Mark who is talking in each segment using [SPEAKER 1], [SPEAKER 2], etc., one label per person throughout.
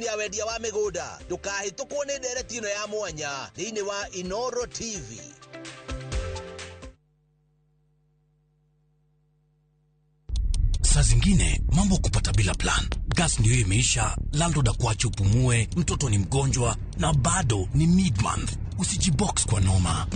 [SPEAKER 1] Ya wendia wa mĩgũnda, ndũkahĩtũkwo nĩ ndereti ĩno ya mwanya thĩinĩ wa Inoro TV.
[SPEAKER 2] Saa zingine mambo kupata bila plan. Gas ndio imeisha, landlord akuache upumue, mtoto ni mgonjwa na bado ni mid-month. Usijibox kwa noma.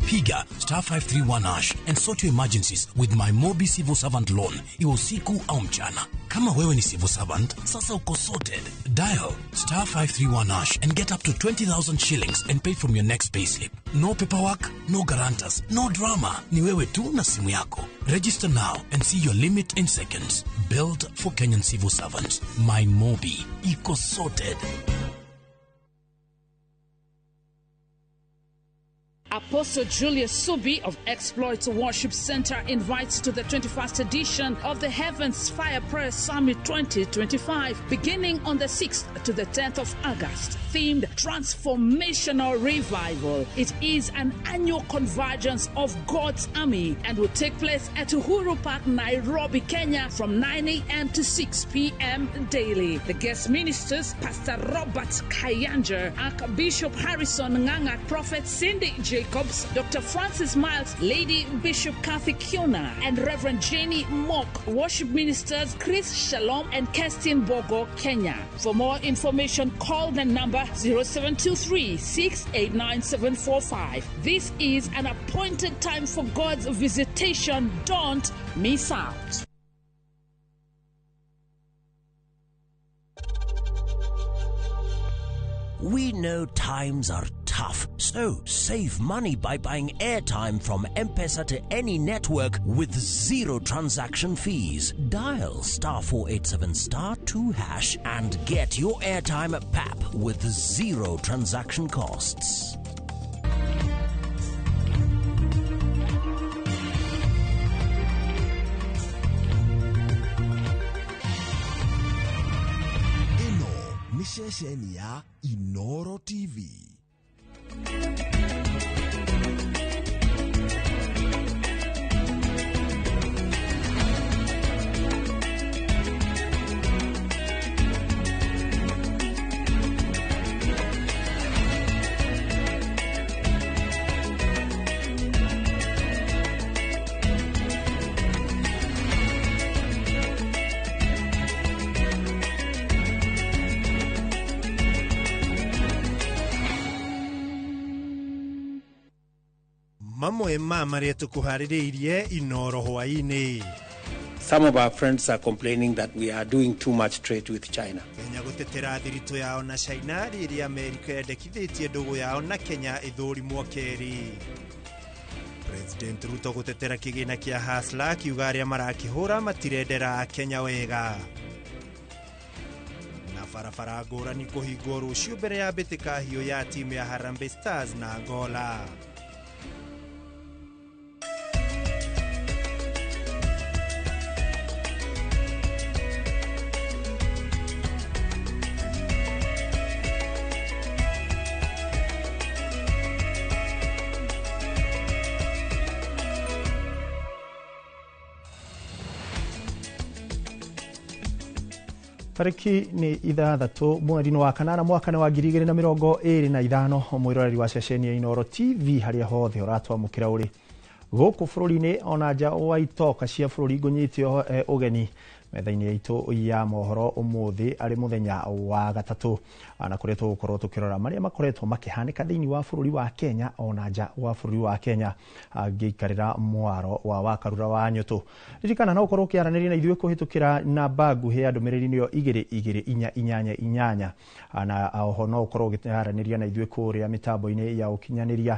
[SPEAKER 2] Piga *531# and sort your emergencies with my Mobi Civil Servant Loan, iwe usiku au mchana. Kama wewe ni civil servant, sasa uko sorted. Dial *531# and get up to 20,000 shillings and pay from your next payslip. No paperwork, no guarantors, no drama. Ni wewe tu na simu yako. Register now and see your limit in seconds. Built for Kenyan civil servants. My Mobi. Iko sorted.
[SPEAKER 3] Apostle Julius Subi of Exploits Worship Center invites to the 21st edition of the Heavens Fire Prayer Summit 2025, beginning on the 6th to the 10th of August, themed Transformational Revival. It is an annual convergence of God's army and will take place at Uhuru Park, Nairobi, Kenya, from 9 a.m. to 6 p.m. daily. The guest ministers, Pastor Robert Kayanja, Archbishop Harrison Nganga, Prophet Cindy Jacobs, Dr. Francis Miles, Lady Bishop Kathy Kiona, and Reverend Jenny Mock. Worship ministers Chris Shalom and Kerstin Bogo, Kenya. For more information, call the number 0723 689 745. This is an appointed time for God's visitation. Don't miss out.
[SPEAKER 4] We know times are tough, so save money by buying airtime from M-Pesa to any network with zero transaction fees. Dial *487*2# and get your airtime at PAP with zero transaction costs.
[SPEAKER 5] Ĩno nĩ ceceni ya Inoro TV.
[SPEAKER 6] Mamwe ma marĩa tũkũharĩrĩirie Inoro hwaĩ-inĩ.
[SPEAKER 7] Some of our friends are complaining that we are doing too much trade with China.
[SPEAKER 6] Kenya gũtetera thiritũ yao na China rĩrĩa Amerika yendekithĩtie ndũgũ yao na Kenya ĩthũrimwo kerĩ. President Ruto gũtetera kĩgĩna kĩa Hustler akiuga arĩa marakĩhũra matirendera Kenya wega. Na barabara ngũrani kũhingwo rũciũ mbere ya mbĩtĩka hiũ ya timu ya Harambee Stars na Angola. Tarĩki nĩ 6 mweri-inĩ wa 8 mwaka wa 2025, mwĩroreri wa ceceni ya Inoro TV harĩa hothe ũratwamũkĩra ũrĩ gũkũ bũrũri-inĩ ona nja wa itoka cia bũrũri. Ngũnyite ũgeni metha-inĩ itũ ya mohoro ũmũthĩ arĩ mũthenya wa gatatũ, na kũrĩa tũgũkorwo tũkĩrora marĩa makoretwo makĩhanĩka thĩinĩ wa bũrũri wa Kenya ona nja wa bũrũri wa Kenya, ngĩikarĩra mwaro wa Wakarura wa Nyũtũ. Ririkana no ũkorwo ũkĩaranĩria na ithuĩ kũhĩtũkĩra namba nguhĩ ya ndũmĩrĩri nĩyo 22488, na oho no ũkorwo ũkĩaranĩria na ithuĩ kũrĩa mĩtambo-inĩ ya ũkinyanĩria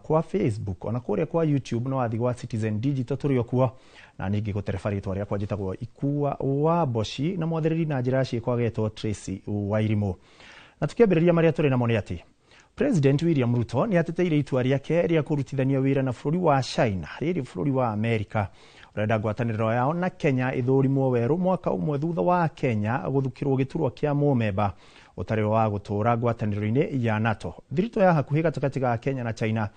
[SPEAKER 6] kwa Facebook ona kũrĩa kwa YouTube, no wathiĩ gwa Citizen Digital tũrĩ o kuo. Na ningĩ gũtereba rĩtwa rĩakwa njĩtagwo Ikua wa Mboci na mwathĩrĩri na njĩra ciĩko agetwo Tracy Wairimũ. Na tũkĩambĩrĩria marĩa tũrĩ namo nĩ atĩ President William Ruto nĩ ateteire itua rĩake rĩa kũrutithania wĩra na bũrũri wa China rĩrĩ bũrũri wa Amerika ũrenda ngwatanĩro yao na Kenya ĩthũrimwo werũ mwaka ũmwe thutha wa Kenya gũthukĩrwo gĩturwa kĩa mũmemba ũtarĩ wa gũtũũra ngwatanĩro-inĩ ya NATO. Thiritũ ya hakuhĩ gatagatĩ ga Kenya na China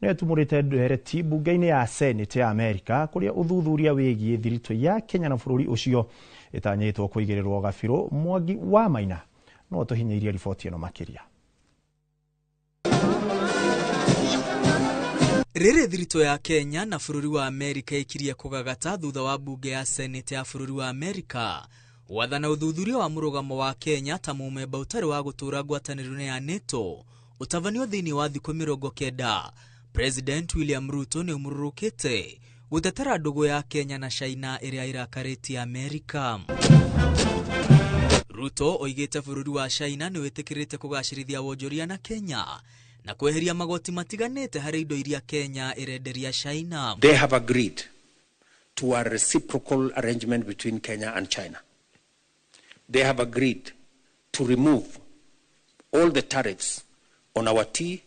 [SPEAKER 6] nĩyo ĩtumũrĩte ndereti mbunge-inĩ ya Senate ya Amerika kũrĩa ũthuthuria wĩgiĩ thiritũ ya Kenya na bũrũri ũcio ĩtanyĩtwo kũigĩrĩrwo gabirũ. Mwangi wa Maina No tũhinyĩirie riboti ĩno makĩria.
[SPEAKER 8] Rĩrĩ thiritũ ya Kenya na bũrũri wa Amerika ĩkirie kũgagata thutha wa bunge ya Senate ya bũrũri wa Amerika gwathana ũthuthuria wa mũrũgamo wa Kenya ta mũmemba ũtarĩ wa gũtũũra ngwatanĩro-inĩ ya NATO ũtabanio thĩinĩ wa thikũ 90. President William Ruto nĩ ũmũrũrũkĩte gũtetera ndũgũ ya Kenya na China ĩrĩa ĩrakarĩtie Amerika. Ruto oigĩte bũrũri wa China nĩ wĩtĩkĩrĩte kũgacĩrithia wonjoria na Kenya na kweheria magoti matiganĩte harĩ indo iria Kenya ĩrenderia China.
[SPEAKER 7] They have agreed to a reciprocal arrangement between Kenya and China. They have agreed to remove all the tariffs on our tea,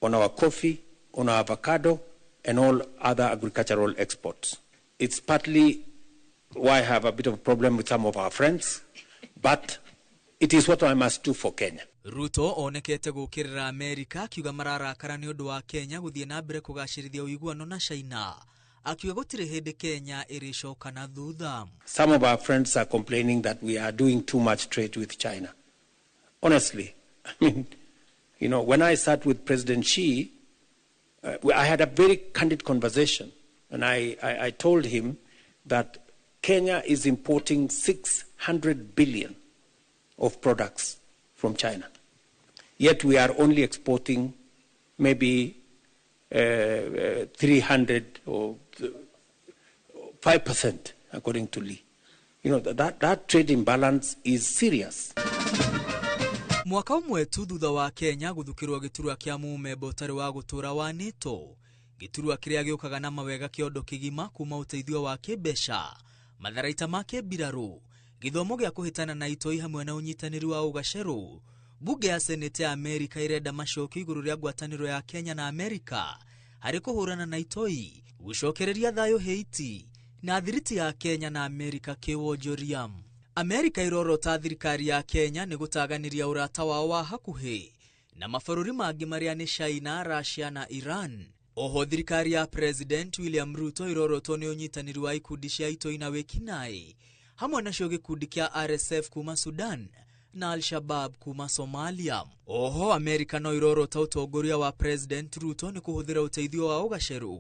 [SPEAKER 7] on our coffee, on our avocado, and all other agricultural exports. It's partly why I have a bit of a problem with some of our friends, but it is what I must do for Kenya.
[SPEAKER 8] Ruto onekete gũkĩrĩra Amerika akiuga mararakara nĩ ũndũ wa Kenya gũthiĩ na mbere kũgacĩrithia ũiguano na China, akiuga gũtirĩ hĩndĩ Kenya ĩrĩcoka na thutha.
[SPEAKER 7] Some of our friends are complaining that we are doing too much trade with China. Honestly, I mean, you know, when I sat with President Xi, I had a very candid conversation, and I told him that Kenya is importing 600 billion of products from China. Yet we are only exporting maybe 300 or 5%, according to Lee. You know, that trade imbalance is serious.
[SPEAKER 8] Mwaka ũmwe tu thutha wa Kenya gũthukĩrwo gĩturwa kĩa mũmemba ũtarĩ wa gũtũũra wa NATO, gĩturwa kĩrĩa gĩũkaga na mawega kĩondo kĩgima kuma ũteithio wa kĩmbeca, matharaita ma kĩmbirarũ, gĩthomo gĩa kũhĩtana na itoi hamwe na ũnyitanĩri wa ũgacerũ. Bunge ya Senate ya Amerika ĩrenda macokio igũrũ rĩa ngwatanĩro ya Kenya na Amerika harĩ kũhũrana na itoi, gũcokereria thayũ Haiti na thiriti ya Kenya na Amerika kĩwonjoria. Amerika ĩrorota thirikari ya Kenya nĩ gũtaganĩria ũrata wao wa hakuhĩ na mabũrũri mangĩ marĩa nĩ China, Russia na Iran. Oho thirikari ya President William Ruto ĩrorotwo nĩ ũnyitanĩri wa ikundi cia itoi na wĩkinaĩ hamwe nacio gĩkundi kĩa RSF kuma Sudan na Al-Shabaab kuma Somalia. Oho Amerika no ĩrorota ũtongoria wa President Ruto nĩ kũhũthĩra ũteithio wa ũgacerũ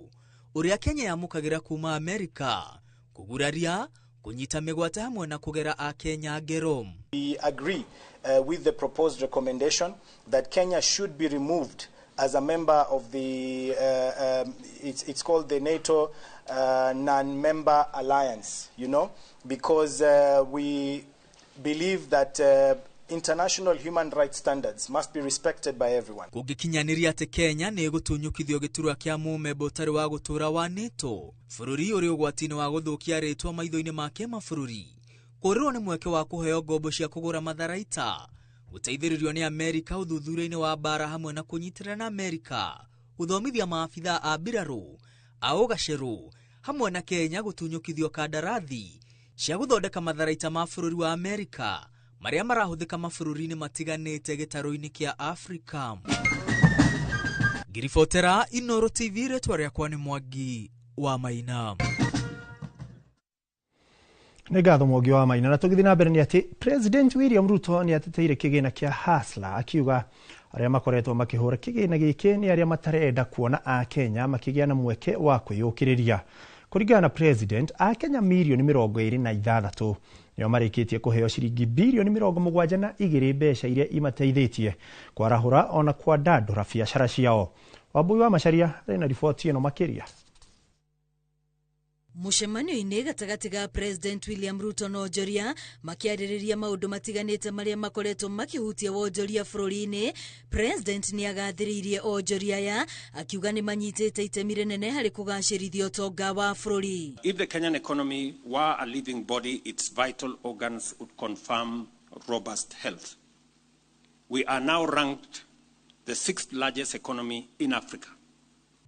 [SPEAKER 8] ũrĩa Kenya yamũkagĩra kuma Amerika kũguraria, kũnyita mĩgwate hamwe na kũgera a Kenya ngero.
[SPEAKER 9] We agree with the proposed recommendation that Kenya should be removed as a member of the, it's called the NATO non-member alliance, you know, because we believe that international human rights standards must be respected by everyone.
[SPEAKER 8] Kũngĩkinyanĩria atĩ Kenya nĩ ĩgũtunyũkithio gĩturwa kĩa mũmemba ũtarĩ wa gũtũũra wa NATO, bũrũri ũrĩ ũgwati-inĩ wa gũthũkia rĩtwa maitho-inĩ ma kĩmabũrũri, kũũrĩrwo nĩ mweke wa kũheo ngombo cia kũgũra matharaita, gũteithĩrĩrio nĩ Amerika ũthuthuria-inĩ wa mbara hamwe na kũnyitĩrĩra na Amerika, gũthomithia maabithaa a mbirarũ a ũgacerũ hamwe na Kenya gũtunyũkithio kandarathi cia gũthondeka matharaita ma bũrũri wa Amerika marĩa marahũthĩka mabũrũri-inĩ matiganĩte gĩtarũ-inĩ kĩa Afrika. Ngiribotera Inoro TV, rĩtwa rĩakwa nĩ Mwangi wa Maina.
[SPEAKER 6] Nĩ ngatho Mwangi wa Maina. Na tũgĩthiĩ na mbere nĩ atĩ President William Ruto nĩ ateteire kĩgĩna kĩa Hustler akiuga arĩa makoretwo makĩhũra kĩgĩna gĩkĩ nĩ arĩa matarenda kuona a Kenya makĩgĩa na mweke wa kwĩyũkĩrĩria. Kũringana na President, a Kenya mirioni 26 nĩo marĩkĩtie kũheo ciringi birioni 72 mbeca iria imateithĩtie kwarahũra ona kwandandũra biacara ciao. Wambui wa Macharia arĩ na riboti ĩno makĩria.
[SPEAKER 10] Mũcemanio-inĩ gatagatĩ ga President William Ruto na onjoria makĩarĩrĩria maũndũ matiganĩte marĩa makoretwo makĩhutia wonjoria bũrũri-inĩ, President nĩ agathĩrĩirie onjoria aya akiuga nĩ manyitĩte itemi rĩnene harĩ kũgacĩrithia ũtonga wa bũrũri.
[SPEAKER 7] If the Kenyan economy were a living body, its vital organs would confirm robust health. We are now ranked the sixth largest economy in Africa.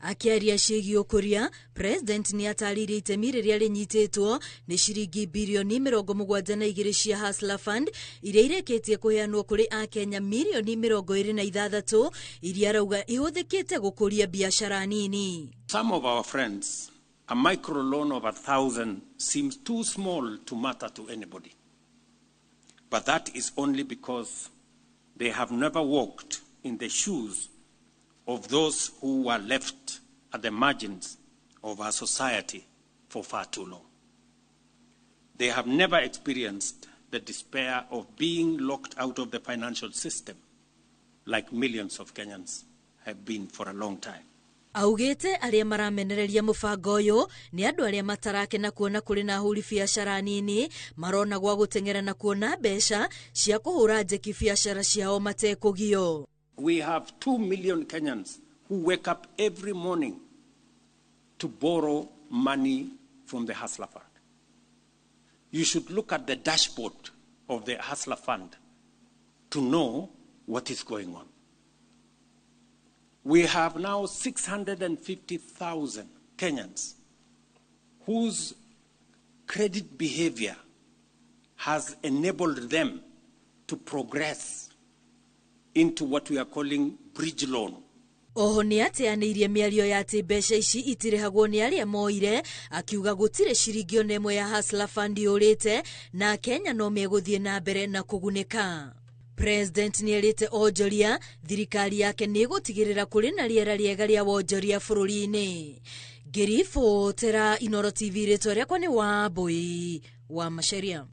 [SPEAKER 10] Akĩaria ciĩgiĩ ũkũria, President nĩ atarĩirie itemi rĩrĩa rĩnyitĩtwo nĩ ciringi birioni 72 cia Hustler Fund iria irĩkĩtie kũheanwo kũrĩ akenya mirioni 26 iria arauga ihũthĩkĩte gũkũria biacara nini.
[SPEAKER 7] Some of our friends, a microloan of 1,000 seems too small to matter to anybody. But that is only because They have never walked in the shoes of those who were left at the margins of our society for far too long. They have never experienced the despair of being locked out of the financial system, like millions of Kenyans have been for a long time.
[SPEAKER 10] Augĩte arĩa maramenereria mũbango ũyũ nĩ andũ arĩa matarakena kuona kũrĩ na ahũri biacara nini marona gwa gũteng'era na kuona mbeca cia kũhũra njeki biacara ciao matekũgio.
[SPEAKER 7] We have 2 million Kenyans who wake up every morning to borrow money from the Hustler Fund. You should look at the dashboard of the Hustler Fund to know what is going on. We have now 650,000 Kenyans whose credit behavior has enabled them to progress into what we are calling bridge loan.
[SPEAKER 10] Oho nĩ ateanĩirie mĩario ya atĩ mbeca ici itirĩhagwo nĩ arĩa moire, akiuga gũtirĩ ciringi ona ĩmwe ya Hustler Fund yũrĩte na Kenya no megũthiĩ na mbere na kũgunĩka. President nĩ erĩte onjoria thirikari yake nĩ ĩgũtigĩrĩra kũrĩ na rĩera rĩega rĩa wonjoria bũrũri-inĩ. Ngĩribotera Inooro TV, rĩtwa rĩakwa nĩ Wambui wa Macharia.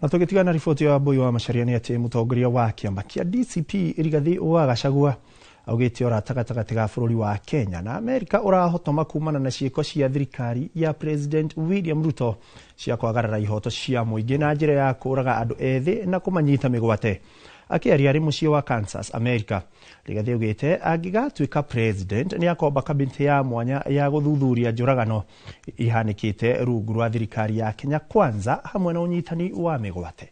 [SPEAKER 6] Na tũgĩtigana riboti ya Wambui wa Macharia nĩ atĩ mũtongoria wa kĩama kĩa DCP Rigathi wa Gachagua augĩte ũrata gatagatĩ ga bũrũri wa Kenya na Amerika ũrahotoma kumana na ciĩko cia thirikari ya President William Ruto cia kwagarara ihoto cia mũingĩ na njĩra ya kũraga andũ ethĩ na kũmanyita mĩgwate. Akĩaria arĩ mũciĩ wa Kansas, America, Rigathi augĩte angĩgatuĩka president nĩ akomba kabinti ya mwanya ya gũthuthuria njũragano ihanĩkĩte rungu rwa thirikari ya Kenya Kwanza hamwe na ũnyitani wa mĩgwate.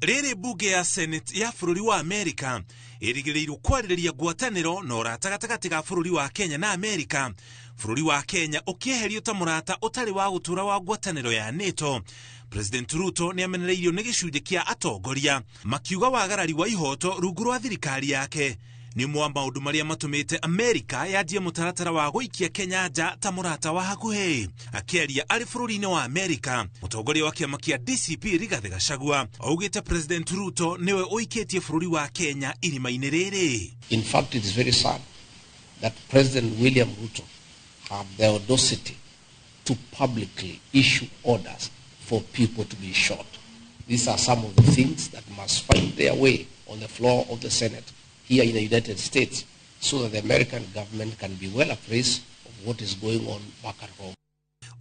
[SPEAKER 11] Rĩrĩ mbunge ya Senate ya bũrũri wa Amerika ĩrĩgĩrĩirwo kwarĩrĩria ngwatanĩro na ũrata gatagatĩ ga bũrũri wa Kenya na Amerika, bũrũri wa Kenya ũkĩeherio ta mũrata ũtarĩ wa gũtũũra wa ngwatanĩro ya NATO. President Ruto nĩ amenereirio nĩ gĩcunjĩ kĩa atongoria makiuga wagarari wa ihoto rungu rwa thirikari yake nĩ ũmwe wa maũndũ marĩa matũmĩte Amerika yanjie mũtaratara wa gũikia Kenya nja ta mũrata wa hakuhĩ. Akĩaria arĩ bũrũri-inĩ wa Amerika, mũtongoria wa kĩama kĩa DCP Rigathi Gachagua augĩte President Ruto nĩwe ũikĩtie bũrũri wa Kenya irima-inĩ rĩrĩ.
[SPEAKER 12] In fact, it is very sad that President William Ruto had the audacity to publicly issue orders for people to be shot. These are some of the things that must find their way on the floor of the Senate here in the United States so that the American government can be well appraised of what is going on back at home.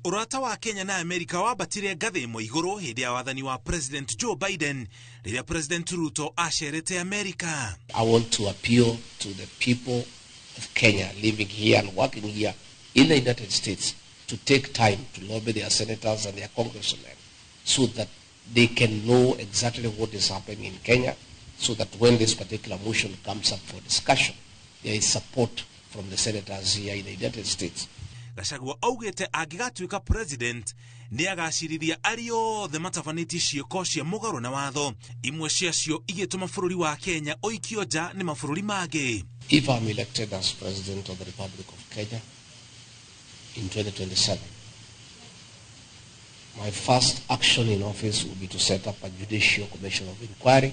[SPEAKER 11] Ũrata wa Kenya na Amerika wambatire ngathĩ ĩmwe igũrũ hĩndĩ ya wathani wa President Joe Biden rĩrĩa President Ruto acerete Amerika.
[SPEAKER 12] I want to appeal to the people of Kenya living here and working here in the United States to take time to lobby their senators and their congressmen so that they can know exactly what is happening in Kenya, so that when this particular motion comes up for discussion, there is support from the senators here in the United States.
[SPEAKER 11] Gachagua augĩte angĩgatuĩka president nĩ agacirithia arĩa othe matabanĩtie ciĩko cia mũgarũ na watho, imwe ciacio igĩtũma bũrũri wa Kenya ũikio nja nĩ mabũrũri mangĩ.
[SPEAKER 12] If I'm elected as president of the Republic of Kenya in 2027, my first action in office will be to set up a judicial commission of inquiry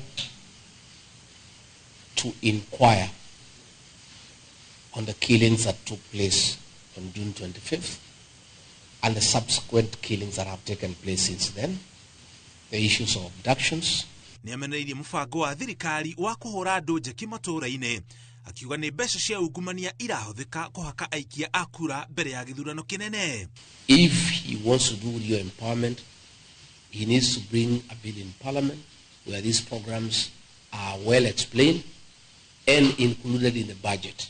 [SPEAKER 12] to inquire on the killings that took place on June 25th and the subsequent killings that have taken place since then, the issues of abductions.
[SPEAKER 11] Nĩ amenereirie mũbango wa thirikari wa kũhũra andũ njeki matũũra-inĩ, akiuga nĩ mbeca cia ungumania irahũthĩka kũhaka aikia a kura mbere ya gĩthurano kĩnene.
[SPEAKER 12] If he wants to do real empowerment, he needs to bring a bill in parliament where these programs are well explained and included in the budget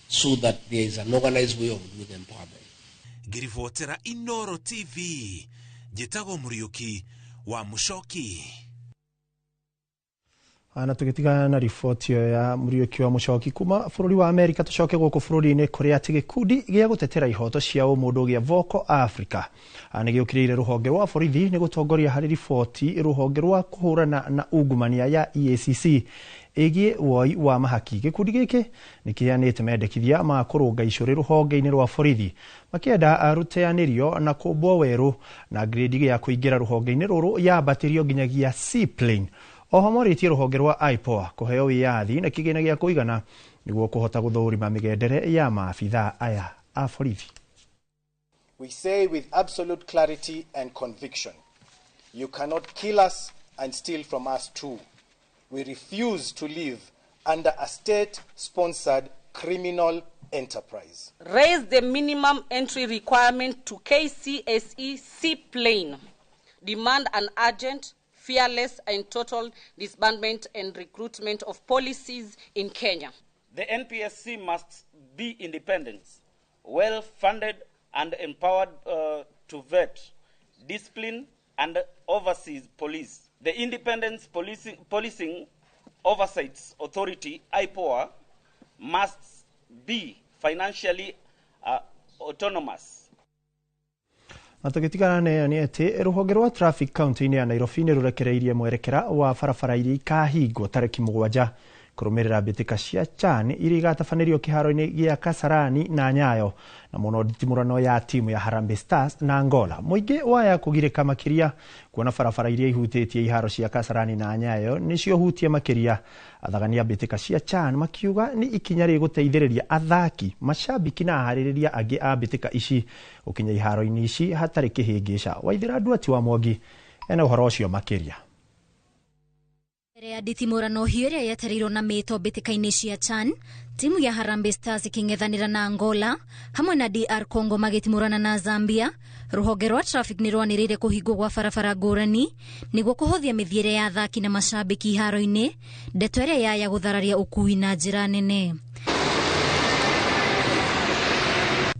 [SPEAKER 12] so that there is an organized way of doing empowerment.
[SPEAKER 11] Ngĩribotera Inooro TV, njĩtagwo Mũriũki wa Mũcoki.
[SPEAKER 6] Na tũgĩtigana na riboti ĩyo ya Mũriũki wa Mũcoki kuma bũrũri wa Amerika, tũcoke gũkũ bũrũri-inĩ kũrĩa atĩ gĩkundi gĩa gũtetera ihoto cia ũmũndũ gĩa Vocal Africa nĩ gĩũkĩrĩire rũhonge rwa borithi nĩ gũtongoria harĩ riboti rũhonge rwa kũhũrana na ungumania ya EACC ĩgiĩ woi wa mahaki. Gĩkundi gĩkĩ nĩ kĩheanĩte mendekithia ma kũrũnga icũrĩ rũhonge-inĩ rwa borithi makĩenda rũteanĩrio na kũmbwo werũ na grade ya kũingĩra rũhonge-inĩ rũrũ yambatĩrio nginyagia C-plane. Oho morĩtie rũhonge rwa IPOA kũheo wĩyathi na kĩgĩna gĩa kũigana nĩguo kũhota gũthũrima mĩgendere ya maabithaa aya a borithi.
[SPEAKER 9] We say with absolute clarity and conviction, you cannot kill us and steal from us too. We refuse to live under a state-sponsored criminal enterprise.
[SPEAKER 13] Raise the minimum entry requirement to KCSE C-plane. Demand an urgent, fearless and total disbandment and recruitment of policies in Kenya.
[SPEAKER 14] The NPSC must be independent, well-funded and empowered to vet, discipline and overseas police. The Independent Policing Oversight Authority, IPOA, must be financially autonomous.
[SPEAKER 6] Na tũgĩtigana na ĩyo nĩ atĩ rũhonge rwa traffic county-inĩ ya Nairobi nĩ rũrekereirie mwerekera wa barabara iria ikahingwo tarĩki 7 kũrũmĩrĩra mbĩtĩka cia CHAN iria igatabanĩrio kĩharo-inĩ gĩa Kasarani na Nyayo na mũno nditimũrano ya timu ya Harambee Stars na Angola. Mũingĩ waya kũgirĩka makĩria kuona barabara iria ihutĩtie iharo cia Kasarani na Nyayo nĩcio hutie makĩria. Athagania mbĩtĩka cia CHAN makiuga nĩ ikinya rĩgũteithĩrĩria athaki, macambĩki na aharĩrĩria angĩ a mbĩtĩka ici gũkinya iharo-inĩ ici hatarĩ kĩhĩngĩca. Waithĩra Nduati wa Mwangi ena ũhoro ũcio makĩria.
[SPEAKER 15] Mbere ya nditimũrano hiyo ĩrĩa yetereirwo na mĩto mbĩtĩka-inĩ cia CHAN, timu ya Harambee Stars ikĩng'ethanĩra na Angola hamwe na DR Congo magĩtimũrana na Zambia, rũhonge rwa traffic nĩ rwanĩrĩire kũhingwo gwa barabara ngũrani nĩguo kũhũthia mĩthiĩre ya athaki na macambĩki iharo-inĩ, ndeto ĩrĩa yaya gũthararia ũkui na njĩra nene.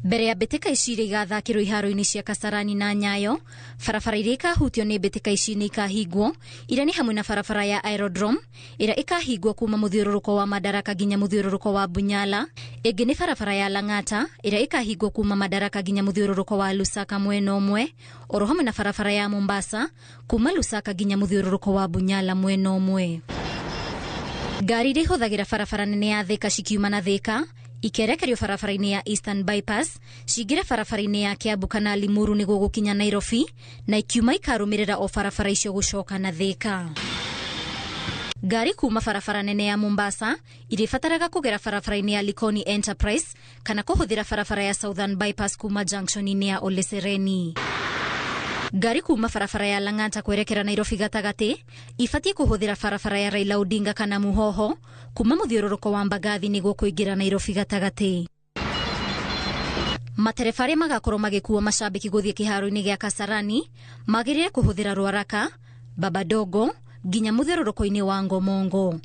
[SPEAKER 15] Mbere ya mbĩtĩka ici iria igathakĩrwo iharo-inĩ cia Kasarani na Nyayo, barabara iria ikahutio nĩ mbĩtĩka ici nĩ ikahingwo, iria nĩ hamwe na barabara ya Aerodrome ĩrĩa ĩkahingwo kuma mũthiũrũrũko wa Madaraka nginya mũthiũrũrũko wa Bunyala, ĩngĩ nĩ barabara ya Lang'ata ĩrĩa ĩkahingwo kuma Madaraka nginya mũthiũrũrũko wa Lusaka mwena ũmwe, oro hamwe na barabara ya Mombasa kuma Lusaka nginya mũthiũrũrũko wa Bunyala mwena ũmwe. Ngari iria ihũthagĩra barabara nene ya Thika cikiuma na Thika ikerekerio barabara-inĩ ya Eastern Bypass cingĩre barabara-inĩ ya Kiambu kana Limuru nĩguo gũkinya Nairobi, na ikiuma ikarũmĩrĩra o barabara icio gũcoka na Thika. Ngari kuma barabara nene ya Mombasa irĩbataraga kũgera barabara-inĩ ya Likoni Enterprise kana kũhũthĩra barabara ya Southern Bypass kuma junction-inĩ ya Ole Sereni. Ngari kuma barabara ya Lang'ata kwerekera Nairobi gatagatĩ ibatiĩ kũhũthĩra barabara ya Raila Odinga kana Muhoho kuma mũthiũrũrũko wa Mbagathi nĩguo kũingĩra Nairobi gatagatĩ. Matereba arĩa magakorwo magĩkua macambĩki gũthiĩ kĩharo-inĩ gĩa Kasarani magĩrĩire kũhũthĩra Rwaraka, Babadogo nginya mũthiũrũrũko-inĩ wa Ngomongo.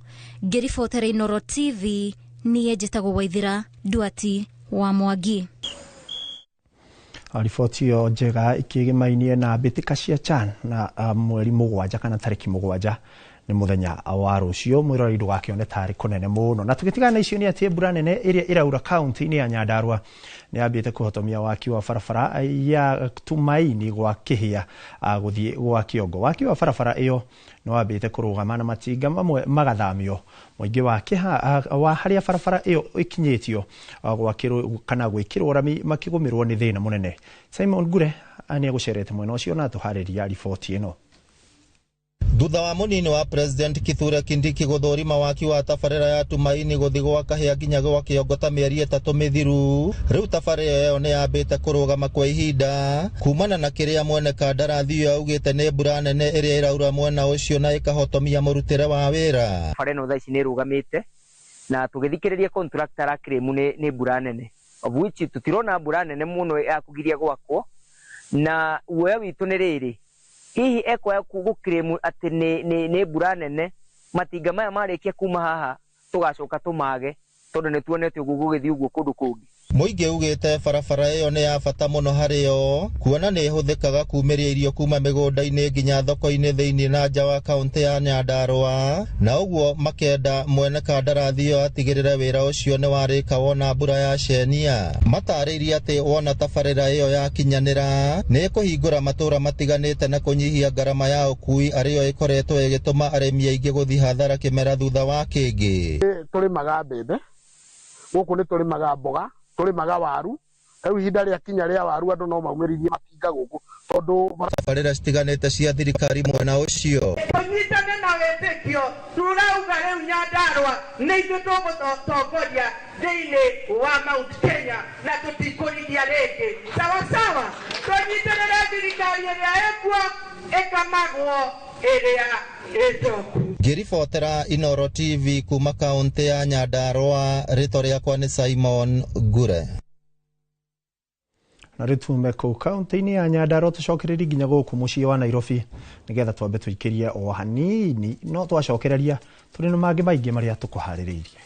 [SPEAKER 15] Ngĩribotera Inooro TV, niĩ njĩtagwo Waithĩra Nduati wa Mwangi.
[SPEAKER 6] Riboti ĩyo njega ikĩgĩmainie na mbĩtĩka cia CHAN na mweri 7 kana tarĩki 7 nĩ mũthenya wa rũciũ. Mwĩroreri ndũgakĩone tarĩ kũnene mũno. Na tũgĩtigana na icio nĩ atĩ mbura nene ĩrĩa ĩraura kaunti-inĩ ya Nyandarua nĩ yambĩte kũhotomia waki wa barabara ya Tumaini gwa Kĩhĩa gũthiĩ gwa Kĩongo. Waki wa barabara ĩyo nĩ wambĩte kũrũgama na matinga mamwe magathamio. Mũingĩ wa Kĩha wa harĩa barabara ĩyo ĩkinyĩtio gwakĩrwo kana gwĩkĩrwo rami makĩgũmĩrwo nĩ thĩna mũnene. Simon Ngure nĩ egũcerete mwena ũcio na atũharĩria riboti ĩno.
[SPEAKER 16] Thutha wa munini wa President Kithure Kindiki guthurima waki wa tabarĩra ya Tumaini guthi gwa Kahĩa nginya gwa Kĩongo ta mĩeri 3 mĩthiru, rĩu tabarĩra ĩyo nĩ yambĩte kũrũgama kwa ihinda kumana na kĩrĩa mwene kandarathi ĩyo augĩte nĩ mbura nene ĩrĩa ĩraura mwena ũcio na ĩkahotomia mũrutĩre wa wĩra.
[SPEAKER 17] Bara ĩno thaa ici nĩ ĩrũgamĩte na tũgĩthikĩrĩria contractor akiremu nĩ mbura nene, of which tũtirona mbura nene mũno ya kũgiria gwakwo, na guoya witũ nĩ rĩrĩ, hihi ekoya gũkiremu atĩ nĩ mbura nene, matinga maya marĩkia kuma haha tũgacoka tũmage tondũ nĩ tuonete ũguo gũgĩthiĩ ũguo kũndũ kũngĩ.
[SPEAKER 16] Mũingĩ ugĩte barabara ĩyo nĩ ya bata mũno harĩo kuona nĩ ĩhũthĩkaga kumĩria irio kuma mĩgũnda-inĩ nginya thoko-inĩ thĩinĩ na nja wa kaũntĩ ya Nyandarua, na ũguo makenda mwene kandarathi ĩyo atigĩrĩre wĩra ũcio nĩ warĩka wona mbura yacenia. Matarĩirie atĩ wona tabarĩra ĩyo yakinyanĩra nĩ ĩkũhingũra matũũra matiganĩte na kũnyihia ngarama ya ũkui arĩyo ĩkoretwo ĩgĩtũma arĩmi aingĩ gũthiĩ hathara kĩmera thutha wa kĩngĩ.
[SPEAKER 18] Tũrĩmaga mbembe gũkũ, nĩ tũrĩmaga mboga, tũrĩmaga waru, Rĩu ihinda rĩa kinya rĩa waru andũ no maumĩririe matinga gũkũ tondũ
[SPEAKER 16] Tabarĩra citiganĩte cia thirikari mwena ũcio.
[SPEAKER 19] Tũnyitane na wĩtĩkio, turauga rĩu Nyandarua nĩ ithuĩ tũgũtongoria thĩinĩ wa Mount Kenya na tũtikũrigia rĩngĩ. Sawa sawa, tũnyitĩrĩre thirikari ĩrĩa ĩkuo ĩkamagwo ĩrĩa ĩnjoku.
[SPEAKER 16] Ngĩribotera Inoro TV kuma kaunti ya Nyandarua, rĩtwa rĩakwa nĩ Simon Ngure.
[SPEAKER 6] Na rĩu tume kũu kaunti-inĩ ya Nyandarua tũcokererie nginya gũkũ mũciĩ wa Nairobi nĩgetha twambe tũikĩrie o hanini, no twacokereria tũrĩ na mangĩ maingĩ marĩa tũkũharĩrĩirie.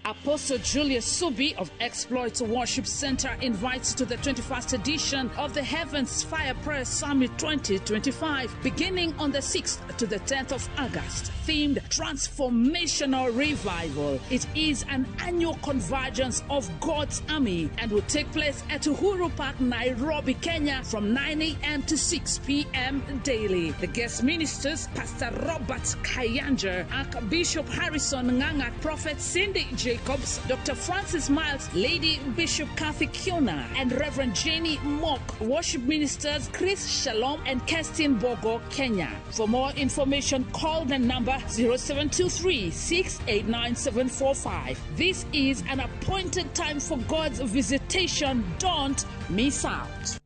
[SPEAKER 3] Apostle Julius Subi of Exploits Worship Center invites to the 21st edition of the Heavens Fire Prayer Summit 2025, beginning on the 6th to the 10th of August, themed Transformational Revival. It is an annual convergence of God's army and will take place at Uhuru Park, Nairobi, Kenya, from 9 a.m. to 6 p.m. daily. The guest ministers, Pastor Robert Kayanja, Archbishop Harrison Nganga, Prophet Cindy Jacobs, Dr. Francis Miles, Lady Bishop Kathy Kiona, and Reverend Jenny Mock. Worship ministers Chris Shalom and Kerstin Bogo, Kenya. For more information, call the number 0723 689 745. This is an appointed time for God's visitation. Don't miss out.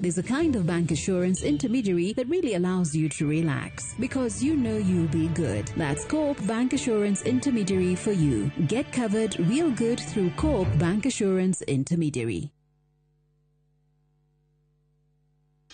[SPEAKER 20] There's a kind of bank assurance intermediary that really allows you to relax because you know you'll be good. That's Co-op Bank Assurance Intermediary for you. Get covered real good through Co-op Bank Assurance Intermediary.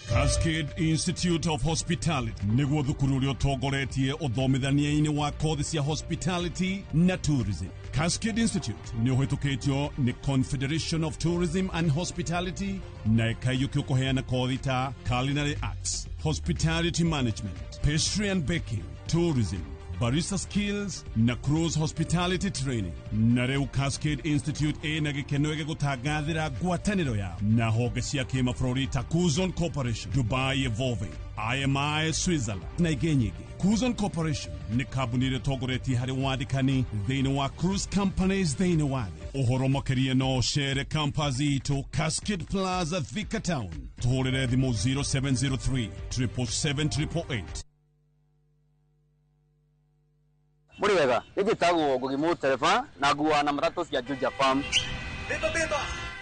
[SPEAKER 21] Cascade Institute of Hospitality nĩguo thukuru ũrĩa ũtongoretie ũthomithania-inĩ wa kothi cia hospitality na tourism. Cascade Institute nĩ ũhĩtũkĩtio nĩ Confederation of Tourism and Hospitality na ĩkaiyũkio kũheana kothi ta culinary arts, hospitality management, pastry and baking, tourism, barista skills na cruise hospitality training. Na rĩu Cascade Institute ĩna gĩkeno gĩgũtangathĩra ngwatanĩro yao na honge cia kĩmabũrũri ta Kuzon Corporation, Dubai Evolving, IMI Switzerland na ingĩ nyingĩ. Kuzon Corporation nĩ kambuni ĩrĩa ĩtongoretie harĩ wandĩkani thĩinĩ wa cruise companies thĩinĩ wa thĩ. Ũhoro makĩria no ũcere campus itũ Cascade Plaza, Thika Town. Tũhũrĩre thimũ 0703 777 888.
[SPEAKER 22] Mũrĩ wega, nĩ njĩtagwo Ngugi Mũtereba na nguaga na matatũ cia Juja Farm.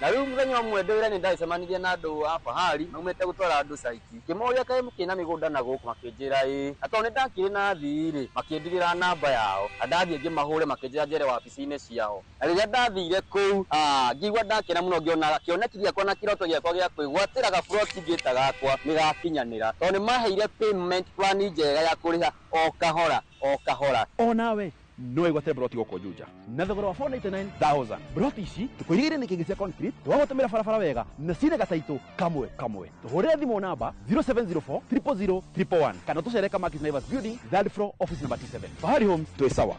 [SPEAKER 22] Na rĩu mũthenya ũmwe ndĩ wĩra nĩ ndacemanirie na andũ a Fahari maumĩte gũtwara andũ caiti. Ngĩmoria kaĩ mũkĩrĩ na mĩgũnda na gũkũ, makĩnjĩra ĩĩ. Na tondũ nĩ ndakĩrĩ na athii rĩ, makĩndigĩra namba yao. Na ndathiĩ ngĩmahũre makĩnjĩra njere wabici-inĩ ciao. Na rĩrĩa ndathire kũu, ngĩigua ndakena mũno ngĩona kĩoneki gĩakwa na kĩroto gĩakwa gĩa kwĩgwatĩra gaburoti ngĩta gakwa nĩ gakinyanĩra. Tondũ nĩ maheire payment plan njega ya kũrĩha o kahora o kahora.
[SPEAKER 23] O nawe no wĩgwatĩre broti gũkũ Juja na thogora wa 499,000. Broti ici tũkũirigĩire nĩ kĩngĩ cia concrete, twagũtũmĩra barabara wega na ciĩna gataitũ kamwe kamwe. Tũhũrĩre thimũ namba 0704 000 111 kana tũcere Kamakis Naivas Building, third floor, office number T7. Fahari Homes, twĩ sawa.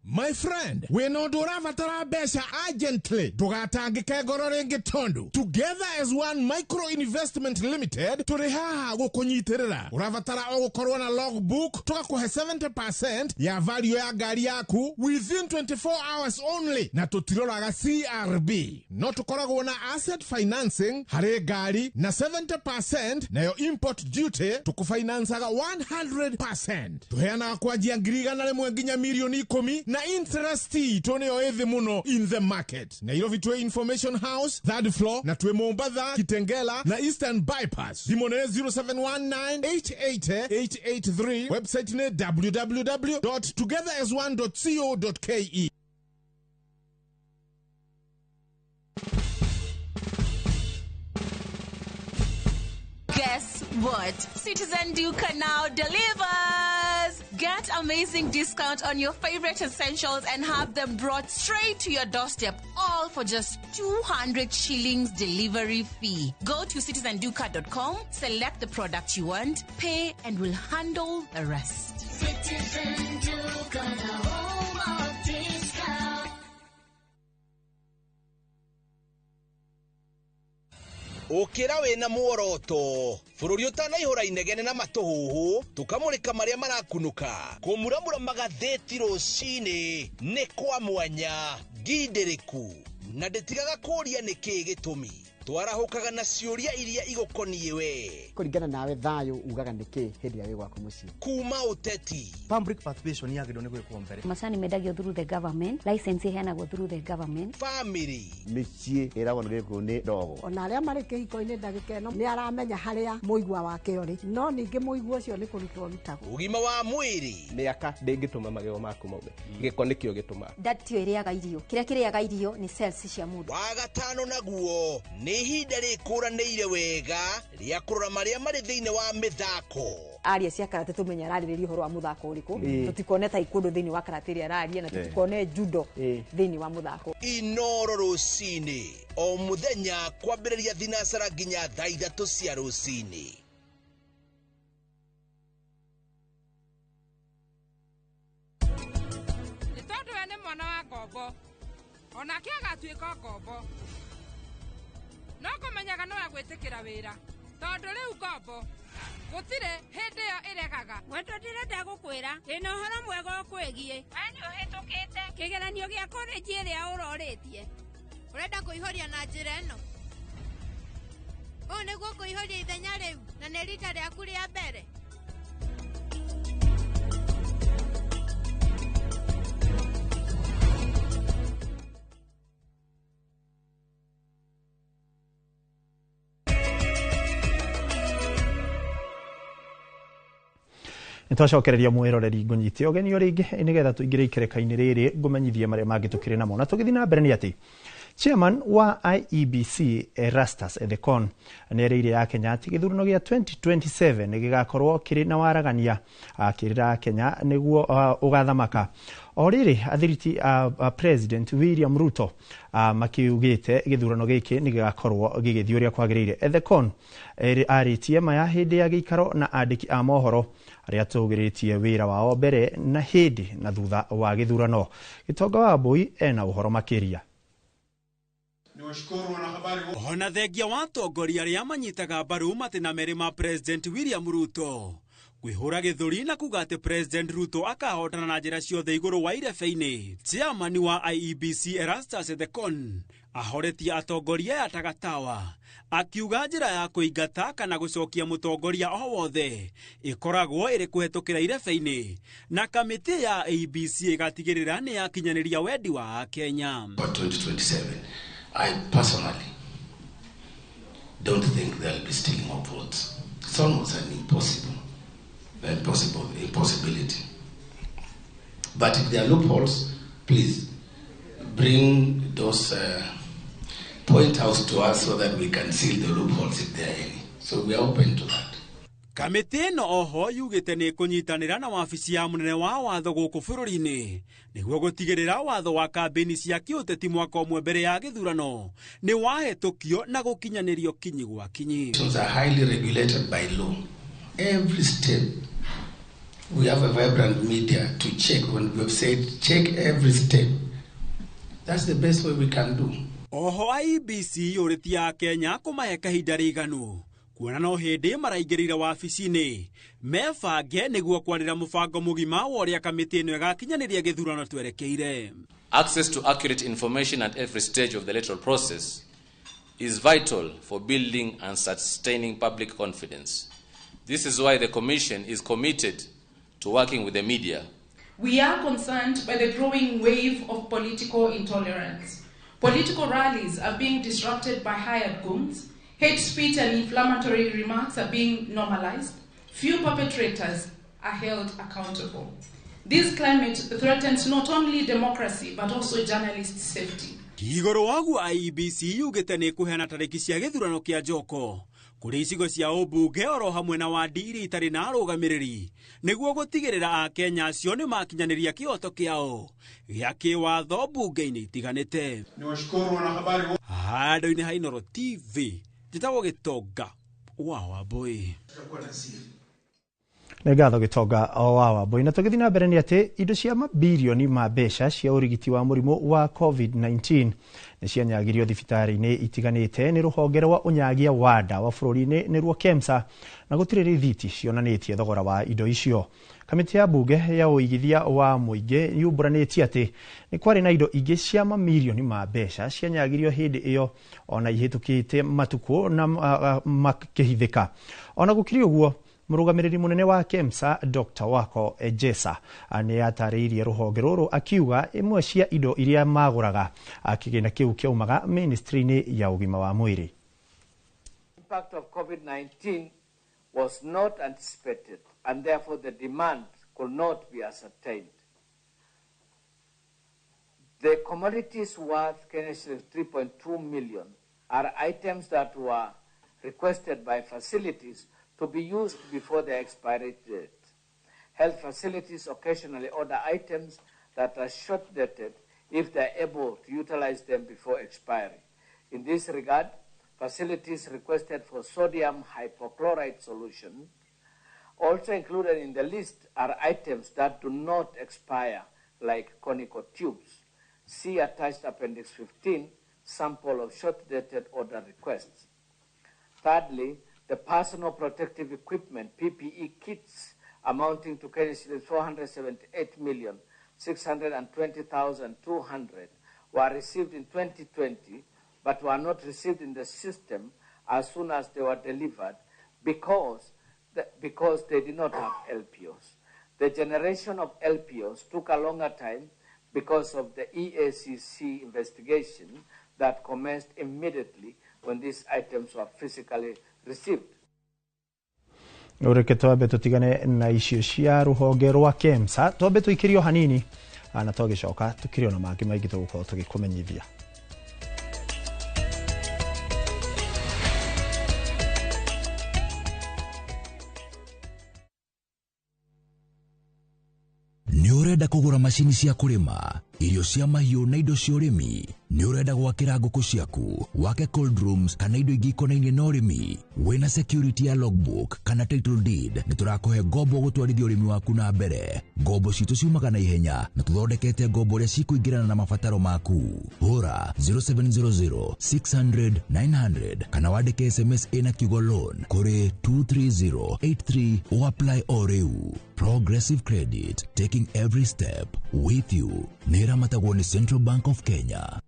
[SPEAKER 24] My friend, wĩna ũndũ ũrabatara mbeca urgently, ndũgatangĩke ngoro rĩngĩ tondũ Together as One Micro Investment Limited tũrĩ haha gũkũnyitĩrĩra. Ũrabatara o gũkorwo na logbook, tũgakũhe 70% ya value ya ngari yaku within 24 hours only, na tũtiroraga CRB. No tũkoragwo na asset financing harĩ ngari na 70%, nayo import duty tũkũfinancaga 100%. Tũheanaga kwanjia 100,000 nginya 10,000,000 na Interest itũ nĩyo ĩthĩ mũno in the market. Nairobi twĩ Information House third floor, na twĩ Mombatha, Kitengela na Eastern Bypass. Thimũ nĩ 0719 880 883. Website nĩ www.togetherasone.co.ke.
[SPEAKER 1] Guess what? Citizen Duka now delivers! Get amazing discount on your favorite essentials and have them brought straight to your doorstep, all for just 200 shillings delivery fee. Go to citizenduka.com, select the product you want, pay, and we'll handle the rest.
[SPEAKER 2] Citizen Duka, the home of discount.
[SPEAKER 4] Ũkĩra wĩna muoroto bũrũri ũtanaihũra inegene na matũhũhũ tũkamũrĩka marĩa marakunũka kũmuramura magathĩti rũcinĩ nĩ kwa mwanya ngindĩrĩku na ndĩtigaga kũũria nĩkĩĩ gĩtũmi twarahũkaga na ciũria iria igũkoniĩ we
[SPEAKER 5] kũringana nawe thayũ ugaga nĩkĩ hĩndĩ ĩrĩa wĩ gwaku mũciĩ
[SPEAKER 4] kuma ũteti
[SPEAKER 25] public participation yagĩrĩirwo nĩ gwĩkwo mbere
[SPEAKER 26] Macani mendagio through the government, license iheanagwo through the government.
[SPEAKER 4] Family
[SPEAKER 27] mĩciĩ ĩragwo nĩ gĩkũyũ nĩ ndogo.
[SPEAKER 28] Ona arĩa marĩ kĩhiko-inĩ ndagĩka ĩno nĩ aramenya harĩa mũigua wake ũrĩ, no ningĩ mũigua ũcio nĩ kũrutwo ũrutagwo.
[SPEAKER 4] Ũgima wa mwĩrĩ
[SPEAKER 29] mĩaka ndĩngĩtũma magego maku maume gĩko nĩkĩo gĩtũmaga
[SPEAKER 30] nda tiyo ĩrĩaga irio, kĩrĩa kĩrĩaga irio nĩ cells cia mũndũ.
[SPEAKER 4] Wa gatano naguo nĩ ihinda rĩkũranĩire wega rĩa kũrora marĩa marĩ thĩinĩ wa mĩthako.
[SPEAKER 31] Aria cia karate tumenya ararĩrĩria ũhoro wa mũthako ũrĩkũ, tũtikone taekwondo thĩinĩ wa karate ĩrĩa araria na tũtikone judo thĩinĩ wa mũthako.
[SPEAKER 4] Inoro rũcinĩ o mũthenya kwambĩrĩria thinacara nginya thaa 3 cia rũcinĩ.
[SPEAKER 32] Nĩ tondũ we nĩ mwana wa ngombo onake agatuĩka ngombo no kũmenyaga no agwĩtĩkĩra wĩra tondũ rĩu ngombo gũtirĩ hĩndĩ ĩyo ĩregaga.
[SPEAKER 33] Wendo ndĩrenda gũkwĩra ndĩna ũhoro mwega ũkwĩgiĩ.
[SPEAKER 32] We nĩ ũhĩtũkĩte
[SPEAKER 33] kĩgeranio gĩa korenji ĩrĩa ũrorĩtie.
[SPEAKER 34] Ũrenda kũihũria na njĩra ĩno? Ũũ nĩguo kũihũria ithenya rĩu na nĩ rita rĩaku rĩa mbere.
[SPEAKER 6] Nĩtwacokereria mwĩroreri ngũnyite ũgeni o rĩngĩ nĩgetha tũingĩre ikereka-inĩ rĩrĩ ngũmenyithie marĩa mangĩ tũkĩrĩ namo na tũgĩthiĩ na mbere nĩ atĩ Chairman wa IEBC Erastus Ethekon nĩerĩire ya Kenya atĩ gĩthurano gĩa 2027 nĩgĩgakorwo kĩrĩ na waragania akĩrĩra Kenya nĩguo ũgathamaka. O rĩrĩ athiriti President William Ruto makiugĩte gĩthurano gĩkĩ nĩgĩgakorwo gĩgĩthiĩ ũrĩa kwagĩrĩire. Ethekon arĩtie maya hĩndĩ ya gĩikaro na andĩki a mohoro arĩa tũgĩrĩtie wĩra wao mbere na hĩndĩ na thutha wa gĩthurano. Gĩtonga wa Mbui ena ũhoro makĩria.
[SPEAKER 8] Ona thengia wa atongoria arĩa manyitaga mbaru matĩna merĩ ma President William Ruto kwĩhũra gĩthũri na kuga atĩ President Ruto akahotana na njĩra ciothe igũrũ wa irebe-inĩ. Chairman wa IEBC Erastus Ethekon ahoretie atongoria aya tagatawa akiuga njĩra ya kũingata kana gũcokia mũtongoria o wothe ĩkoragwo ĩrĩ kũhetũkĩra irebe-inĩ na kamĩtĩ ya IEBC ĩgatigĩrĩra nĩ yakinyanĩria wendi wa Kenya.
[SPEAKER 12] 2027 I personally don't think there'll be stealing of votes. It's almost an impossibility. But if there are loopholes, please bring those point outs to us so that we can seal the loopholes if there are any. So we are open to that.
[SPEAKER 8] Kamĩtĩ ĩno oho yugĩte nĩ ĩkũnyitanĩra na wabici ya mũnene wa watho gũkũ bũrũri-inĩ nĩguo gũtigĩrĩra watho wa kambĩini cia kĩũteti mwaka ũmwe mbere ya gĩthurano nĩ wahĩtũkio na gũkinyanĩrio kinyi gwa kinyi.
[SPEAKER 12] Elections are highly regulated by law. Every step we have a vibrant media to check. When we have said check every step, that's the best way we can do.
[SPEAKER 8] Oho IEBC yũrĩtie Akenya kũmahe kahinda rĩiganu kuona no hĩndĩ maraingĩrĩire wabici-inĩ mebange nĩguo kwarĩra mũbango mũgima wa ũrĩa kamĩtĩ ĩno ĩgakinyanĩria gĩthurano twerekeire.
[SPEAKER 35] Access to accurate information at every stage of the electoral process is vital for building and sustaining public confidence. This is why the Commission is committed to working with the media.
[SPEAKER 3] We are concerned by the growing wave of political intolerance. Political rallies are being disrupted by hired goons. Hate speech and inflammatory remarks are being normalized. Few perpetrators are held accountable. This climate threatens not only democracy but also journalists' safety.
[SPEAKER 7] Igũrũ waguo IEBC yugĩte nĩ ĩkũheana tarĩki cia gĩthurano kĩa njoko kũrĩ icigo cia ũmbunge oro hamwe na wandi iria itarĩ na arũgamĩrĩri nĩguo gũtigĩrĩra akenya acio nĩ makinyanĩria kĩhoto kĩao gĩa kĩwatho mbunge-inĩ itiganĩte. Handũ-inĩ ha Inooro TV njĩtagwo Gĩtonga wa Wambũi.
[SPEAKER 6] Nĩ ngatho Gĩtonga wa Wambũi. Na tũgĩthiĩ na mbere nĩ atĩ indo cia mabirioni ma mbeca cia ũrigiti wa mũrimũ wa COVID-19 nĩ cianyagirio thibitarĩ-inĩ itiganĩte nĩ rũhonge rwa ũnyagia wa ndawa bũrũri-inĩ nĩruo KEMSA, na gũtirĩ rĩthiti cionanĩtie thogora wa indo icio. Kamĩtĩ ya mbunge ya ũigithia wa mũingĩ yumbũranĩtie atĩ nĩ kwarĩ na indo ingĩ cia mamirioni ma mbeca cianyagirio hĩndĩ ĩyo ona ihĩtũkĩte matukũ na makĩhithĩka. Ona gũkĩrĩ ũguo, mũrũgamĩrĩri mũnene wa KEMSA Dr. Wako Ejesa nĩ atarĩirie rũhonge rũrũ akiuga imwe cia indo iria magũraga kĩgĩna kĩu kĩaumaga ministry-inĩ ya ũgima wa mwĩrĩ.
[SPEAKER 9] Impact of COVID-19 was not anticipated and therefore the demand could not be ascertained. The commodities worth Kenya shillings 3.2 million are items that were requested by facilities to be used before their expiry date. Health facilities occasionally order items that are short-dated if they are able to utilize them before expiry. In this regard, facilities requested for sodium hypochlorite solution. Also included in the list are items that do not expire, like conical tubes. See attached Appendix 15, sample of short-dated order requests. Thirdly, the personal protective equipment, PPE kits, amounting to Kenya shillings 478,620,200 were received in 2020, but were not received in the system as soon as they were delivered because they did not have LPOs. The generation of LPOs took a longer time because of the EACC investigation that commenced immediately when these items were physically received.
[SPEAKER 6] Reke twambe tutigane na icio cia ruhonge rwa KEMSA, twambe tuikirio hanini na twagicoka tukirio na mangĩ maingĩ tũgũkorwo tũgĩkũmenyithia.
[SPEAKER 10] Nĩ ũrenda kũgũra macini cia kũrĩma, irio cia mahiũ na indo cia ũrĩmi? Nĩ ũrenda gwakĩra ngũkũ ciaku, wake cold rooms kana indo ingĩ ikonainie na ũrĩmi? Wĩna security ya logbook kana title deed, nĩ tũrakũhe ngombo gũtwarithia ũrĩmi waku na mbere. Ngombo citũ ciumaga na ihenya na tũthondekete ngombo ũrĩa cikũingĩrana na mabataro maku. Hũra 0700 600 900 kana wandĩke SMS ĩna kiugo loan kũrĩ 23083 o apply o rĩu. Progressive Credit, taking every step with you. Nĩ ĩramatagwo nĩ Central Bank of Kenya.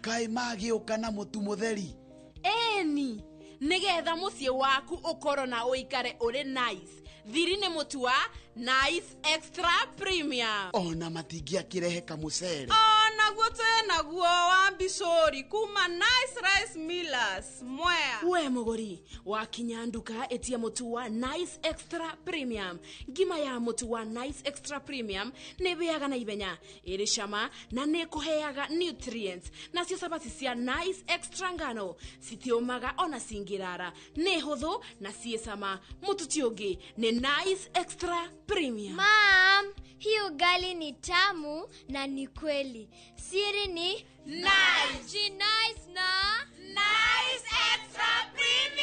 [SPEAKER 11] Kaĩ magĩũka na mũtu mũtheri?
[SPEAKER 1] Ĩni, nĩgetha mũciĩ waku ũkorwo na ũikare ũrĩ nice. Thiri nĩ mũtu wa Nice Extra Premium.
[SPEAKER 11] Ona matingĩakĩrehe kamũcere.
[SPEAKER 13] Onaguo twĩnaguo wa mbicũri kuma Nice Rice Millers Mwea.
[SPEAKER 1] We mũgũri wakinya nduka ĩtia mũtu wa Nice Extra Premium. Ngima ya mũtu wa Nice Extra Premium nĩ ĩhĩaga na ihenya, ĩrĩ cama na nĩ ĩkũheaga nutrients. Nacio cabaci cia Nice Extra ngano citiũmaga ona cingĩrara, nĩ hũthũ na ciĩ cama. Mũtu ti ũngĩ nĩ Nice Extra Premium.
[SPEAKER 2] Mom, hii ugali ni tamu na ni kweli. Siri ni Nice. Nice na
[SPEAKER 13] Nice Extra Premium.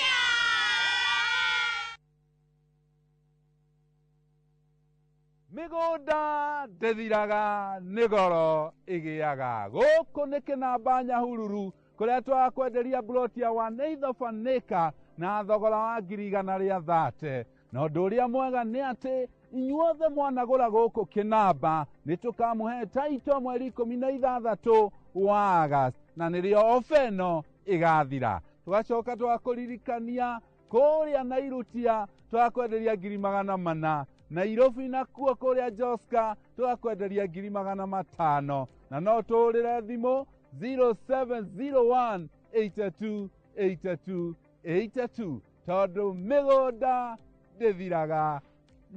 [SPEAKER 14] Mĩgũnda ndĩthiraga nĩ goro ĩgĩaga. Gũkũ nĩ kĩnamba Nyahururu kũrĩa twakwenderia plot ya 1/8 of an acre na thogora wa 130,000. Na ũndũ ũrĩa mwega nĩ atĩ Inyuothe mwanagũra gũkũ Kĩnamba nĩ tũkamũhe taito mweri 16 wa August, na nĩrĩo ofa ĩno ĩgathira. Tũgacoka tũgakũririkania kũrĩa Nairutia tũgakwenderia 400,000, Nairobi nakuo kũrĩa Joska tũgakwenderia 500,000, na no tũhũrĩre thimũ 0701 82 82 82 tondũ mĩgũnda ndĩthiraga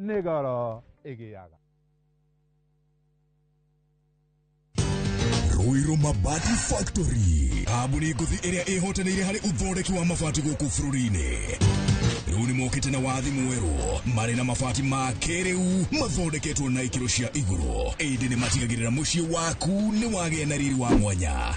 [SPEAKER 14] nĩ goro ĩgĩaga.
[SPEAKER 10] Ruiru Mabati Factory, kambuni ngũthi ĩrĩa ĩhotanĩire harĩ ũthondeki wa mabati gũkũ bũrũri-inĩ. Rĩu nĩ mokĩte na wathi mwerũ, marĩ na mabati ma kĩrĩu mathondeketwo na ikĩro cia igũrũ, ĩndĩ nĩ matigagĩrĩra mũciĩ waku nĩ wagĩa na riri wa mwanya.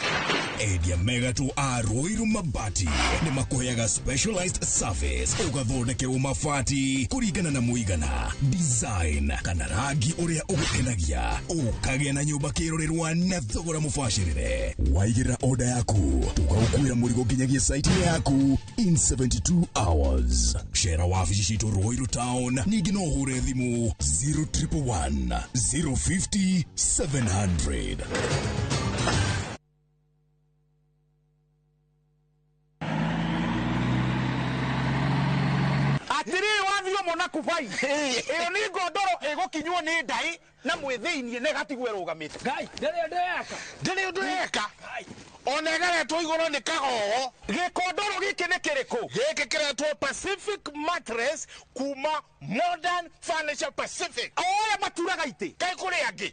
[SPEAKER 10] Endia megatũ a Ruiru Mabati nĩ makũheaga specialized service, ũgathondekerwo mabati kũringana na mũigana, design kana rangi ũrĩa ũgũkenagia, ũkagĩa na nyũmba kĩrorerwa na thogora mũbacĩrĩre. Waigĩrĩra order yaku, tũgagũkuĩra mũrigo nginyagia site-inĩ yaku in 72 hours. Cera wabici citũ Ruiru Town, ningĩ no ũhũre thimũ 0111 050 700.
[SPEAKER 5] Atiriri wathio mona kubai iyo ni ngondoro igukinywo ni ndai na mwithiinie na igatigwo irugamite. Ngai ndiri ndeka ndiri ndeka ona ĩgaretwo igũrũ nĩ kagogo. Gĩkondoro gĩkĩ nĩ kĩrĩkũ? Gĩkĩ kĩretwo Pacific Mattress kuma Modern Furniture Pacific. O ũrĩa maturaga itĩ kaĩ kũrĩ angĩ,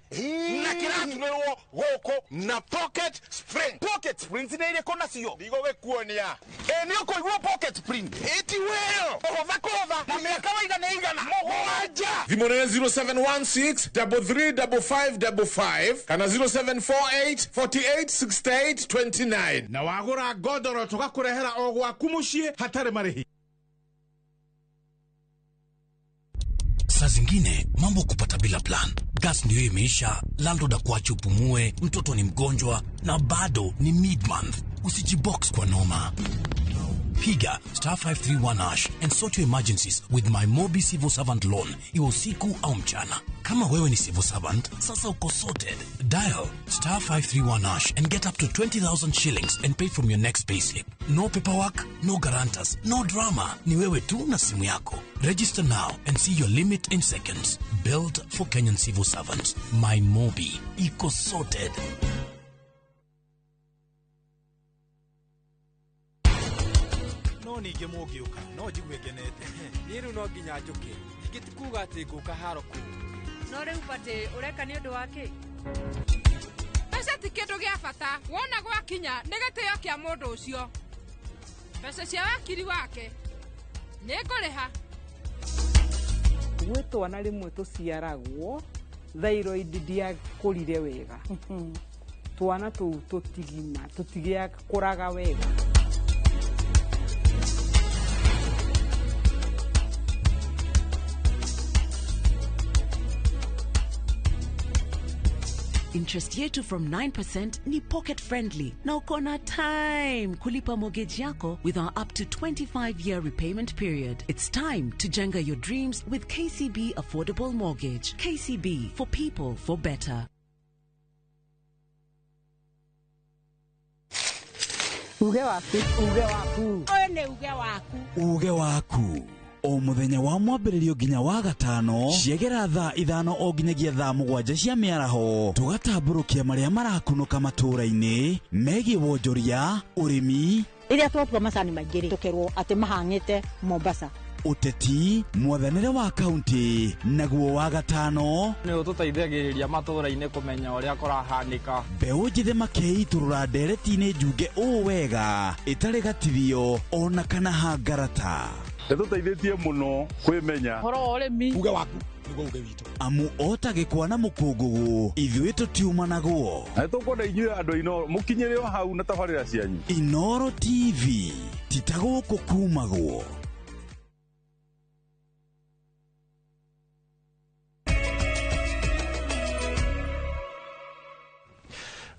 [SPEAKER 5] na kĩraturĩrwo gũkũ na pocket spring. Pocket springs nĩ irĩkũ nacio? Ndigũgĩkuonia. Ĩ nĩ ũkũigua pocket spring ĩti wĩyo kũhũtha kũhũtha na mĩaka waigana ĩigana mũgwanja.
[SPEAKER 15] Thimũ nĩ 0716 335555 kana 0748 48 68 29.
[SPEAKER 16] Na wagũra ngondoro tũgakũrehera o gwaku mũciĩ hatarĩ marĩhi.
[SPEAKER 17] Saa zingine mambo kupata bila plan. Gas ndio imeisha, landlord akuache upumue, mtoto ni mgonjwa na bado ni mid-month. Usijibox kwa noma. Piga star 531 hash and sort your emergencies with my Mobi Civil Servant Loan, iwe usiku au mchana. Kama wewe ni civil servant, sasa uko sorted. Dial star 531 hash and get up to 20,000 shillings and pay from your next payslip. No paperwork, no guarantors, no drama. Ni wewe tu na simu yako. Register now and see your limit in seconds. Built for Kenyan civil servants. My Mobi. Iko sorted.
[SPEAKER 18] No ningĩ mũngĩũka no njigue ngenete.
[SPEAKER 19] Niĩ rĩu no nginya njũke, ningĩ ti kuuga atĩ ngũka haro kũu.
[SPEAKER 33] No rĩu batĩ ũreka nĩ ũndũ wa kĩ?
[SPEAKER 32] Mbeca ti kĩndũ gĩa bata, wona gwakinya nĩ gĩtĩo kĩa mũndũ ũcio. Mbeca cia wakiri wake nĩ ngũrĩha.
[SPEAKER 20] Gwĩ twana rĩmwe tũciaragwo thyroid ndiakũrire wega, twana tũu tũtigima tũtigĩakũraga wega.
[SPEAKER 1] Interest yetu from 9% ni pocket friendly na uko na time kulipa mortgage yako with our up to 25-year repayment period. It's time to jenga your dreams with KCB Affordable Mortgage. KCB, for people, for better.
[SPEAKER 20] Uge waku, uge waku.
[SPEAKER 33] Ũyũ nĩ uge waku.
[SPEAKER 21] Uge waku. O mũthenya wa mwambĩrĩrio nginya wa gatano ciegera thaa 5 o nginyagia thaa 7 cia mĩaraho, tũgatambũrũkia marĩa marakunũka matũũra-inĩ megiĩ wonjoria, ũrĩmi.
[SPEAKER 30] Rĩrĩa twatua macani maingĩ rĩ, tũkerwo atĩ mahang'ĩte Mombasa.
[SPEAKER 21] Ũteti, mwathanĩre wa kaunti, naguo wa gatano
[SPEAKER 19] nĩ ũtũteithagĩrĩria matũũra-inĩ kũmenya ũrĩa kũrahanĩka.
[SPEAKER 21] Mbeũ njĩthĩ makeitũrũra ndereti-inĩ njunge ũũ wega ĩtarĩ gatithio ona kana hangarata.
[SPEAKER 14] Nĩtũteithĩtie mũno kwĩmenya
[SPEAKER 20] ũhoro wa ũrĩmi.
[SPEAKER 11] Uge waku nĩguo uge witũ.
[SPEAKER 21] Amu ota gĩkwa na mũkũngũgũ ithuĩ tũtiumanagwo.
[SPEAKER 14] Na nĩtũkwenda inyuĩ andũ a Inooro mũkinyĩre o hau na tabarĩra cianyu.
[SPEAKER 21] Inooro TV ti ta gũkũ kumagwo.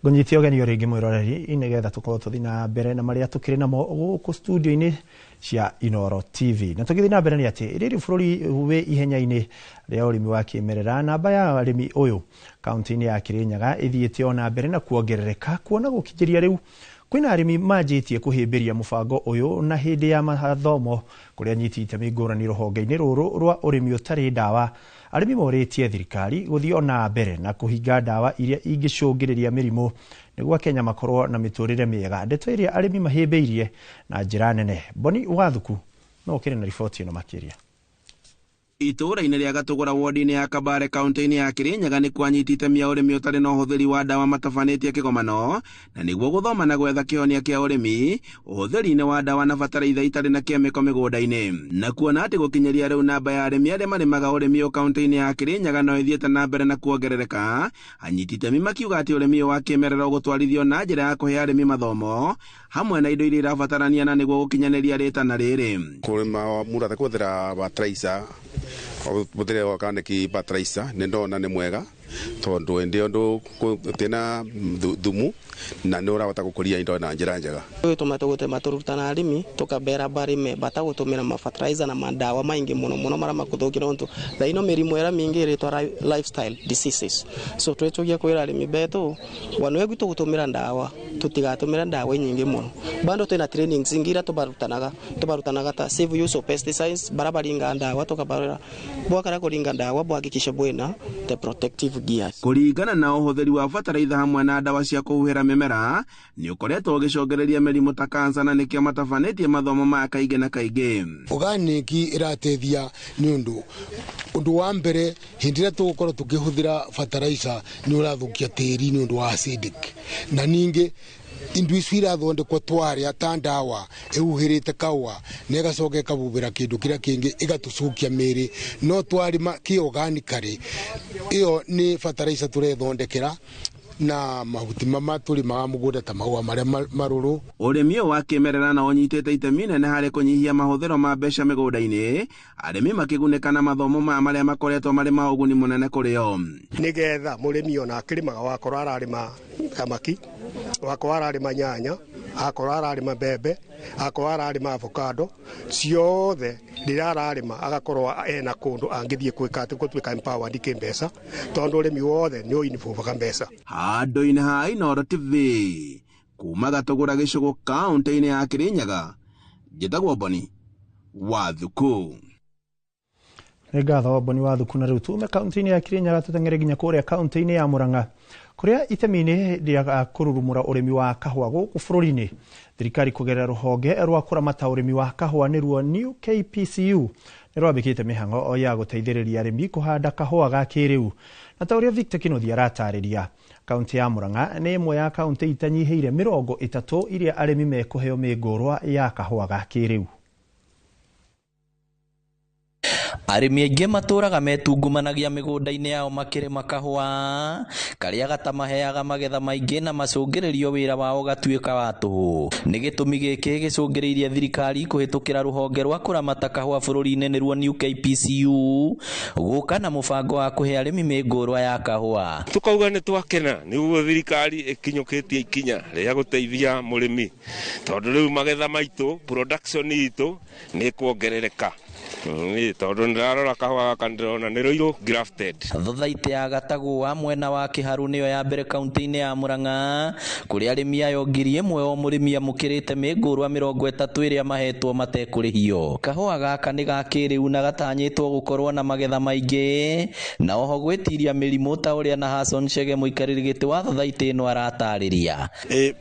[SPEAKER 6] Ngũnyite ũgeni o rĩngĩ mwĩroreri nĩgetha tũkorwo tũthiĩ na mbere na marĩa tũkĩrĩ namo gũkũ studio-inĩ cia Inooro TV. Na tũgĩthiĩ na mbere nĩ atĩ rĩrĩ bũrũri wĩ ihenya-inĩ rĩa ũrĩmi wa kĩmerera, namba ya arĩmi ũyũ kaunti-inĩ ya Kirinyaga ĩthiĩte o na mbere na kuongerereka, kuona gũkinyĩria rĩu kwĩna arĩmi manjĩtie kũhĩmbĩria mũbango ũyũ na hĩndĩ ya mathomo kũrĩa anyiti itemi ngũrani rũhonge-inĩ rũrũ rwa ũrĩmi ũtarĩ ndawa. Arĩmi morĩtie thirikari gũthiĩ o na mbere na kũhinga ndawa iria ingĩcũngĩrĩria mĩrimũ nĩguo Akenya makorwo na mĩtũrĩre mĩega, ndeto ĩrĩa arĩmi mahĩmbĩirie na njĩra nene. Boni Wathuku no ũkĩrĩ na riboti ĩno makĩria.
[SPEAKER 3] Itũũra-inĩ rĩa Gatũgũra wodi-inĩ ya Kabare kaunti-inĩ ya Kirinyaga nĩ kwanyiti itemi ya ũrĩmi ũtarĩ na ũhũthĩri wa ndawa matabanĩtie kĩgomano na nĩguo gũthoma na gwetha kĩhonia kĩa ũrĩmi ũhũthĩri-inĩ wa ndawa na bataraitha itarĩ na kĩmĩko mĩgũnda-inĩ, na kuona atĩ gũkinyĩria rĩu namba ya arĩmi arĩa marĩmaga ũrĩmi ũyũ kaunti-inĩ ya Kirinyaga no ĩthiĩte na mbere na kuongerereka. Anyiti itemi makiuga atĩ ũrĩmi ũyũ wa kĩmerera ũgũtwarithio na njĩra ya kũhe arĩmi mathomo hamwe na indo iria irabatarania na nĩguo gũkinyanĩria rĩtana rĩrĩ.
[SPEAKER 4] Kũrĩma mũndũ atekũhũthĩra bataraitha ũhũthĩre organic fertilizer nĩ ndona nĩ mwega tondũ ĩndĩ ũndũ tĩna thumu na nĩ ũrahota gũkũria indo na njĩra njega.
[SPEAKER 8] Ũyũ tũmate gũtema tũrutana arĩmi tũkabera barĩme batagũtũmĩra ma fertilizer na mandawa maingĩ mũno mũno marĩa makũthũkia nontu thaa ino mĩrimũ ĩrĩa mĩingĩ ĩrĩtwa lifestyle diseases. So twĩtũgia kwĩra arĩmi betũ wanwe gwitũ gũtũmĩra ndawa tũtigatũmĩra ndawa nyingĩ mũno. Bado twĩna trainings ingĩ iria tũbarutanaga ta safe use of pesticides barabaringa ndawa tũkabarora bwakara kũringa ndawa bwahakikisha bwĩna the protective gears.
[SPEAKER 3] Kũringana na ũhũthĩri wa bataraitha hamwe na ndawa cia kũhuhĩra mĩmera nĩ ũkoretwo ũgĩcũngĩrĩria mĩrimũ ta kansa na nĩkĩo matabanĩtie mathomo maya kaingĩ na kaingĩ.
[SPEAKER 12] Organic ĩrateithia nĩ ũndũ wa mbere hĩndĩ ĩrĩa tũgũkorwo tũkĩhũthĩra fertilizer nĩ ũrathũkia tĩri nĩ ũndũ wa acidic, na ningĩ indo icio irathondekwo twarĩa ta ndawa ĩhuhĩrĩte kaũa na ĩgacoka ĩkahuhĩra kĩndũ kĩrĩa kĩngĩ ĩgatũcukia mĩĩrĩ, no twarĩma kĩ-organically ĩyo nĩ fertilizer tũrethondekera na mahuti mama tũrĩmaga mũgũnda ta mahũa marĩa marũrũ.
[SPEAKER 3] Ũrĩmi ũyũ wa kĩmerera na ũnyitĩte itemi nene harĩ kũnyihia mahũthĩro ma mbeca mĩgũnda-inĩ, arĩmi makĩgunĩka na mathomo maya marĩa makoretwo marĩ ma ũguni mũnene kũrĩ o.
[SPEAKER 22] Nĩgetha mũrĩmi ona akĩrĩmaga wakorwo ararĩma thamaki, wakorwo ararĩma nyanya, akorwo ararĩma mbembe, akorwo ararĩma avocado, ciothe rĩrĩa ararĩma agakorwo ena kũndũ angĩthiĩ gwĩka atĩ gũtuĩka empowered kĩmbeca, tondũ ũrĩmi wothe nĩ ũinvolvaga mbeca.
[SPEAKER 3] Handũ-inĩ ha Inooro TV kuma Gatũgũra gĩcũgũ kaunti-inĩ ya Kirinyaga, njĩtagwo Boni Wathuku.
[SPEAKER 6] Nĩ ngatho Boni Wathuku. Na rĩu tume kaunti-inĩ ya Kirinyaga tũteng'ere nginya kũrĩa kaunti-inĩ ya Murang'a kũrĩa itemi-inĩ rĩa kũrurumũra ũrĩmi wa kahũa gũkũ bũrũri-inĩ, thirikari kũgerera rũhonge rwa kũramata ũrĩmi wa kahũa nĩruo New KPCU nĩ rwambĩkĩte mĩhang'o ya gũteithĩrĩria arĩmi kũhanda kahũa ga kĩrĩu. Na ta ũrĩa Victor Kĩnuthia aratarĩria, kaunti ya Murang'a nĩ ĩmwe ya kaunti itanyihĩire 30 iria arĩmi mekũheo mĩngũrwa ya kahũa ga kĩrĩu.
[SPEAKER 23] Arĩmi aingĩ matũraga metungumanagia mĩgũnda-inĩ yao makĩrĩma kahũa karĩa gatamaheaga magetha maingĩ na macũngĩrĩrio wĩra wao ũgatuĩka wa tũhũ. Nĩ gĩtũmi gĩkĩ gĩcũngĩrĩirie thirikari kũhĩtũkĩra rũhonge rwa kũramata kahũa bũrũri-inĩ nĩruo New KPCU gũka na mũbango wa kũhe arĩmi mĩngũrwa ya kahũa.
[SPEAKER 24] Tukauga nĩ twakena nĩguo thirikari ĩkinyũkĩtie ikinya rĩa gũteithia mũrĩmi, tondũ rĩu magetha maitũ production itũ nĩ kuongerereka. Tondũ ndĩrarora kahũa gaka ndĩrona nĩ rũirũ grafted.
[SPEAKER 23] Thothaitĩ ya Gatagũa mwena wa Kĩharu nĩyo ya mbere kaunti-inĩ ya Murang'a kũrĩa arĩmi ayo 1000 o mũrĩmi amũkĩrĩte mĩngũrwa 30 ĩrĩa mahetwo matekũrĩhio. Kahũa gaka nĩ ga kĩrĩu na gatanyĩtwo gũkorwo na magetha maingĩ na oho gwĩtiria mĩrimũ ta ũrĩa na Hassan Chege mũikarĩri gĩtĩ wa thothaitĩ ĩno aratarĩria.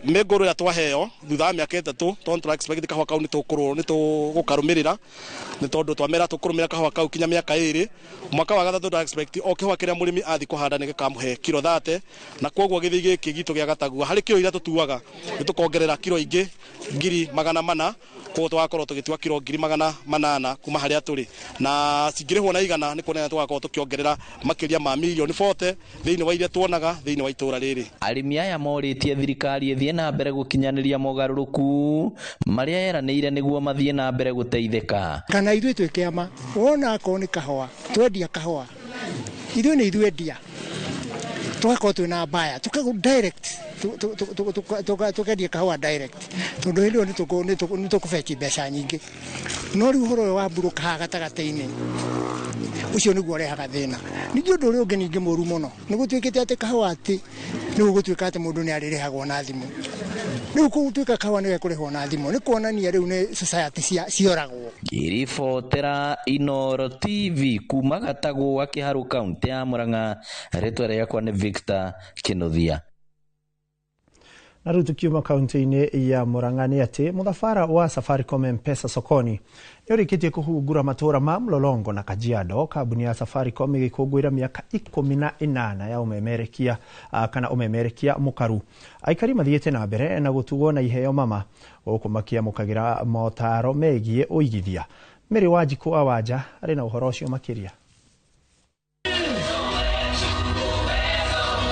[SPEAKER 25] Mĩngũrwa ĩrĩa twaheo thutha wa mĩaka 3 tondũ tũra expect kahũa kau nĩ tũgũkarũmĩrĩra nĩ tondũ twamera tũkũrũmĩrĩra kahũa kau kinya mĩaka 2 mwaka wa gatatũ tũra expect o kĩhũa kĩrĩa mũrĩmi athi kũhanda nĩ gĩkamũhe kiro 30 na kwoguo gĩthii gĩkĩ gitũ gĩa Gatagua harĩ kiro iria tũtuaga nĩ tũkongerera kiro ingĩ 400,000 koguo tũgakorwo tũgĩtua kiro 800,000 kuma harĩa tũrĩ na cingĩrĩhwo na igana nĩ kuonania tũgakorwo tũkĩongerera makĩria ma mirioni 40 thĩinĩ wa iria tuonaga thĩinĩ wa itũra rĩrĩ.
[SPEAKER 23] Arĩmi aya morĩtie thirikari ĩthiĩ na mbere gũkinyanĩria mogarũrũku marĩa yeranĩire nĩguo mathiĩ na mbere gũteithĩka.
[SPEAKER 26] Kana ithuĩ twĩ kĩama wona akorwo nĩ kahũa twendia kahũa ithuĩ nĩ ithuĩ endia tũgakorwo twĩna mbaya tũkagũ direct Tukendia kahũa direct tondũ hĩndĩ ĩyo nĩ tũkũbeti mbeca nyingĩ. No rĩu ũhoro ũyũ wa mburuka haha gatagatĩ-inĩ ũcio nĩguo ũrehaga thĩna. Ningĩ ũndũ ũrĩa ũngĩ ningĩ mũru mũno nĩ gũtuĩkĩte atĩ kahũa atĩ nĩ gũgũtuĩka atĩ mũndũ nĩ arĩrĩhagwo na thimũ. Rĩu gũtuĩka kahũa nĩ gekũrĩhwo na thimũ nĩ kuonania rĩu nĩ society cioragwo.
[SPEAKER 23] Ngĩribotera Inooro TV kuma Gatagũ wa Kĩharũ kaũntĩ ya Murang'a, rĩtwa rĩakwa nĩ Victor Kĩnuthia.
[SPEAKER 6] Na rĩu tukiuma kaunti-inĩ ya Murang'a nĩ atĩ mũthabara wa Safaricom M-Pesa sokoni nĩ ũrĩkĩtie kũhungura matũũra ma Mlolongo na Kajiado. Kambuni ya Safaricom ĩgĩkũngũĩra mĩaka 18 ya ũmemerekia kana ũmemerekia mũkaru. Aikari mathiĩte na mbere na gũtugwo na iheo mama gũkũ makĩamũkagĩra motaro megiĩ ũigithia. Mary Wanjikũ wa Wanja arĩ na ũhoro ũcio makĩria.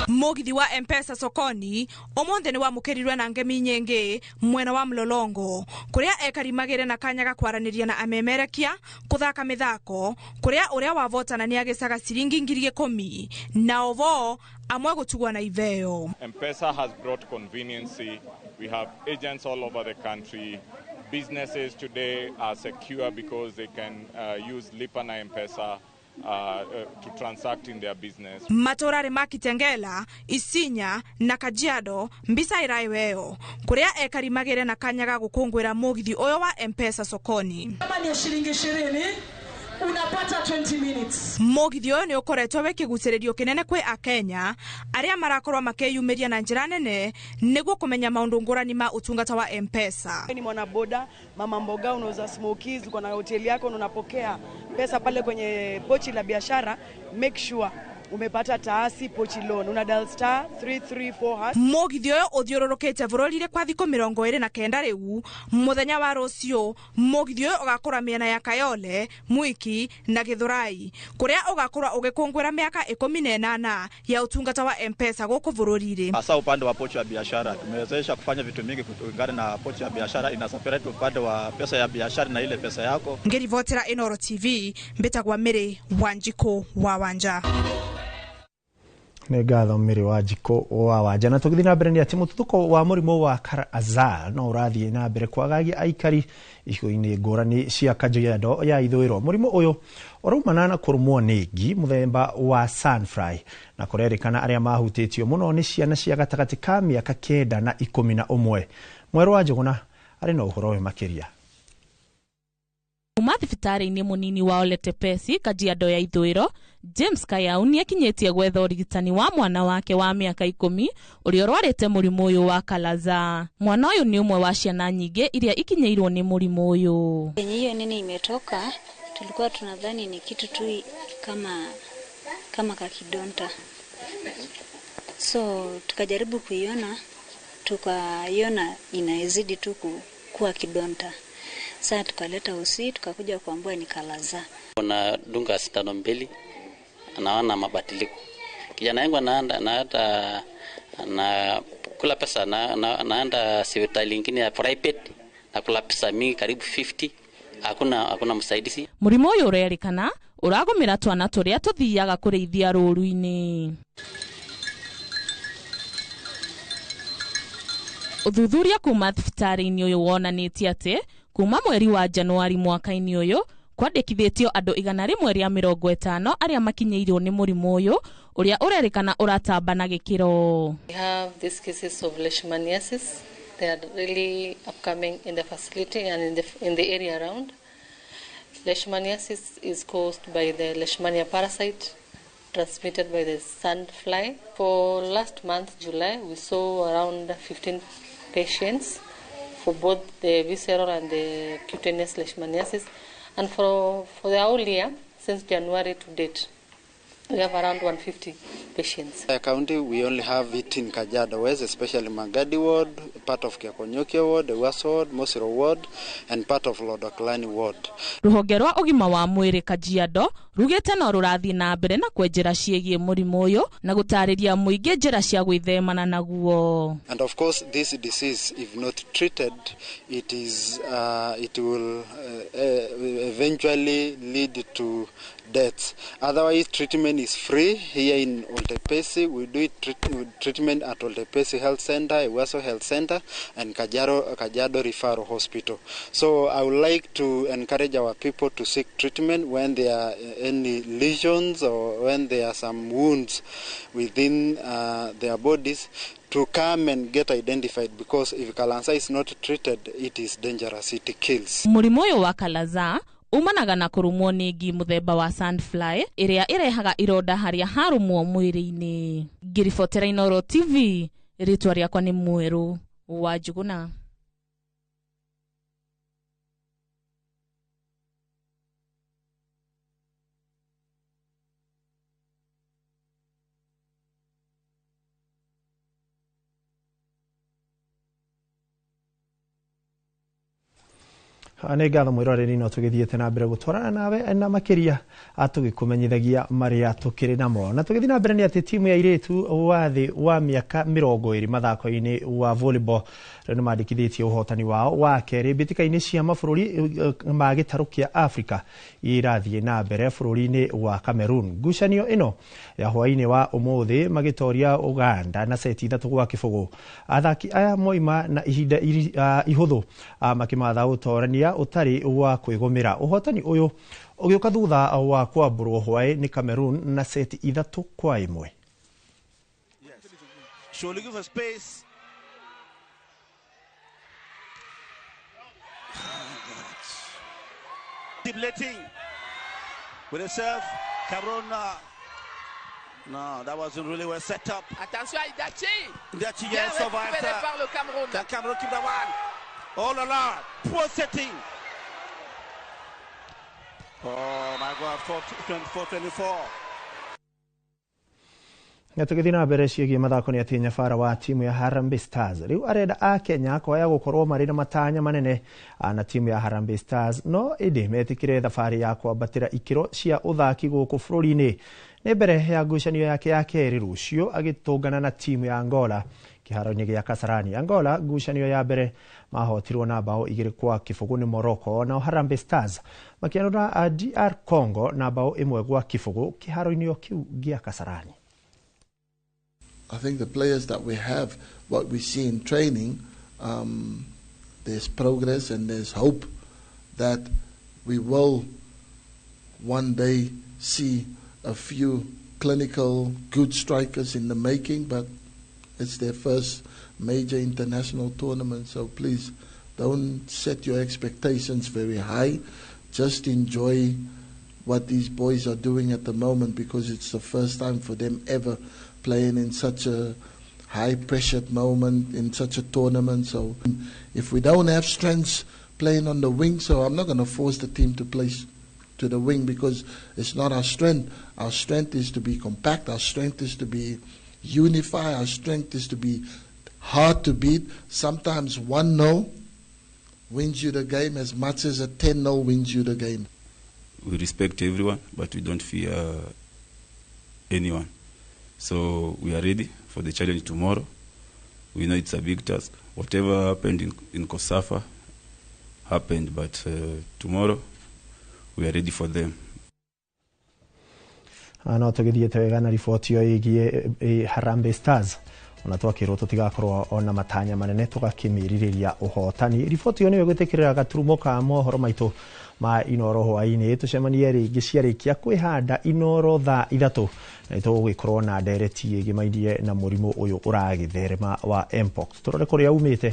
[SPEAKER 32] Mũgithi wa M-Pesa sokoni ũmũthĩ nĩ wamũkĩrirwe na ngemi nyingĩ mwena wa Mlolongo kũrĩa ekari magĩre na kanya ga kwaranĩria na amemerekia kũthaka mĩthako kũrĩa ũrĩa wavotana nĩ agĩcaga ciringi 10,000 na ovo amwe gũtugwo na iveo.
[SPEAKER 2] M-Pesa has brought convenience. We have agents all over the country. Businesses today are secure because they can use Lipa na M-Pesa to transact in their business.
[SPEAKER 32] Matũũra ma Kitengela, Isinya na Kajiado mbica ĩraiweo kũrĩa ekari magĩre na kanya ga gũkũngũĩra mũgithi ũyũ wa M-Pesa sokoni.
[SPEAKER 5] Kama ni shilingi 20 unapata 20 minutes.
[SPEAKER 32] Mũgithi ũyũ nĩ ũkoretwo wĩ kĩgucĩrĩrio kĩnene kwĩ Akenya arĩa marakorwo makĩyumĩria na njĩra nene nĩguo kũmenya maũndũ ngũrani ma ũtungata wa M-Pesa.
[SPEAKER 5] Ni mwanaboda, mama mboga, unauza smokies, uko na hoteli yako na unapokea pesa pale kwenye pochi la biashara, make sure umepata taasi pochi loan. Una dial star 334#.
[SPEAKER 32] Mũgithi ũyũ ũthiũrũrũkĩte bũrũri-inĩ kwa thikũ 29 rĩu. Mũthenya wa rũciũ mũgithi ũyũ ũgakora mĩena ya Kayole, Mwiki na Gĩthũrai kũrĩa ũgakorwo ũgĩkũngũĩra mĩaka 18 ya ũtungata wa M-Pesa gũkũ bũrũri-inĩ.
[SPEAKER 7] Hasa upande wa pochi ya biashara tumewezesha kufanya vitu mingi kulingana na pochi ya biashara, ina separate upande wa pesa ya biashara na ile pesa yako.
[SPEAKER 32] Ngĩribotera Inooro TV mbĩtagwa Mary Wanjikũ wa Wanja.
[SPEAKER 6] Nĩ ngatho Mary Wanjikũ wa Wanja. Na tũgĩthiĩ na mbere nĩ atĩ mũtuthũko wa mũrimũ wa Kala-azar no ũrathiĩ na mbere kwagagia aikari icigo-inĩ ngũrani cia Kajiado ya ithũĩro. Mũrimũ ũyũ ũraumana na kũrũmwo nĩ ngi mũthemba wa sandfly na kũrerĩkana arĩa mahutĩtio mũno nĩ ciana cia gatagatĩ ka mĩaka 9 na 11. Mwerũ wa Njũgũna arĩ na ũhoro ũyũ makĩria.
[SPEAKER 9] Kuma thibitarĩ-inĩ mũnini wa Oletepesi, Kajiado ya ithũĩro, James Kayau nĩakinyĩtie gwetha ũrigitani wa mwana wake wa mĩaka 10 ũrĩa ũrwarĩte mũrimũ ũyũ wa Kala-azar. Mwana ũyũ nĩ ũmwe wa ciana nyingĩ iria ikinyĩirwo nĩ mũrimũ ũyũ.
[SPEAKER 10] Yenye hiyo nini imetoka, tulikuwa tunadhani ni kitu tu kama kakidonta. So tukajaribu kuiona, tukaiona inazidi tu kuwa kidonta. Sasa tukaleta usi, tukakuja kuambua ni Kala-azar.
[SPEAKER 13] Dunga sindano 2 anaona mabadiliko. Kijana yangu anaenda na kula pesa naenda hospitali nyingine ya private na kula pesa mingi karibu 50, hakuna msaidizi.
[SPEAKER 9] Mũrimũ ũyũ ũrerĩkana ũragũmĩra twana tũrĩa tũthiaga kũrĩithia rũru-inĩ. Ũthuthuria kuma thibitarĩ-inĩ ũyũ wonanĩtie atĩ kuma mweri wa Januari mwaka-inĩ ũyũ kwandĩkithĩtio andũ 150 arĩa makinyĩirwo nĩ mũrimũ ũyũ ũrĩa ũrerĩkana ũratamba na gĩkĩro.
[SPEAKER 15] We have these cases of leishmaniasis. They are really upcoming in the facility and in the area around. Leishmaniasis is caused by the Leishmania parasite transmitted by the sandfly. For last month, July, we saw around 15 patients for both the visceral and the cutaneous leishmaniasis. And for the whole year, since January to date, we have around 150 patients.
[SPEAKER 16] In the county, we only have it in Kajiado West, especially Magadi ward, part of Kiakonyokia ward, the West ward, Mosiro ward, and part of Lodoklani ward.
[SPEAKER 9] Rũhonge rwa ũgima wa mwĩrĩ Kajiado rugĩte no rũrathiĩ na mbere na kwenjera ciĩgiĩ mũrimũ ũyũ na gũtarĩria mũingĩ njĩra cia gwĩthemana naguo.
[SPEAKER 16] And of course, this disease, if not treated, it will eventually lead to deaths. Otherwise, treatment is free here in Oltepesi. We do it treatment at Oltepesi Health Center, Ewaso Health Center, and Kajiado Referral Hospital. So I would like to encourage our people to seek treatment when there are any lesions or when there are some wounds within their bodies, to come and get identified, because if Kalansa is not treated, it is dangerous, it kills.
[SPEAKER 9] Mũrimũ ũyũ wa kalaza umanaga na kũrũmwo nĩ ngi mũthemba wa sandfly ĩrĩa ĩrehaga ironda harĩa harũmwo mwĩrĩ-inĩ. Ngĩribotera Inooro TV, rĩtwa rĩakwa nĩ Mwerũ wa Njuguna.
[SPEAKER 6] Nĩ ngatho mwĩroreri no tũgĩthiĩte na mbere gũtwarana nawe na makĩria tũgĩkũmenyithagia marĩa tũkĩrĩ namo. Na tũgĩthiĩ na mbere nĩ atĩ timu ya airĩtu wa thĩ wa mĩaka 20 mathako-inĩ wa volleyball rĩu nĩ mandĩkithĩtie ũhotani wao wa kerĩ mbĩtĩka-inĩ cia mabũrũri ma gĩtarũ kĩa Africa irathiĩ na mbere bũrũri-inĩ wa Cameroon. Ngucanio ĩno ya hwaĩ-inĩ wa ũmũthĩ magĩtoria Uganda na seti 3-0. Athaki aya moima na ihinda ihũthũ makĩmatha ũtorania ũtarĩ wa kwĩgũmĩra. Ũhotani ũyũ ũgĩũka thutha wa kwambũrwo hwaĩ nĩ Cameroon na seti 3-1.
[SPEAKER 1] She looking for space. Deep letting with herself. Cameroon. No, that wasn't really well set up.
[SPEAKER 11] Attention à Idachi.
[SPEAKER 1] Idachi, yes, survived.
[SPEAKER 11] Par le Cameroun.
[SPEAKER 1] The Cameroon keep that one. Oh la la, poor setting. Oh my God, 24-24.
[SPEAKER 6] Na tũgĩthiĩ na mbere ciĩgiĩ mathako nĩ atĩ nyabara wa timu ya Harambee Stars rĩu arenda a Kenya kwaya gũkorwo marĩ na matanya manene na timu ya Harambee Stars no ĩndĩ metĩkĩre thabarĩ ya kwambatĩra ikĩro cia ũthaki gũkũ bũrũri-inĩ. Nĩ mbere ya ngucanio yake ya kerĩ rũciũ agĩtũngana na timu ya Angola kĩharo-inĩ gĩa Kasarani. Angola ngucanio ya mbere mahotirwo na bao 2-0 nĩ Morocco, nao Harambee Stars makĩanũra DR Congo na bao 1-0 kĩharo-inĩ o kĩu gĩa Kasarani.
[SPEAKER 14] I think the players that we have, what we see in training, there's progress and there's hope that we will one day see a few clinical good strikers in the making, but it's their first major international tournament, so please don't set your expectations very high. Just enjoy what these boys are doing at the moment, because it's the first time for them ever playing in such a high-pressured moment, in such a tournament. So if we don't have strengths playing on the wing, so I'm not going to force the team to play to the wing, because it's not our strength. Our strength is to be compact. Our strength is to be unified. Our strength is to be hard to beat. Sometimes 1-0 wins you the game as much as a 10-0 wins you the game.
[SPEAKER 17] We respect everyone, but we don't fear anyone. So we are ready for the challenge tomorrow. We know it's a big task. Whatever happened in COSAFA happened, but tomorrow we are ready for them.
[SPEAKER 6] No tũgĩthiĩte wega na riboti ĩyo ĩgiĩ Harambee Stars ona twakĩrwo tũtigakorwo ona matanya manene tũgakĩmĩrirĩria ũhotani. Riboti ĩyo nĩyo ĩgwĩtĩkĩrĩra gaturumo ka mohoro maitũ ma Inooro hwaĩ-inĩ. Tũcemanie rĩngĩ ciarĩkia kwĩhanda Inooro thaa 3 na nĩtũgũgĩkorwo na ndereti ĩgĩmainie na mũrimũ ũyũ ũragĩtherema wa Mpox. Tũrore kũrĩa umĩte,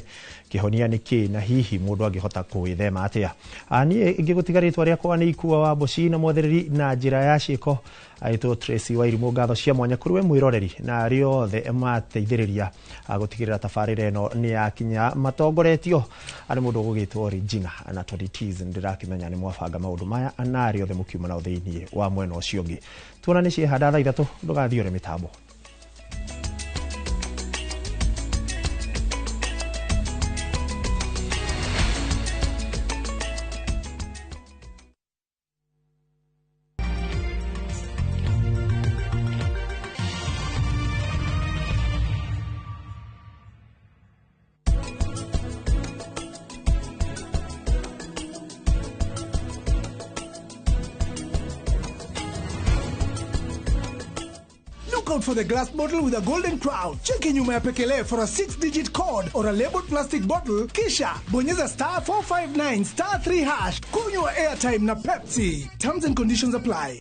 [SPEAKER 6] kĩhonia nĩ kĩ, na hihi mũndũ angĩhota kũwĩthema atĩa. Niĩ ngĩgũtiga rĩtwa rĩakwa nĩ Ikua wa Mboci na mwathereri na njĩra ya ciĩko aitwo Tracy Wairimũ. Ngatho cia mwanya kũrĩ we mwĩroreri na arĩa othe mateithĩrĩria gũtigĩrĩra tabarĩra ĩno nĩ yakinya matongoretio arĩ mũndũ ũgũgĩtwo Regina na Tony T's. Ndĩrakĩmenya nĩ mwabanga maũndũ maya na arĩa othe mũkiuma nao thĩinĩ wa mwena ũcio ũngĩ. Tuonane ciehanda thaa 3, ndũgathiĩ ũrĩ mĩtambo.
[SPEAKER 4] Look out for the glass bottle with a golden crown. Cheki nyuma ya pekele for a 6-digit code or a labeled plastic bottle, kisha bonyeza star 459 star 3 hash. Kunywa airtime na Pepsi. Terms and conditions apply.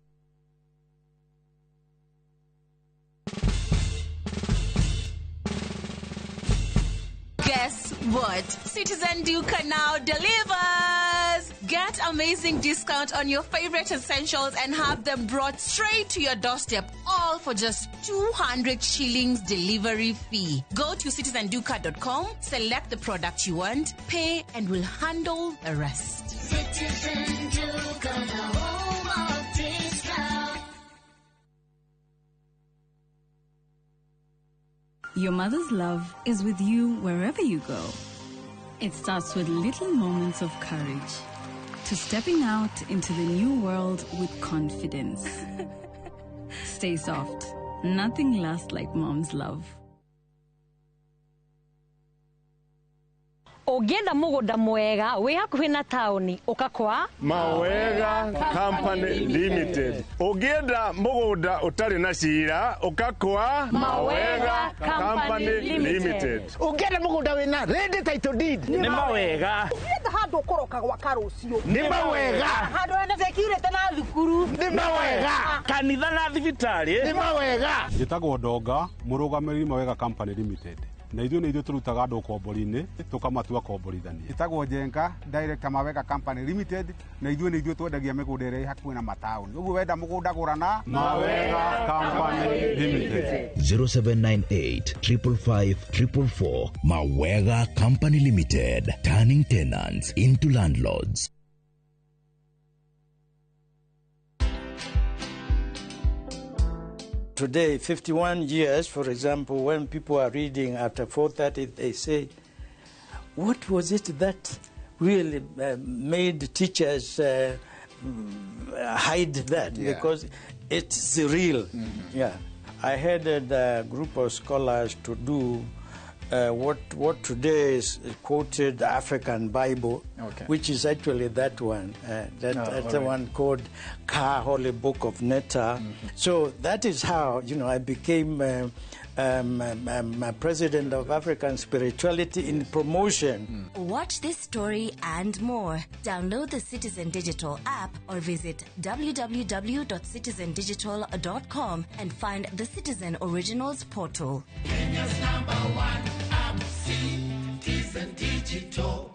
[SPEAKER 8] Guess what? Citizen Duka now delivers! Get amazing discount on your favorite essentials and have them brought straight to your doorstep, all for just 200 shillings delivery fee. Go to citizenduka.com, select the product you want, pay, and we'll handle the rest.
[SPEAKER 12] Citizen Duka, the home of discount.
[SPEAKER 18] Your mother's love is with you wherever you go. It starts with little moments of courage, to stepping out into the new world with confidence. Stay soft. Nothing lasts like mom's love.
[SPEAKER 19] Ũngĩenda mũgũnda mwega wĩ hakuhĩ na taũni ũka kwa
[SPEAKER 20] Mawega Company Limited. Ũngĩenda mũgũnda ũtarĩ na cira ũka kwa Mawega Company Limited.
[SPEAKER 21] Ũngĩenda mũgũnda wĩna ready title deed
[SPEAKER 27] nĩ Mawega.
[SPEAKER 32] Ũngĩenda handũ ũkũroka gwaka rũciũ
[SPEAKER 27] nĩ Mawega.
[SPEAKER 32] Handũ hena security na thukuru
[SPEAKER 27] nĩ Mawega. Kanitha na thibitarĩ
[SPEAKER 21] nĩ Mawega.
[SPEAKER 28] Njĩtagwo Ndonga, mũrũgamĩrĩri Mawega Company Limited. Na ithuĩ nĩ ithuĩ tũrutaga andũ ũkombori-inĩ tũkamatua komborithania.
[SPEAKER 29] Ĩtagwo Njenga, director Mawega Company Limited, na ithuĩ nĩ ithuĩ twendagia mĩgũnda ĩrĩa ĩ hakuhĩ na mataũni. Ũguo wenda mũgũnda gũra na
[SPEAKER 28] Mawega Company Limited.
[SPEAKER 30] 0798 555 444. Mawega Company Limited, turning tenants into landlords.
[SPEAKER 31] Today, 51 years, for example, when people are reading after 4:30, they say, what was it that really made teachers hide that?
[SPEAKER 33] Yeah.
[SPEAKER 31] Because it's real.
[SPEAKER 33] Mm-hmm.
[SPEAKER 31] Yeah. I headed a group of scholars to do what today is quoted African Bible,
[SPEAKER 33] okay,
[SPEAKER 31] which is actually that one, that's the one called Ka Holy Book of Netta.
[SPEAKER 33] Mm-hmm.
[SPEAKER 31] So that is how, you know, I became president of African Spirituality in promotion.
[SPEAKER 33] Mm.
[SPEAKER 34] Watch this story and more. Download the Citizen Digital app or visit www.citizendigital.com and find the Citizen Originals portal.
[SPEAKER 12] Kenya's number one app, Citizen Digital.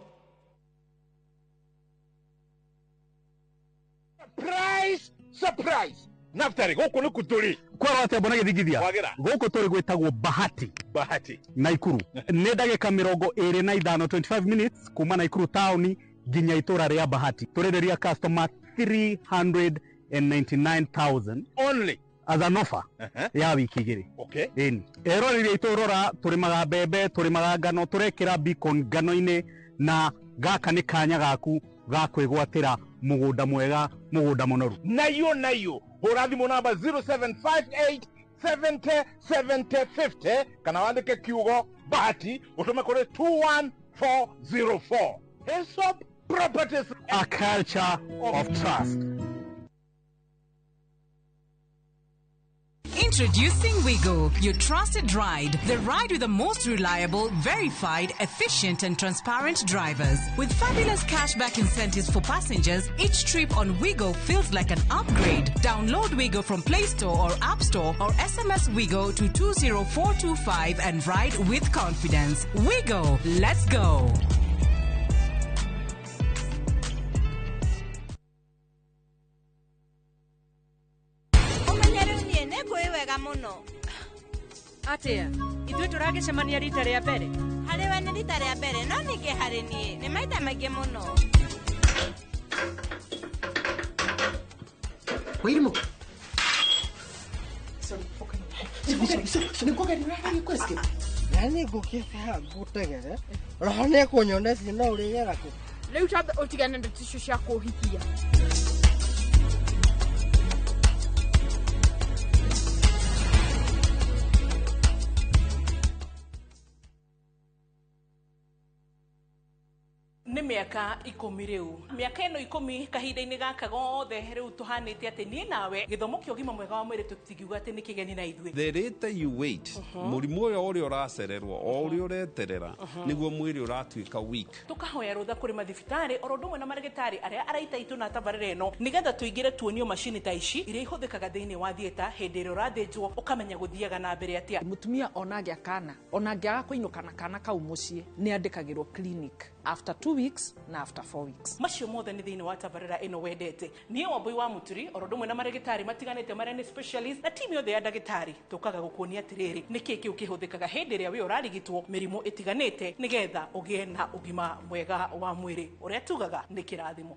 [SPEAKER 35] Surprise! Surprise! Naftari, gũkũ nĩ kũtũrĩ
[SPEAKER 36] kwerwo atĩa mbona gĩthingithia gũkũ tũrĩ gwĩtagwo Bahati
[SPEAKER 35] Bahati
[SPEAKER 36] Naikuru nĩ ndagĩka 25 25 minutes kuma Naikuru taũni nginya itũra rĩa Bahati. Tũrĩrĩria customer 399,000
[SPEAKER 35] only
[SPEAKER 36] as an offer ya wiki igĩrĩ.
[SPEAKER 35] Okay.
[SPEAKER 36] Ĩni eroreri aitũ rora, tũrĩmaga mbembe, tũrĩmaga ngano, tũrekĩra beacon ngano-inĩ, na gaka nĩ kanya gaku ga kwĩgwatĩra mũgũnda mwega, mũgũnda mũnoru.
[SPEAKER 35] Nayo nayo hũra thimũ namba 0758 70 70 50 kana wandĩke kiugo Bahati ũtũme kũrĩ 21404. Hesop Properties,
[SPEAKER 36] a culture of trust.
[SPEAKER 37] Introducing Wigo, your trusted ride. The ride with the most reliable, verified, efficient and transparent drivers. With fabulous cashback incentives for passengers, each trip on Wigo feels like an upgrade. Download Wigo from Play Store or App Store or SMS Wigo to 20425 and ride with confidence. Wigo, let's go.
[SPEAKER 38] Atia, ithuĩ tũragĩcemania rita rĩa mbere.
[SPEAKER 39] Harĩ we nĩ rita rĩa mbere, no ningĩ harĩ niĩ nĩ maita maingĩ mũno.
[SPEAKER 40] Wairimu.
[SPEAKER 41] Na nĩ ngũkĩte haha ngũtegere roho nĩ ekũnyonetie no ũrĩgera kũ.
[SPEAKER 32] Rĩu tambe ũtigane na ndeto icio cia kũhikia.
[SPEAKER 1] Nĩ mĩaka 10 rĩu. Mĩaka ĩno 10 kahinda-inĩ gaka gothe rĩu tũhanĩte atĩ niĩ nawe gĩthomo kĩa ũgima mwega wa mwĩrĩ tũtingiuga atĩ nĩ kĩgeni na ithuĩ.
[SPEAKER 2] The later you wait, mũrimũ ũyũ ũrĩa ũracererwo o ũrĩa ũreterera nĩguo mwĩrĩ ũratuĩka weak.
[SPEAKER 1] Tũkahoya rũtha kũrĩ mathibitarĩ oro ũndũ ũmwe na marĩgĩtarĩ arĩa araita itũ na tabarĩra ĩno nĩgetha tũingĩre tuonio macini ta ici iria ihũthĩkaga thĩinĩ wa theatre hĩndĩ ĩrĩa ũrathĩnjwo ũkamenya gũthiaga na mbere atĩa.
[SPEAKER 3] Mutumia ona agĩa kana ona angĩaga kũinũka na kana kau mũciĩ nĩ andĩkagĩrwo clinic after 2 weeks na after 4 weeks.
[SPEAKER 1] Macio mothe nĩ thĩinĩ wa tabarĩra ĩno wendete. Niĩ Wambui wa Mũturi oro ũndũ ũmwe na marĩgĩtarĩ matiganĩte marĩa nĩ specialist na timu yothe ya ndagĩtarĩ tũkaga gũkuonia atĩrĩrĩ nĩkĩ kĩu kĩhũthĩkaga hĩndĩ ĩrĩa wĩ ũrarigitwo mĩrimũ ĩtiganĩte nĩgetha ũgĩe na ũgima mwega wa mwĩrĩ ũrĩa tugaga nĩ kĩrathimo.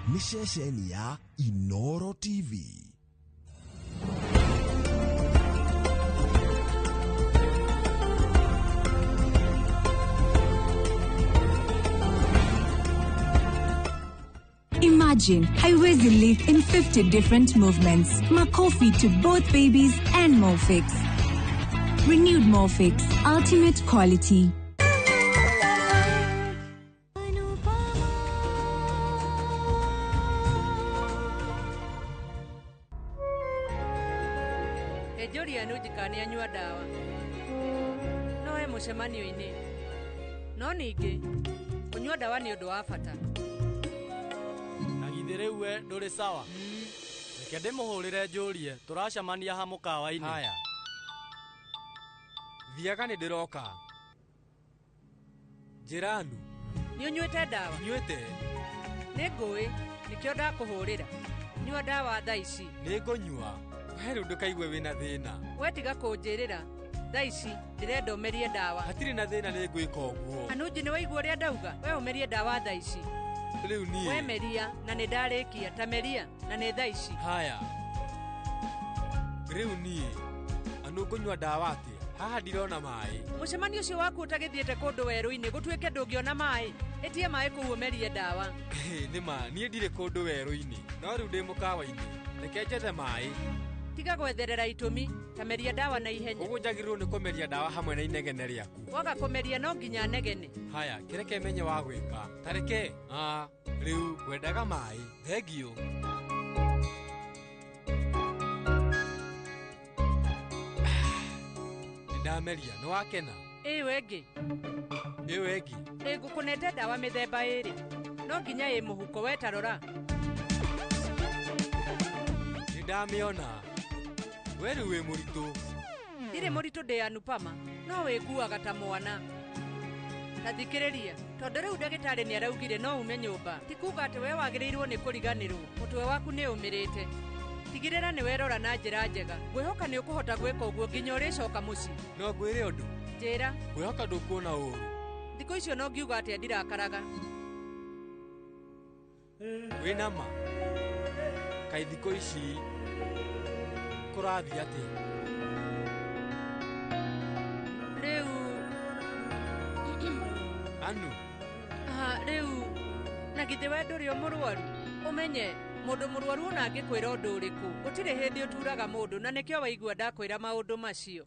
[SPEAKER 5] Nĩ ceceni ya Inoro TV.
[SPEAKER 6] Imagine Haiwezi lift in 50 different movements. Makofi to both babies and Molfix. Renewed Molfix, ultimate quality.
[SPEAKER 38] Enjoria nũnjikania nyua ndawa no e mũcemanio-inĩ no ningĩ kũnyua ndawa nĩ ũndũ wa bata.
[SPEAKER 7] Na githĩ rĩu we ndũrĩ sawa? Reke ndĩmũhũrĩre njũrie tũracemania ha mũkawa-inĩ.
[SPEAKER 9] Haya, thiaga nĩ ndĩroka. Njĩra Anu.
[SPEAKER 38] Nĩ ũnyuĩte ndawa?
[SPEAKER 9] Nyuĩte.
[SPEAKER 38] Nĩ ngũĩ nĩkĩo ndakũhũrĩra. Nyua ndawa thaa ici.
[SPEAKER 9] Nĩ ngũnyua. We rĩu ndũkaigue wĩna thĩna.
[SPEAKER 38] We tiga kũnjĩrĩra thaa ici ndĩrenda ũmerie ndawa.
[SPEAKER 9] Hatirĩ na thĩna nĩ ngwĩka ũguo.
[SPEAKER 38] Anunji nĩ waigua ũrĩa ndauga? We ũmerie ndawa thaa ici.
[SPEAKER 9] Rĩu niĩ
[SPEAKER 38] we meria na nĩ ndarĩkia ta meria na nĩ thaa ici.
[SPEAKER 9] Haya, rĩu niĩ Anu ngũnyua ndawa atĩa? Haha ndirona maĩ.
[SPEAKER 38] Mũcemanio ũcio waku ũtagĩthiĩte kũndũ werũ-inĩ gũtuĩke ndũngĩona maĩ. Ĩtie maĩ kũu ũmerie ndawa.
[SPEAKER 9] Nĩ ma niĩ ndirĩ kũndũ werũ-inĩ no rĩu ndĩ mũkawa-inĩ. Reke njethe maĩ.
[SPEAKER 38] Tiga gwetherera itũmi ta meria ndawa na ihenya.
[SPEAKER 9] Ũguo njagĩrĩirwo nĩ kũmeria ndawa hamwe na inegene rĩaku.
[SPEAKER 38] Waga kũmeria no nginya negene.
[SPEAKER 9] Haya, kĩreke menye wa gwĩka. Ta reke rĩu ngwendaga maĩ. Thengiũ. Nĩ ndameria, nĩ wakena?
[SPEAKER 38] Ĩyo ĩngĩ.
[SPEAKER 9] Ĩyo ĩngĩ?
[SPEAKER 38] Ĩ ngũkũnete ndawa mĩthemba ĩrĩ. No nginya ĩ mũhuko we ta rora.
[SPEAKER 9] Nĩ ndamĩona. We rĩu wĩ mũritũ.
[SPEAKER 38] Ndirĩ mũritũ ndĩ Anupama, no wĩkuaga ta mwana. Ta thikĩrĩria, tondũ rĩu ndagĩtarĩ nĩ araugire no ume nyũmba. Ti kuuga atĩ we wagĩrĩirwo nĩ kũriganĩrwo, mũtwe waku nĩ ũmĩrĩte. Tigĩrĩra nĩ werora na njĩra njega. Ngwĩhoka nĩ ũkũhota gwĩka ũguo nginya ũrĩcoka mũciĩ.
[SPEAKER 9] No ngwĩre ũndũ?
[SPEAKER 38] Njĩra.
[SPEAKER 9] Ngwĩhoka ndũkuona ũũru.
[SPEAKER 38] Thikũ icio no ngiuga atĩa ndirakaraga.
[SPEAKER 9] Wĩna ma? Kaĩ thikũ ici kũrathiĩ atĩa?
[SPEAKER 38] Rĩu
[SPEAKER 9] Anu.
[SPEAKER 38] Rĩu na githĩ we ndũrĩ o mũrwaru? Ũmenye mũndũ mũrwaru ona angĩkwĩra ũndũ ũrĩkũ gũtirĩ hĩndĩ ũturaga mũndũ na nĩkĩo waigua ndakwĩra maũndũ macio.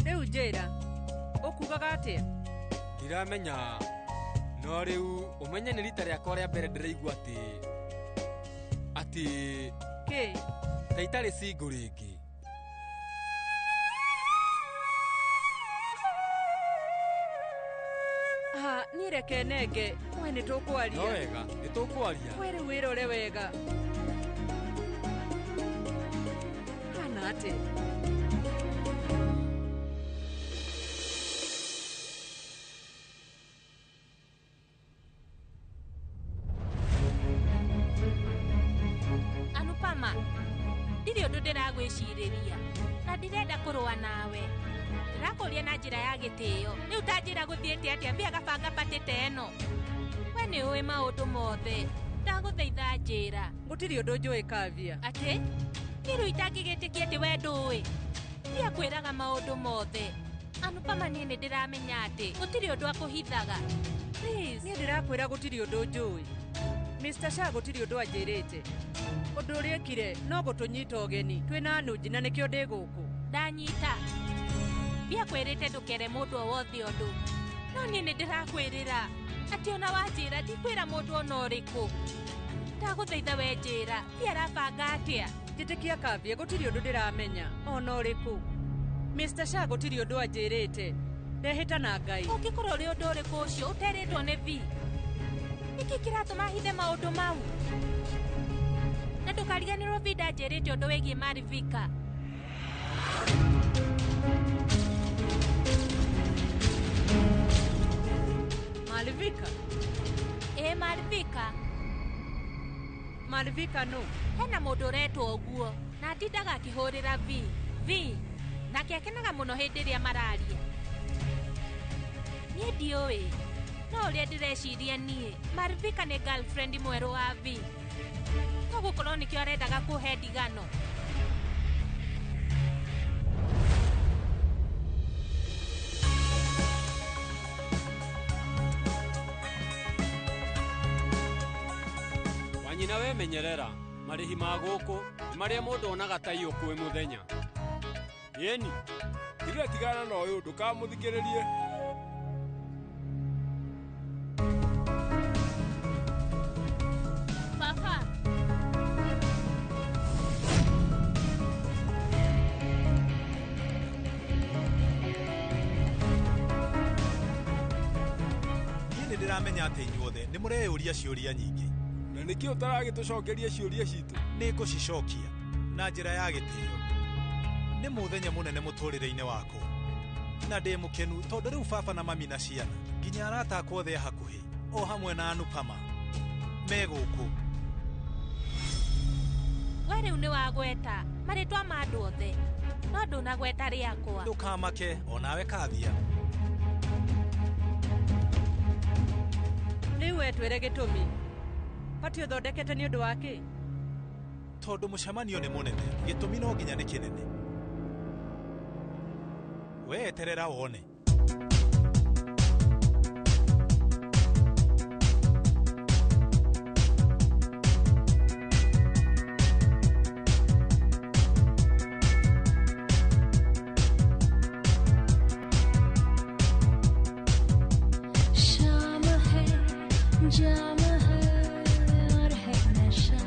[SPEAKER 38] Rĩu njĩra ũkugaga atĩa?
[SPEAKER 9] Ndiramenya no rĩu ũmenye nĩ rita rĩakwa rĩa mbere ndĩraigua atĩ
[SPEAKER 38] kĩ
[SPEAKER 9] ta itarĩ single rĩngĩ.
[SPEAKER 38] Niĩ reke nenge we nĩ tũkwaria.
[SPEAKER 9] No wega nĩ tũkwaria.
[SPEAKER 38] We rĩu wĩrore wega. Hana atĩa?
[SPEAKER 10] Anupama, ndirĩ ũndũ ndĩragwĩcirĩria na ndirenda kũrũa nawe. Ndĩrakũria na njĩra ya gĩtĩo. Rĩu ta njĩra gũthiĩte atĩa mbia gabanga patĩ ta ĩno? We nĩ ũĩ maũndũ mothe. Ndagũthaitha njĩra.
[SPEAKER 38] Gũtirĩ ũndũ njũĩ Kavia.
[SPEAKER 10] Atĩ? Niĩ rĩu itangĩgĩtĩkia atĩ we ndũĩ. Ndiakwĩraga maũndũ mothe. Anupama niĩ nĩ ndĩramenya atĩ gũtirĩ ũndũ akũhithaga. Please.
[SPEAKER 38] Niĩ ndĩrakwĩra gũtirĩ ũndũ njũĩ. Mr. Shah gũtirĩ ũndũ anjĩrĩte. Ũndũ ũrĩa ekire no gũtũnyita ũgeni twĩna Anuj na nĩkĩo ndĩ gũkũ.
[SPEAKER 10] Ndanyita. Mbia kwĩrĩte ndũkere mũndũ o wothe ũndũ. No niĩ nĩ ndĩrakwĩrĩra atĩ ona wanjĩra ndikwĩra mũndũ ona ũrĩkũ. Ndagũthaitha we njĩra, Mbia arabanga atĩa?
[SPEAKER 38] Njĩtĩkia Kavya gũtirĩ ũndũ ndĩramenya ona ũrĩkũ. Mr. Shah gũtirĩ ũndũ anjĩrĩte. Ndehĩta na Ngai.
[SPEAKER 10] Ũngĩkorwo ũrĩ ũndũ ũrĩkũ ũcio ũterĩtwo nĩ V? Nĩkĩ kĩratũma hithe maũndũ mau? Na ndũkariganĩrwo V ndanjĩrĩte ũndũ wĩgiĩ Malvika.
[SPEAKER 38] Malvika?
[SPEAKER 10] Ĩ Malvika.
[SPEAKER 38] Malvika nũ?
[SPEAKER 10] Hena mũndũ ũretwo ũguo na atindaga akĩhũrĩra V. V nake akenaga mũno hĩndĩ ĩrĩa mararia. Niĩ ndiũĩ, no ũrĩa ndĩreciria niĩ, Malvika nĩ girlfriend mwerũ wa V. No gũkorwo nĩkĩo arendaga kũhe ndigano.
[SPEAKER 7] Wanyina we menyerera marĩhi ma gũkũ nĩ marĩa mũndũ onaga ta iyũ kwĩ mũthenya. Yeni
[SPEAKER 9] Tiga tigana na ũyũ ndũkamũthikĩrĩrie.
[SPEAKER 10] Baba.
[SPEAKER 4] Niĩ nĩ ndĩramenya atĩ inyuothe nĩ mũreyũria ciũria nyingĩ.
[SPEAKER 9] Na nĩkĩ ũtaragĩtũcokeria ciũria citũ?
[SPEAKER 4] Nĩ ngũcicokia na njĩra ya gĩtĩo. Nĩ mũthenya mũnene mũtũrĩre-inĩ wakwa. Na ndĩ mũkenu tondũ rĩu baba na mami na ciana nginya arata akwa othe a hakuhĩ o hamwe na Anupama me gũkũ.
[SPEAKER 10] We rĩu nĩ wagweta marĩtwa ma andũ othe no ndũnagweta rĩakwa.
[SPEAKER 4] Ndũkamake onawe Kavya.
[SPEAKER 38] Rĩu we twĩre gĩtũmi. Pati ũthondekete nĩ ũndũ wa kĩ?
[SPEAKER 4] Tondũ mũcemanio nĩ mũnene, gĩtũmi no nginya nĩ kĩnene. We eterera wone.
[SPEAKER 12] शाम है जाम है और है नशा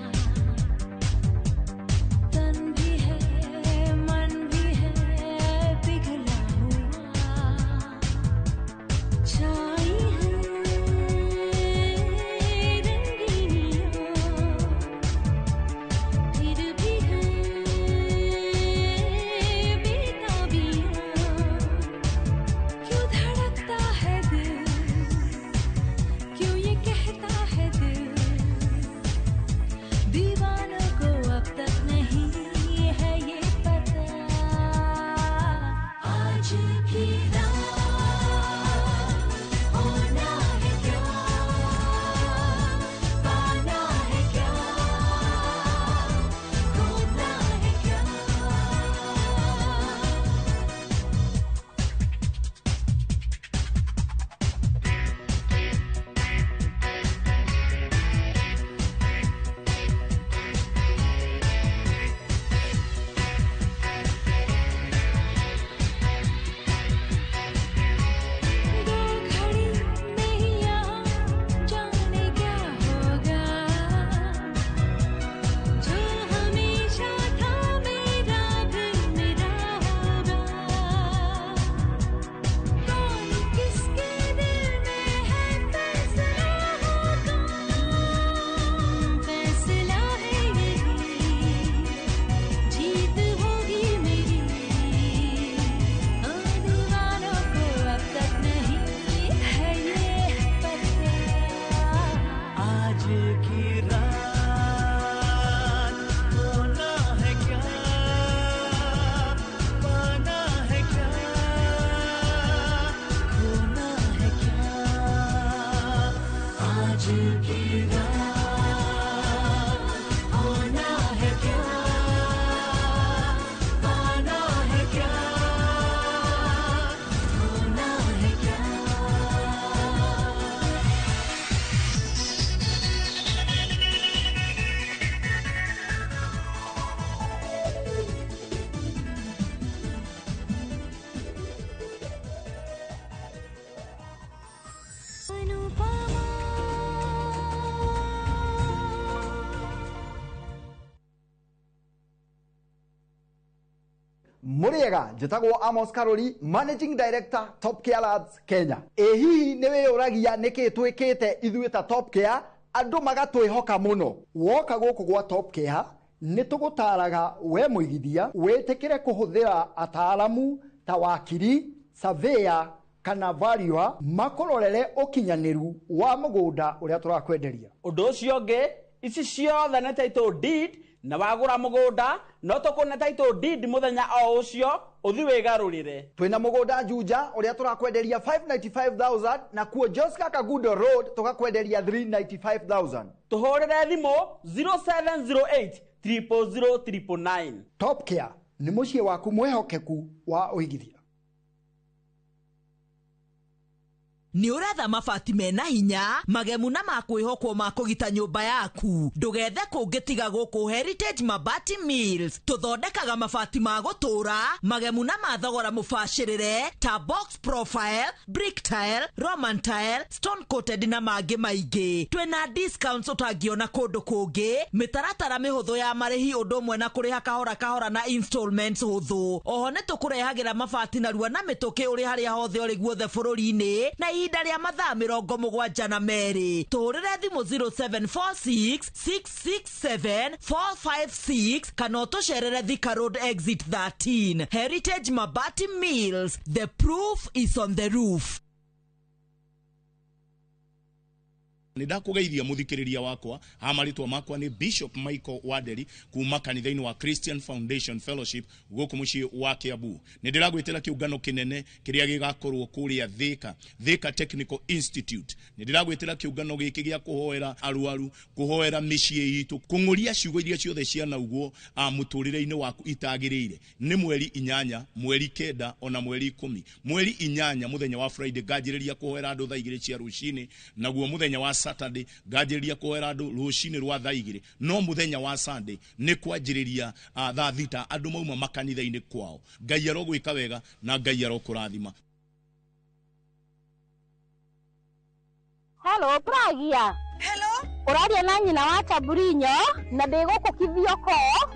[SPEAKER 12] तन भी है मन भी है पिघला हुआ छाई है रंगीनियां फिर भी है बेताबियां क्यों धड़कता है दिल क्यों ये कहता
[SPEAKER 8] Mũrĩega, njĩtagwo Amos Karori, Managing Director, Top Care Labs Kenya. Ĩ hihi nĩ wĩyũragia nĩkĩ twĩkĩte ithuĩ ta Top Care andũ magatwĩhoka mũno? Woka gũkũ gwa Top Care nĩ tũgũtaraga we mũigithia wĩtĩkĩre kũhũthĩra ataaramu ta wakiri, surveyor kana valuer makũrorere ũkinyanĩru wa mũgũnda ũrĩa tũrakwenderia.
[SPEAKER 11] Ũndũ ũcio ũngĩ, ici ciothe nĩ title deed, na wagũra mũgũnda no tũkũne title deed mũthenya o ũcio ũthi wĩgarũrĩre.
[SPEAKER 8] Twĩna mũgũnda Juja ũrĩa tũrakwenderia 595,000 na kuo Joska Kagudo Road tũgakwenderia 395,000.
[SPEAKER 11] Tũhũrĩre thimũ 0708 000 999.
[SPEAKER 8] Top Care nĩ mũciĩ waku mwĩhokeku wa ũigithia.
[SPEAKER 13] Nĩ ũretha mabati mena hinya magemu na makwĩhokwo ma kũgita nyũmba yaku, ndũgethe kũngĩ tiga gũkũ Heritage Mabati Mills. Tũthondekaga mabati ma gũtũũra magemu na ma thogora mũbacĩrĩre ta box profile, brick tile, roman tile, stone coated na mangĩ maingĩ. Twĩna discounts ũtangĩona kũndũ kũngĩ, mĩtaratara mĩhũthũ ya marĩhi ũndũ ũmwe na kũrĩha kahora kahora na installments hũthũ. Oho nĩ tũkũrehagĩra mabati narua na mĩtũkĩ ũrĩ harĩa hothe ũrĩ guothe bũrũri-inĩ na ihinda rĩa mathaa 72. Tũhũrĩre thimũ 0746 667 456 kana ũtũcerere Thika Road exit 13. Heritage Mabati Mills, the proof is on the roof.
[SPEAKER 14] Nĩ ndakũgeithia mũthikĩrĩria wakwa, ha marĩtwa makwa nĩ Bishop Michael Wanderi kuma kanitha-inĩ wa Christian Foundation Fellowship gũkũ mũciĩ wa Kiambu. Nĩ ndĩragwĩtĩra kĩũngano kĩnene kĩrĩa gĩgakorwo kũrĩa Thika, Thika Technical Institute. Nĩ ndĩragwĩtĩra kĩũngano gĩkĩ gĩa kũhoera arwaru, kũhoera mĩciĩ itũ, kũng'ũria ciugo iria ciothe cianaugwo mũtũrĩre-inĩ waku itagĩrĩire. Nĩ mweri 8, mweri 9 ona mweri 10. Mweri 8 mũthenya wa Friday nganjĩrĩria kũhoera andũ thaa 2 cia rũcinĩ, naguo mũthenya wa Saturday nganjĩrĩria kũhoera andũ rũcinĩ rwa thaa 2, no mũthenya wa Sunday nĩ kwanjĩrĩria thaa 6 andũ mauma makanitha-inĩ kwao. Ngai arogwĩka wega na Ngai arokũrathima.
[SPEAKER 15] Hello, Pragia. Hello. Ũraria na nyina wa Taburinyo na ndĩ gũkũ Kithioko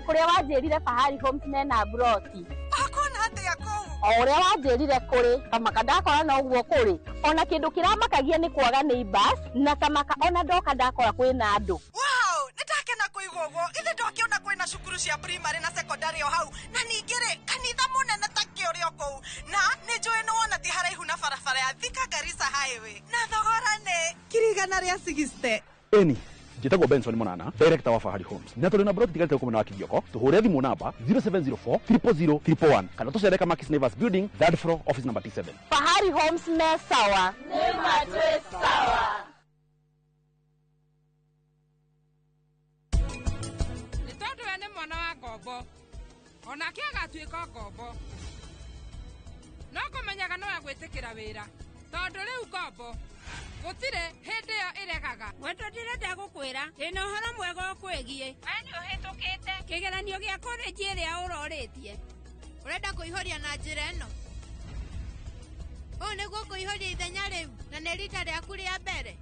[SPEAKER 15] kũrĩa wanjĩrire Fahari Homes mena broti.
[SPEAKER 16] Akona atĩa kũu?
[SPEAKER 15] O ũrĩa wanjĩrire kũrĩ kamaka ndakora no ũguo kũrĩ. Ona kĩndũ kĩramakagia nĩ kwaga neighbors na kamaka ona ndoka ndakora kwĩna andũ.
[SPEAKER 16] Wow, nĩndakena kũigua ũguo. Ithe ndwakĩona kwĩna cukuru cia primary na secondary o hau, na ningĩ rĩ kanitha mũnene ta kĩũrĩ o kũu, na nĩ njũĩ nĩ wona ti haraihu na barabara ya Thika Garissa Highway, na thogora nĩ 160,000.
[SPEAKER 17] Eni njĩtagwo Benson Monana, director wa Fahari Homes, na tũrĩ na broti tigarĩte gũkũ mwena wa Kithioko. Tũhũre thimũ namba 0704 000 111 kana tũcere Kamakis Neighbors Building, third floor, office number T7.
[SPEAKER 15] Fahari Homes me sawa. Nĩ matwĩ sawa.
[SPEAKER 32] Nĩ tondũ we nĩ mwana wa ngombo, onake agatuĩka ngombo, no kũmenyaga no agwĩtĩkĩra wĩra tondũ rĩu ngombo gũtirĩ hĩndĩ ĩyo ĩregaga.
[SPEAKER 39] Wendo ndĩrenda gũkwĩra ndĩna ũhoro mwega ũkwĩgiĩ. We nĩ ũhĩtũkĩte kĩgeranio gĩa kũrĩnji ĩrĩa ũrorĩtie.
[SPEAKER 18] Ũrenda kũihũria na njĩra ĩno? Ũũ nĩguo kũihũria ithenya rĩu na nĩ rita rĩaku rĩa mbere.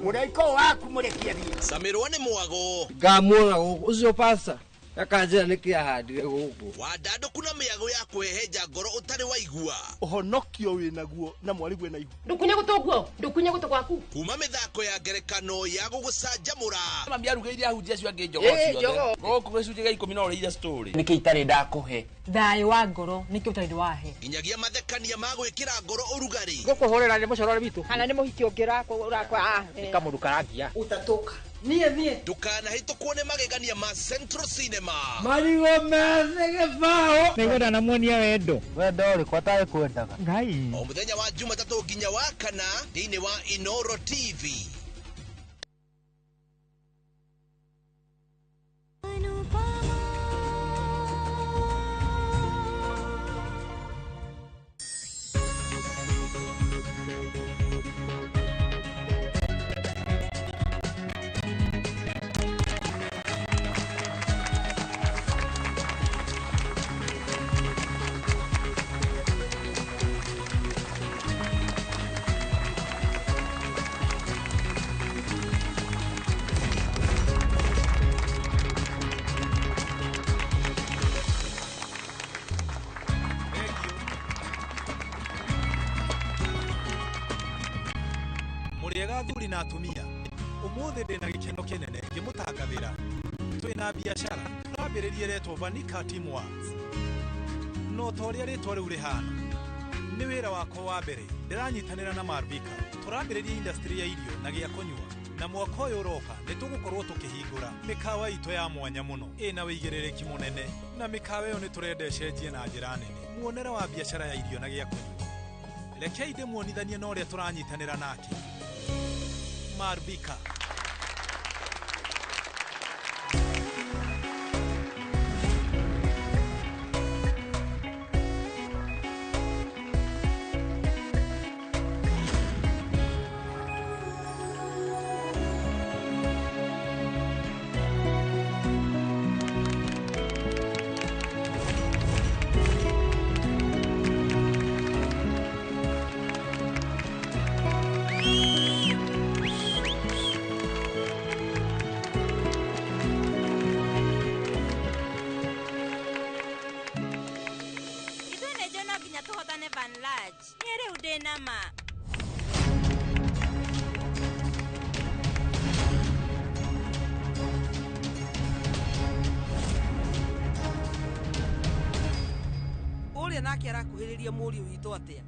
[SPEAKER 19] Mũraiko waku mũrekie thiĩ.
[SPEAKER 20] Camirwo nĩ mwago.
[SPEAKER 41] Ngamuona gũkũ ũcio pasta akanjĩra nĩkĩ ahandire gũkũ.
[SPEAKER 20] Wandandũku na mĩago ya kwĩhenja ngoro ũtarĩ waigua.
[SPEAKER 21] Ũhonokio wĩnaguo na mwarĩguo na ihu.
[SPEAKER 1] Ndũkunye gũtũ guo, ndũkunye gũtũ gwaku.
[SPEAKER 20] Kuma mĩthako ya ngerekano ya gũgũcanjamũra.
[SPEAKER 22] Mami arugĩire ahunjia acio angĩ njogoo ciothe. Gũkũ gĩcunjĩ gĩa 10 no ũrĩire story.
[SPEAKER 23] Nĩkĩ itarĩ ndakũhe?
[SPEAKER 24] Thayũ wa ngoro nĩkĩ ũtarĩ wahe?
[SPEAKER 20] Nginyagia mathekania ma gwĩkĩra ngoro ũrugarĩ.
[SPEAKER 25] Ngũkũhũrĩra nĩ mũcorore witũ.
[SPEAKER 26] Kana nĩ mũhiki ũngĩ ũrakwa.
[SPEAKER 25] Nĩ kamũndũ karangia.
[SPEAKER 26] Utatoka.
[SPEAKER 25] Niĩ niĩ.
[SPEAKER 20] Ndũkanahĩtũkwo nĩ magegania ma Central Cinema.
[SPEAKER 25] Marigũ methĩ gĩbaũ.
[SPEAKER 27] Nĩngwenda namuonia wendo.
[SPEAKER 28] Wendo ũrĩkũ atarĩ kwendaga?
[SPEAKER 27] Ngai.
[SPEAKER 20] O mũthenya wa Jumatatũ nginya wa kana thĩinĩ wa Inoro TV.
[SPEAKER 2] Mũrĩega athuri na atumia, ũmũthĩ ndĩ na gĩkeno kĩnene ngĩmũtangathĩra twĩna biacara tũrambĩrĩria ĩretwo Vanika Teamworks. No ta ũrĩa rĩtwa rĩu rĩhana, nĩ wĩra wakwa wa mbere ndĩranyitanĩra na Marvika. Tũrambĩrĩria industry ya irio na gĩa kũnyua, na mwaka ũyũ ũroka nĩ tũgũkorwo tũkĩhingũra mĩkawa itũ ya mwanya mũno ĩna wĩigĩrĩrĩki mũnene, na mĩkawa ĩyo nĩ tũrenda ĩcenjie na njĩra nene muonere wa biacara ya irio na gĩa kũnyua. Rekei ndĩmuonithanie na ũrĩa tũranyitanĩra nake Marvika.
[SPEAKER 18] Ithuĩ nĩ njũĩ no nginya tũhotane Van Large. Niĩ rĩu ndĩ na ma.
[SPEAKER 25] Ũrĩa nake arakuhĩrĩria mũriũ witũ atĩa?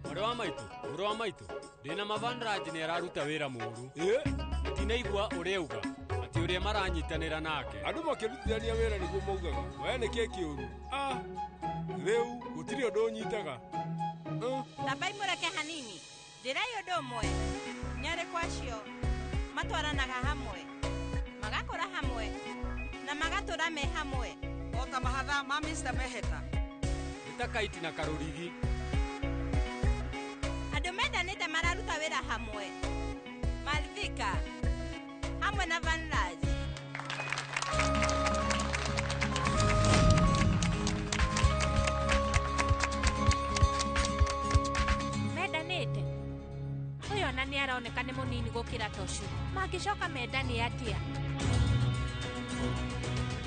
[SPEAKER 3] Mwarĩ wa maitũ, mũrũ wa maitũ, ndĩna Mavandraj nĩ araruta wĩra mũru. Ndinaigua ũrĩa auga atĩ ũrĩa maranyitanĩra nake.
[SPEAKER 4] Andũ makĩrutithania wĩra nĩguo maugaga we nĩ kĩ kĩũru. Ah, rĩu gũtirĩ ũndũ ũnyitaga.
[SPEAKER 18] Tambai mũreke hanini. Njĩrai ũndũ ũmwe. Nĩ arĩkũ acio matwaranaga hamwe, magakũra hamwe, na magatũra me hamwe?
[SPEAKER 25] O ta mahatha ma Mr. Meheta.
[SPEAKER 3] Nĩ ta kaiti na karũrigi.
[SPEAKER 18] Andũ mendanĩte mararuta wĩra hamwe. Malvika hamwe na Van Large.
[SPEAKER 39] Mendanĩte ũyũ ona nĩ aroneka nĩ mũnini gũkĩra Toshu. Mangĩcoka mendane atĩa?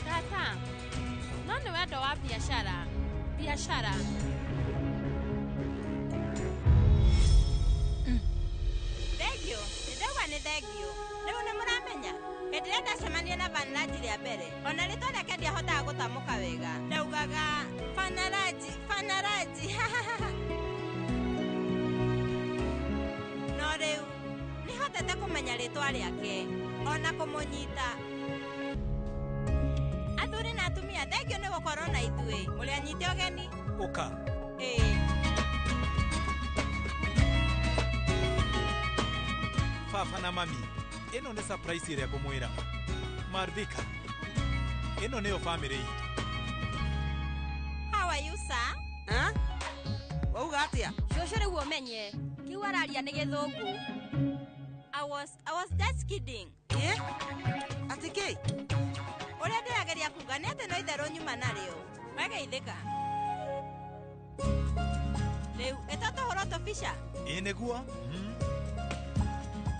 [SPEAKER 39] Tata, no nĩ wendo wa biacara. Biacara.
[SPEAKER 18] Thengio, nĩ ndauga nĩ thengio. Rĩu nĩ mũramenya hĩndĩ ĩrĩa ndacemania na Van Large rĩa mbere, ona rĩtwa rĩake ndiahotaga gũtamũka wega. Ndaugaga Fanaraji, Fanaraji. No rĩu nĩhotete kũmenya rĩtwa rĩake ona kũmũnyita. Athuri na atumia, thengio nĩ gũkorwo na ithuĩ. Mũrĩ anyite ũgeni?
[SPEAKER 2] Ũka.
[SPEAKER 18] Ĩĩ.
[SPEAKER 2] Baba na mami, ĩno nĩ surprise ĩrĩa ngũmwĩraga. Marvika, ĩno nĩyo famĩlĩ itũ.
[SPEAKER 18] How are you, sir?
[SPEAKER 25] Eh? Wauga atĩa?
[SPEAKER 15] Cũcũ rĩu ũmenye kĩu araria nĩ gĩthũngũ.
[SPEAKER 18] I was just kidding.
[SPEAKER 25] Eh? Atĩ kĩ?
[SPEAKER 18] Ũrĩa ndĩrageria kuga nĩ atĩ no itherũ nyuma narĩo. Wegeithĩka. Rĩu ĩta tũhũrwo tũbica.
[SPEAKER 2] Ĩ nĩguo.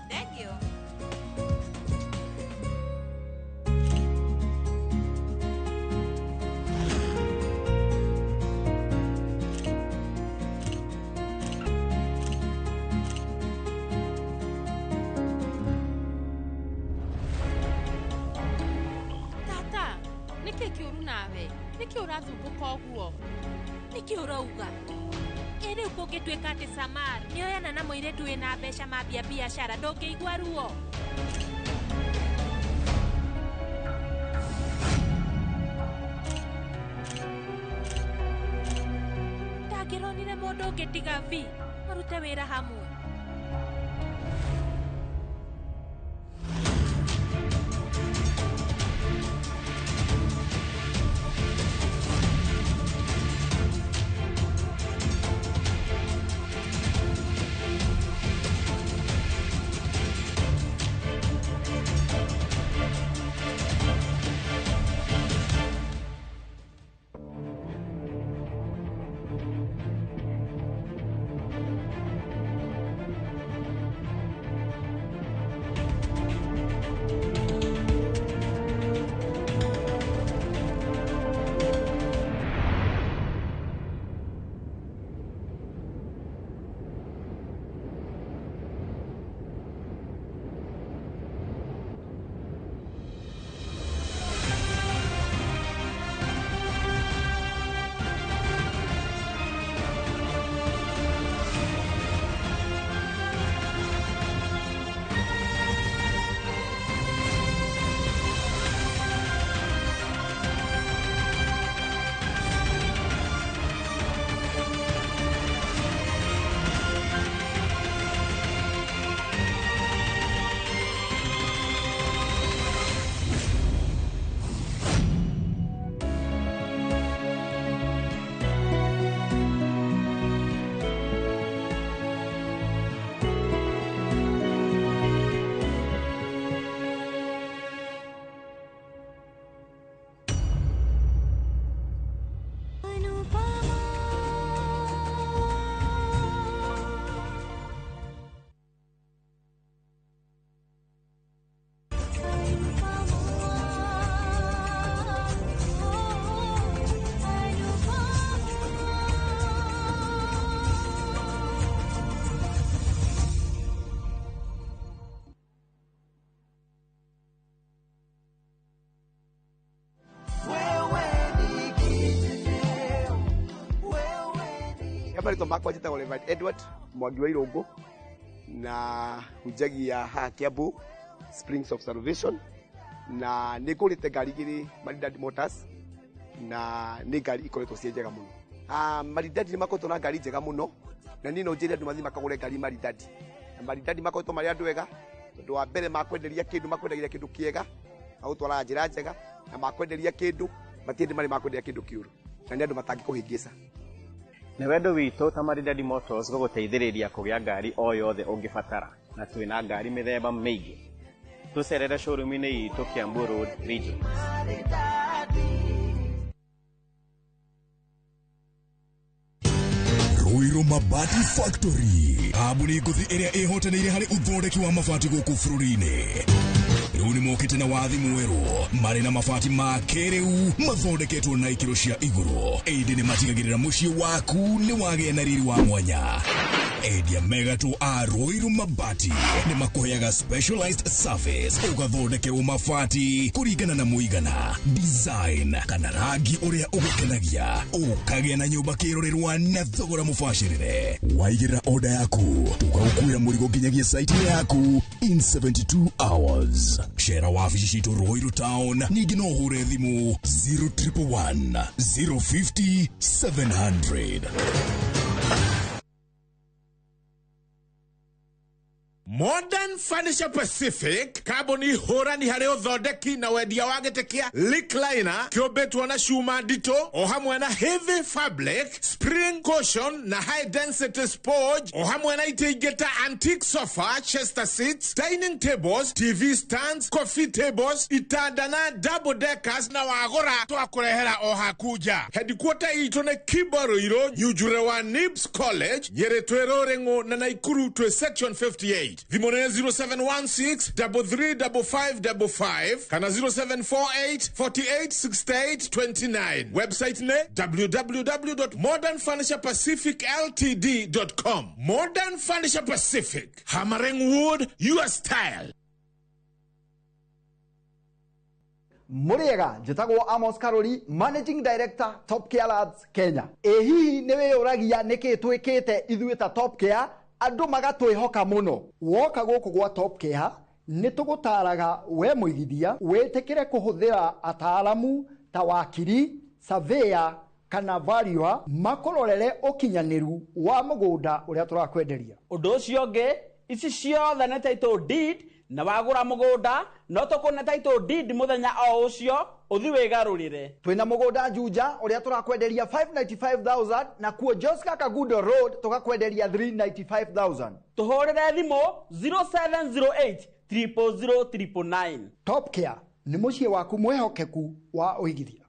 [SPEAKER 18] Thengio.
[SPEAKER 32] Tata, nĩkĩ kĩũru nawe? Nĩkĩ ũrathumbũka ũguo?
[SPEAKER 39] Nĩkĩ ũrauga? Ĩ rĩu kũngĩtuĩka atĩ Samar nĩoyana na mũirĩtu wĩna mbeca mambia biacara ndũngĩigua ruo? Ndangĩronire mũndũ ũngĩ tiga V marute wĩra hamwe.
[SPEAKER 5] Marĩtwa makwa njĩtagwo Reverend Edward Mwangi wa Irũngũ na hunjagia haha Kiambu Springs of Salvation, na nĩ ngũrĩte ngari igĩrĩ Maridadi Motors, na nĩ ngari ikoretwo ciĩ njega mũno. Ah, Maridadi nĩ makoretwo na ngari njega mũno, na niĩ no njĩre andũ mathiĩ makagũre ngari Maridadi. Na Maridadi makoretwo marĩ andũ ega, tondũ wa mbere makwenderia kĩndũ, makwendagĩria kĩndũ kĩega, magũtwaraga njĩra njega, na makwenderia kĩndũ matiendĩ marĩ makwenderia kĩndũ kĩũru, na nĩ andũ matangĩkũhĩngĩca.
[SPEAKER 6] Nĩ wendo witũ ta Maridadi Motors gũgũteithĩrĩria kũgĩa ngari o yothe ũngĩbatara, na twĩna ngari mĩthemba mĩingĩ. Tũcerere showroom-inĩ itũ Kiambu Road, Region.
[SPEAKER 7] Ruiru Mabati Factory, kambuni ngũthi ĩrĩa ĩhotanĩire harĩ ũthondeki wa mabati gũkũ bũrũri-inĩ. Rĩu nĩ mokĩte na wathi mwerũ, marĩ na mabati ma kĩrĩu mathondeketwo na ikĩro cia igũrũ, ĩndĩ nĩ matigagĩrĩra mũciĩ waku nĩ wagĩa na riri wa mwanya. Endia megatũ a Ruiru Mabati nĩ makũheaga specialized service, ũgathondekerwo mabati kũringana na mũigana, design kana rangi ũrĩa ũgũkenagia, ũkagĩa na nyũmba kĩrorerwa na thogora mũbacĩrĩre. Waigĩrĩra order yaku, tũgagũkuĩra mũrigo nginyagia site yaku in 72 hours. Cera wabici citũ Ruiru Town, ningĩ no ũhũre thimũ 0111 050 700.
[SPEAKER 8] Modern Furniture Pacific, kambuni hũrani harĩ ũthondeki na wendia wa gĩtĩ kĩa recliner kĩũmbĩtwo na cuma nditũ o hamwe na heavy fabric, spring cushion na high density sponge, o hamwe na itĩ ingĩ ta antique sofa, chester seats, dining tables, TV stands, coffee tables, itanda na double deckers, na wagũra twakũrehera o haku nja. Headquarter itũ nĩ Kimbo Ruiru, Nyunjure wa Nibs College, Nyĩrĩ twĩ Rũrĩng'ũ na Naikuru twĩ section 58. Thimũ nĩ 0716 335555 kana 0748 48 68 29. Website nĩ www.modernfurniturepacificltd.com. Modern Furniture Pacific, hammering wood your style.
[SPEAKER 9] Mũrĩega, njĩtagwo Amos Karori, Managing Director, Top Care Labs Kenya. Ĩ hihi nĩ wĩyũragia nĩkĩ twĩkĩte ithuĩ ta Top Care andũ magatwĩhoka mũno? Woka gũkũ gwa Top Care nĩ tũgũtaraga we mũigithia wĩtĩkĩre kũhũthĩra ataaramu ta wakiri, surveyor kana valuer makũrorere ũkinyanĩru wa mũgũnda ũrĩa tũrakwenderia.
[SPEAKER 10] Ũndũ ũcio ũngĩ, ici ciothe nĩ title deed, na wagũra mũgũnda no tũkũne title deed mũthenya o ũcio ũthi wĩgarũrĩre.
[SPEAKER 9] Twĩna mũgũnda Juja ũrĩa tũrakwenderia 595,000, na kuo Joska Kagundo Road tũgakwenderia 395,000.
[SPEAKER 10] Tũhũrĩre thimũ 0708 000 999.
[SPEAKER 9] Top Care nĩ mũciĩ waku mwĩhokeku wa ũigithia.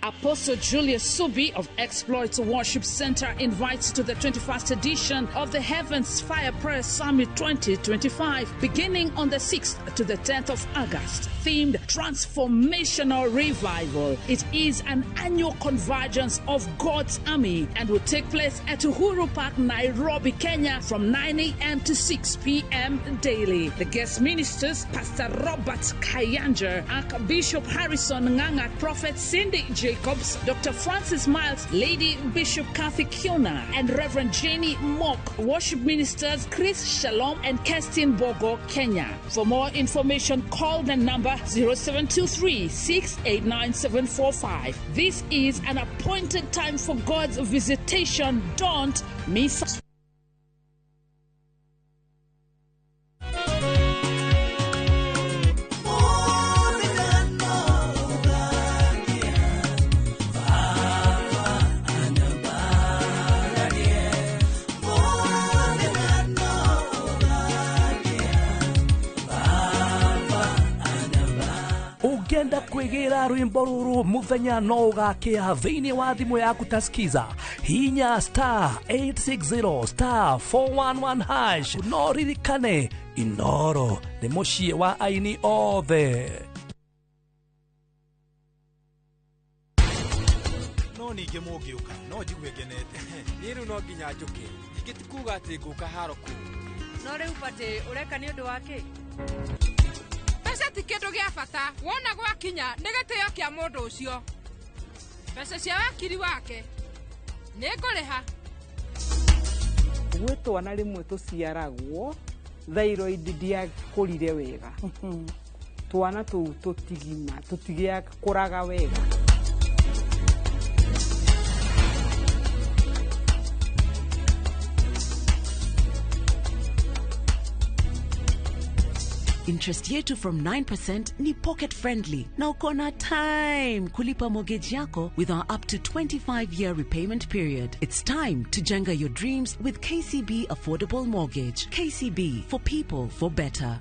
[SPEAKER 32] Apostle Julius Subi of Exploits Worship Center invites to the 21st edition of the Heavens Fire Prayer Summit 2025, beginning on the 6th to the 10th of August, themed Transformational Revival. It is an annual convergence of God's army and will take place at Uhuru Park, Nairobi, Kenya, from 9 a.m. to 6 p.m. daily. The guest ministers, Pastor Robert Kayanja, Archbishop Harrison Nganga, Prophet Cindy Jacobs, Dr. Francis Miles, Lady Bishop Kathy Kiona, and Reverend Jenny Mock. Worship ministers Chris Shalom and Kerstin Bogo, Kenya. For more information, call the number 0723 689 745. This is an appointed time for God's visitation. Don't miss.
[SPEAKER 11] Ũngĩenda kwĩgĩra rwĩmbo rũrũ mũthenya no ũgakĩa thĩinĩ wa thimũ yaku ta skiza, hinya star 860 star 411 hash. No ririkane, Inoro nĩ mũciĩ wa aini othe.
[SPEAKER 2] No ningĩ mũngĩũka no njigue ngenete.
[SPEAKER 3] Niĩ rĩu no nginya njũke, ningĩ ti kuga atĩ ngũka haro kũu.
[SPEAKER 24] No rĩu batĩ ũreka nĩ ũndũ wa kĩ?
[SPEAKER 32] Mbeca ti kĩndũ gĩa bata, wona gwakinya nĩ gĩtĩo kĩa mũndũ ũcio. Mbeca cia wakiri wake nĩ ngũrĩha.
[SPEAKER 1] Gwĩ twana rĩmwe tũciaragwo thyroid ndiakũrire wega, twana tũu tũtigima tũtigĩakũraga wega.
[SPEAKER 12] Interest yetu from 9% ni pocket friendly na uko na time kulipa mortgage yako with our up to 25-year repayment period. It's time to jenga your dreams with KCB Affordable Mortgage. KCB, for people, for better.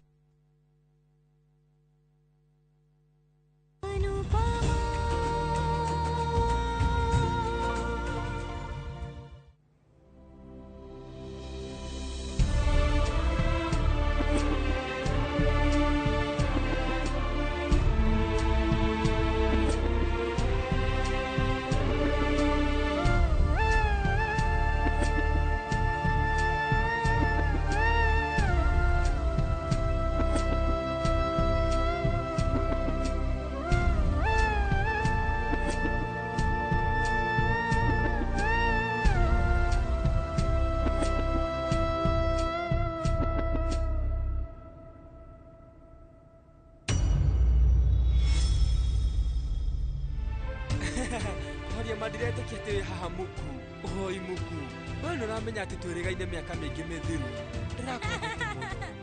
[SPEAKER 13] Maria mandiretĩkia atĩ wĩ haha muku ũhoi muku we nĩ ũramenya atĩ twĩrĩgaine mĩaka mĩingĩ mĩthiru.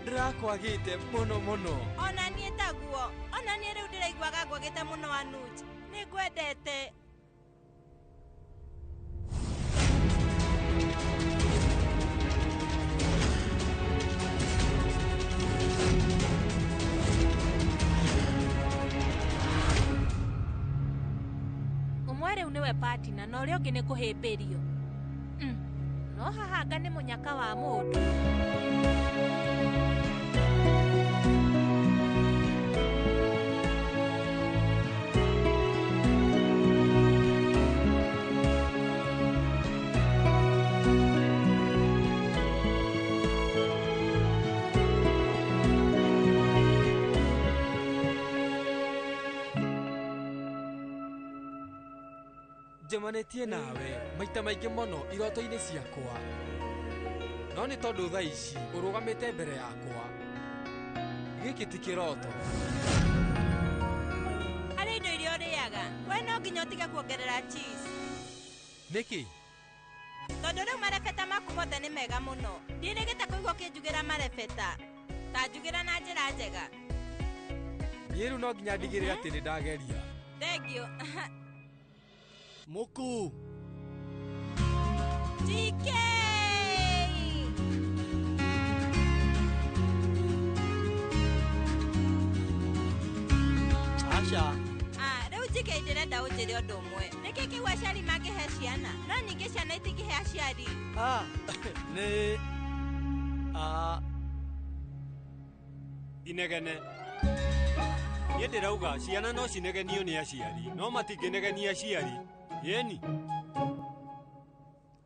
[SPEAKER 13] Ndĩrakwagĩte mũno mũno.
[SPEAKER 18] Ona niĩ taguo, ona niĩ rĩu ndĩraiguaga ngwagĩte mũno Anuj. Nĩ ngwendete.
[SPEAKER 39] Ũmwe rĩu nĩwe partner na ũrĩa ũngĩ nĩ kũhĩmbĩrio. No haha anga nĩ mũnyaka wa mũndũ.
[SPEAKER 13] Njemanĩtie nawe maita maingĩ mũno iroto-inĩ ciakwa, no nĩ tondũ thaa ici ũrũgamĩte mbere yakwa, gĩkĩ ti kĩroto.
[SPEAKER 18] Harĩ indo iria ũrĩaga we no nginya ũtige kuongerera cheese.
[SPEAKER 13] Nĩkĩ?
[SPEAKER 18] Tondũ rĩu marebeta maku mothe nĩ mega mũno. Ndirĩgĩte kũigua ũkĩnjugĩra marebeta ta njugĩra na njĩra njega.
[SPEAKER 13] Niĩ rĩu no nginya ndigĩrĩre atĩ nĩ ndageria.
[SPEAKER 18] Thengiũ.
[SPEAKER 14] Muku.
[SPEAKER 18] GK.
[SPEAKER 14] Asha.
[SPEAKER 18] Rĩu GK ndĩrenda ũnjĩre ũndũ ũmwe. Nĩkĩ kĩu aciari mangĩhe ciana no ningĩ ciana itingĩhe aciari?
[SPEAKER 14] Nĩ
[SPEAKER 3] Inegene. Niĩ ndĩrauga ciana no cinegenio nĩ aciari no matingĩnegenia aciari. Yeni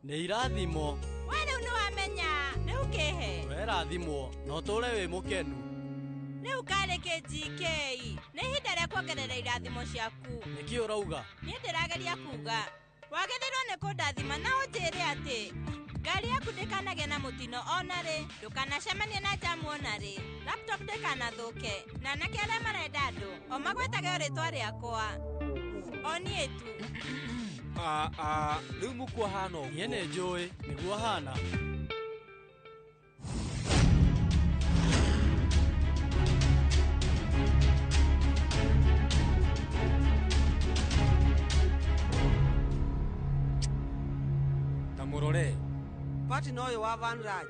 [SPEAKER 14] nĩ irathimo.
[SPEAKER 18] We rĩu nĩ wamenya. Rĩu kĩhe.
[SPEAKER 14] Werathimwo na ũtũũre wĩ mũkenu.
[SPEAKER 18] Rĩu karĩ kĩ GK? Nĩ ihinda rĩa kuongerera irathimo ciaku.
[SPEAKER 14] Nĩkĩ ũrauga?
[SPEAKER 18] Niĩ ndĩrageria kuga wagĩrĩirwo nĩ kũndathima na ũnjĩre atĩ ngari yaku ndĩkanagĩe na mũtino ona rĩ, ndũkanacemanie na njamu ona rĩ, laptop ndĩkanathũke, na anake arĩa marenda andũ o magwetage o rĩtwa rĩakwa o niĩ tu.
[SPEAKER 13] Rĩu muku ahana ũguo.
[SPEAKER 14] Niĩ nĩ njũĩ nĩguo ahana.
[SPEAKER 13] Ta mũrore.
[SPEAKER 25] Partner ũyũ wa Vanraj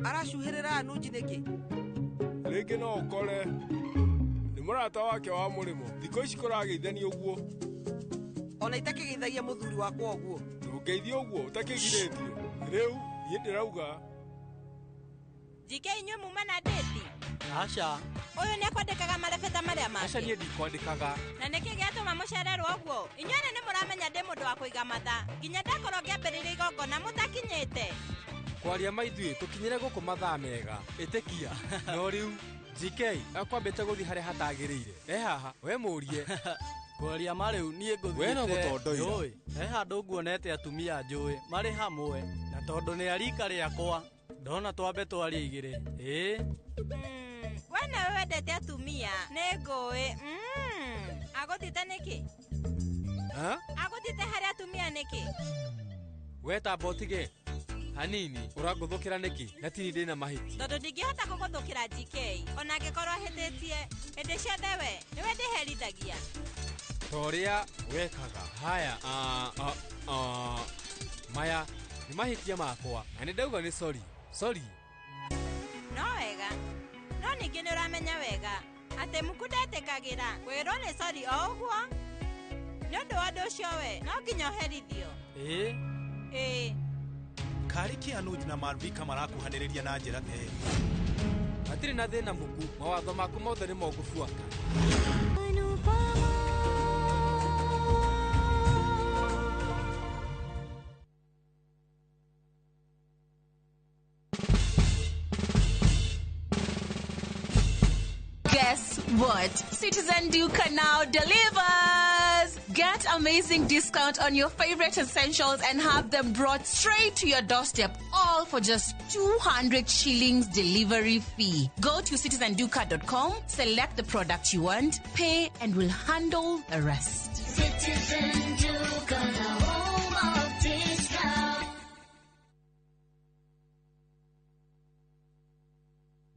[SPEAKER 25] aracuhĩrĩra Anuj nĩkĩ?
[SPEAKER 4] Rĩngĩ no ũkore nĩ mũrata wake wa mũrĩmo. Thikũ ici kũrageithania ũguo.
[SPEAKER 25] Ona itakĩgeithagia mũthuri wakwa ũguo.
[SPEAKER 4] Ndũngeithie ũguo ũtakĩgirĩtio. Rĩu niĩ ndĩrauga.
[SPEAKER 18] GK inyuĩ muma na ndĩti?
[SPEAKER 14] Aca.
[SPEAKER 18] Ũyũ nĩ akwandĩkaga marebeta marĩa mangĩ?
[SPEAKER 13] Aca niĩ ndikwandĩkaga.
[SPEAKER 18] Na nĩkĩ gĩatũma mũcererwo ũguo? Inyuĩ nĩ mũramenya ndĩ mũndũ wa kũiga mathaa. Nginya ndakorwo ngĩambĩrĩria igongona mũtakinyĩte.
[SPEAKER 13] Kwaria ma ithuĩ tũkinyĩre gũkũ mathaa mega. Ĩtĩkia. No rĩu GK akwambĩte gũthiĩ harĩa hatagĩrĩire. E haha we mũrie.
[SPEAKER 14] Kwaria ma rĩu niĩ ngũthiĩte.
[SPEAKER 13] We no gũtondoira.
[SPEAKER 14] Njũĩ, he handũ nguonete atumia njũĩ marĩ hamwe na tondũ nĩ a rika rĩakwa ndona twambe twarie igĩrĩ. Ĩĩ.
[SPEAKER 18] We nawe wendete atumia nĩ ngũĩ. Agũthiĩte nĩkĩ?
[SPEAKER 13] Ha?
[SPEAKER 18] Agũthiĩte harĩ atumia nĩkĩ?
[SPEAKER 13] We tamba ũtige hanini ũrangũthũkĩra nĩkĩ na tini ndĩna mahĩtia.
[SPEAKER 18] Tondũ ndingĩhota kũgũthũkĩra GK ona angĩkorwo hĩtĩtie hĩndĩ ciothe we nĩwe ndĩherithagia.
[SPEAKER 13] Ta ũrĩa wekaga. Haya, maya nĩ mahĩtia makwa na nĩ ndauga nĩ sorry. Sorry.
[SPEAKER 18] No wega. No ningĩ nĩ ũramenya wega atĩ muku ndetĩkagĩra kwĩrwo nĩ sorry o ũguo. Nĩ ũndũ wa ũndũ ũcio we no nginya ũherithio.
[SPEAKER 14] Ĩĩ.
[SPEAKER 18] Ĩĩ.
[SPEAKER 2] Kariki Anuj na Malvika marakuhanĩrĩria na njĩra ta ĩyo.
[SPEAKER 13] Hatirĩ na thĩna muku, mawatho maku mothe nĩmo ngũbuata.
[SPEAKER 16] Guess what? Citizen Duka now delivers! Get amazing discount on your favorite essentials and have them brought straight to your doorstep, all for just 200 shillings delivery fee. Go to citizenduka.com, select the product you want, pay, and we'll handle the rest.
[SPEAKER 17] Citizen Duka, the home of discount.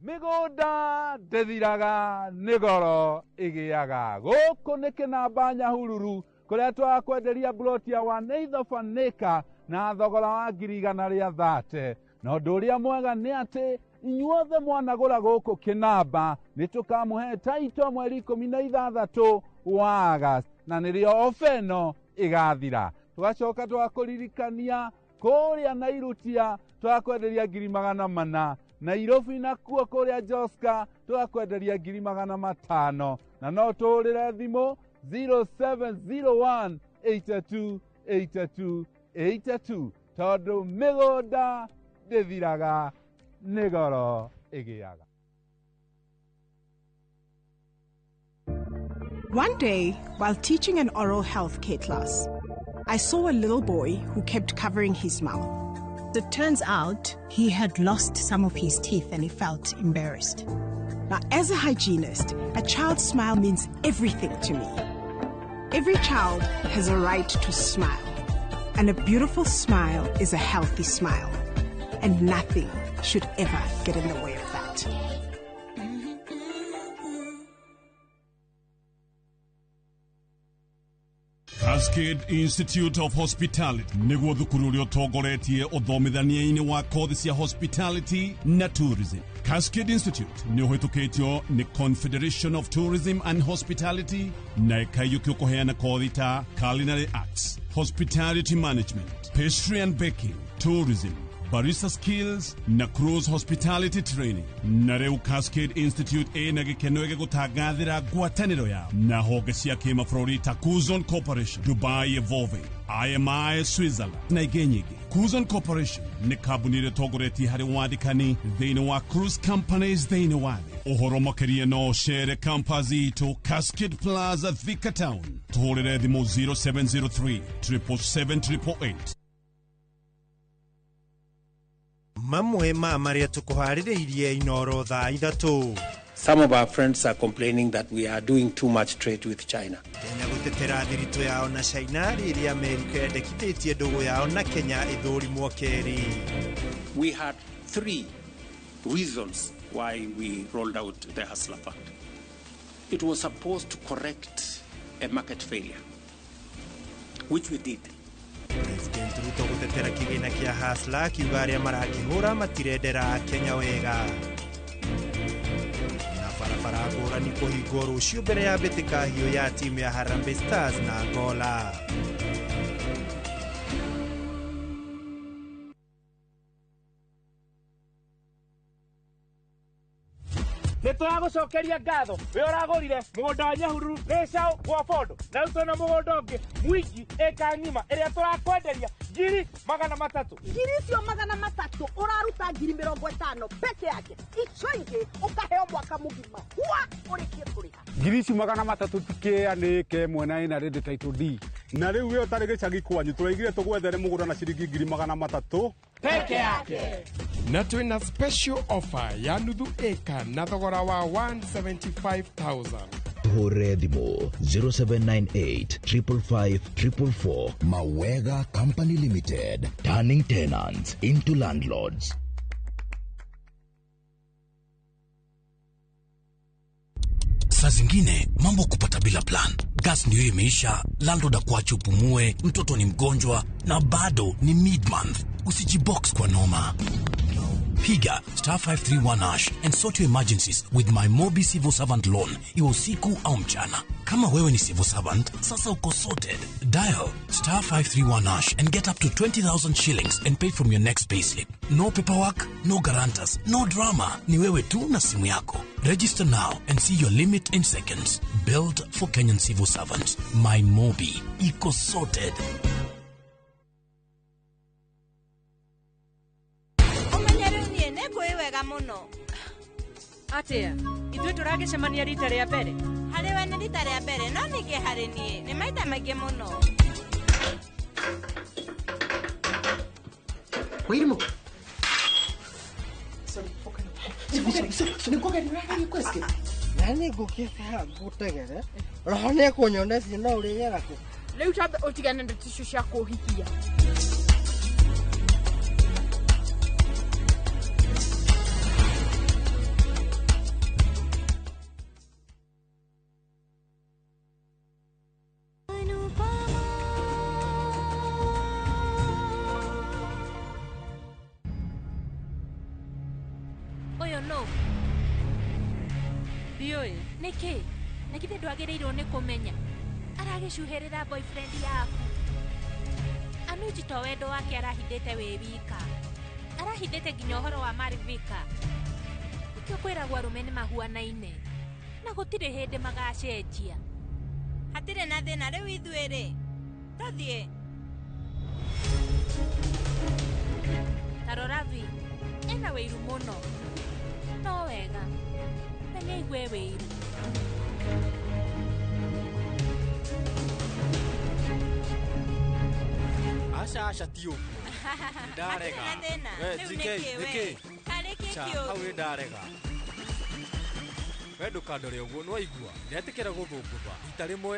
[SPEAKER 19] Mĩgũnda ndĩthiraga nĩ goro ĩgĩaga. Gũkũ nĩ kĩnamba Nyahururu kũrĩa twakwenderia mburoti ya 1/8 of an acre na thogora wa 130,000. Na ũndũ ũrĩa mwega nĩ atĩ inyuothe mwanagũra gũkũ kĩnamba nĩ tũkamũhe taito mweri 16 wa August na nĩrĩo ofa ĩno ĩgathira. Tũgacoka tũgakũririkania kũrĩa Nairutia twakwenderia 400,000. Nairobi nakuo kũrĩa Joska tũgakwenderia 500,000 na no tũhũrĩre thimũ 0701 82 82 82 tondũ mĩgũnda ndĩthiraga nĩ goro ĩgĩaga.
[SPEAKER 20] One day, while teaching an oral health care class, I saw a little boy who kept covering his mouth. It turns out he had lost some of his teeth and he felt embarrassed. Now, as a hygienist, a child's smile means everything to me. Every child has a right to smile, and a beautiful smile is a healthy smile, and nothing should ever get in the way of that.
[SPEAKER 24] Cascade Institute of Hospitality nĩguo thukuru ũrĩa ũtongoretie ũthomithania-inĩ wa kothi cia hospitality na tourism. Cascade Institute nĩ ũhĩtũkĩtio nĩ Confederation of Tourism and Hospitality na ĩkaiyũkio kũheana kothi ta culinary arts, hospitality management, pastry and baking, tourism, barista skills na cruise hospitality training. Na rĩu Cascade Institute ĩna gĩkeno gĩgũtangathĩra ngwatanĩro yao na honge cia kĩmabũrũri ta Kuzon Corporation, Dubai Evolving, IMI Switzerland na ingĩ nyingĩ. Kuzon Corporation nĩ kambuni ĩrĩa ĩtongoretie harĩ wandĩkani thĩinĩ wa cruise companies thĩinĩ wa thĩ. Ũhoro makĩria no ũcere campus itũ Cascade Plaza, Thika Town. Tũhũrĩre thimũ 0703 777 888.
[SPEAKER 25] Mamwe ma marĩa tũkũharĩrĩirie Inoro thaa 3.
[SPEAKER 21] Some of our friends are complaining that we are doing too much trade with China.
[SPEAKER 25] Kenya gũtetera thiritũ yao na China rĩrĩa Amerika yendekithĩtie ndũgũ yao na Kenya ĩthũrimwo kerĩ.
[SPEAKER 21] We had 3 reasons why we rolled out the Hustler Fund. It was supposed to correct a market failure, which we did.
[SPEAKER 25] President Ruto gũtetera kĩgĩna kĩa Hustler akiuga arĩa marakĩhũra matirendera Kenya wega. Na barabara ngũrani kũhingwo rũciũ mbere ya mbĩtĩka hiũ ya timu ya Harambee Stars na Angola.
[SPEAKER 5] Nĩ tũragũcokeria ngatho we ũragũrire mũgũnda wa Nyahururu Gĩcaũ gwa Bondo, na rĩu twĩna mũgũnda ũngĩ Mwingi ĩka ng'ima ĩrĩa tũrakwenderia 300,000.
[SPEAKER 6] Ngiri icio 300 ũraruta 50,000 peke yake, icio ingĩ ũkaheo mwaka mũgima wa ũrĩkie kũrĩha.
[SPEAKER 19] Ngiri ici 300 tikĩa nĩ ĩka ĩmwe na ĩna rĩndĩ title D. Na rĩu we ũtarĩ gĩcagi kwanyu tũraigire tũgwethere mũgũnda na ciringi 300,000
[SPEAKER 5] peke yake.
[SPEAKER 7] Na twĩna special offer ya nuthu ĩka na thogora wa 175,000.
[SPEAKER 8] Tuhũrĩre thimũ 0798 555 444. Mawega Company Limited, turning tenants into landlords.
[SPEAKER 11] Saa zingine mambo kupata bila plan. Gas ndio imeisha, landlord akuache upumue, mtoto ni mgonjwa na bado ni mid-month. Usijibox kwa noma. Piga star 531 hash and sort your emergencies with my Mobi Civil Servant Loan, iwe usiku au mchana. Kama wewe ni civil servant, sasa uko sorted. Dial star 531 hash and get up to 20,000 shillings and pay from your next payslip. No paperwork, no guarantors, no drama. Ni wewe tu na simu yako. Register now and see your limit in seconds. Built for Kenyan civil servants. My Mobi. Iko sorted.
[SPEAKER 18] Ũmenye rĩu niĩ nĩ ngũĩ wega mũno.
[SPEAKER 39] Atia ithuĩ tũragĩcemania rita rĩa mbere.
[SPEAKER 18] Harĩ we nĩ rita rĩa mbere, no ningĩ harĩ niĩ nĩ maita maingĩ mũno.
[SPEAKER 6] Wĩrimũ.
[SPEAKER 15] Na nĩ ngũkĩte ngũtegere roho nĩ ekũnyonetie no ũrĩgera kũ.
[SPEAKER 32] Rĩu tambe ũtigane na ndeto icio cia kũhikia.
[SPEAKER 39] Ũyũ nũ? Ndiũĩ. Nĩkĩ? Na githĩ ndwagĩrĩirwo nĩ kũmenya? Aragĩcuhĩrĩra boyfriend yaku. Anuji to wendo wake arahithĩte wĩ wika. Arahithĩte nginya ũhoro wa Marivika. Nĩkĩo kwĩragwo arũme nĩ mahuanaine na gũtirĩ hĩndĩ magacenjia.
[SPEAKER 18] Hatirĩ na thĩna rĩu ithuĩ rĩ tũthiĩ.
[SPEAKER 39] Ta rora Vi, ena wĩiru mũno. No wega we nĩaigue wĩiru.
[SPEAKER 13] Aca aca ti ũguo. Ndarega.
[SPEAKER 18] Hatirĩ na thĩna.
[SPEAKER 13] We
[SPEAKER 18] Rĩu
[SPEAKER 13] GK
[SPEAKER 18] nĩkĩ we?
[SPEAKER 13] Nĩkĩ?
[SPEAKER 18] Karĩ kĩ
[SPEAKER 13] Cha,
[SPEAKER 18] kĩũru?
[SPEAKER 13] hau nĩ ndarega. We ndũkandore ũguo nĩwaigua. Ndetĩkĩra gũthũngũtha rita rĩmwe.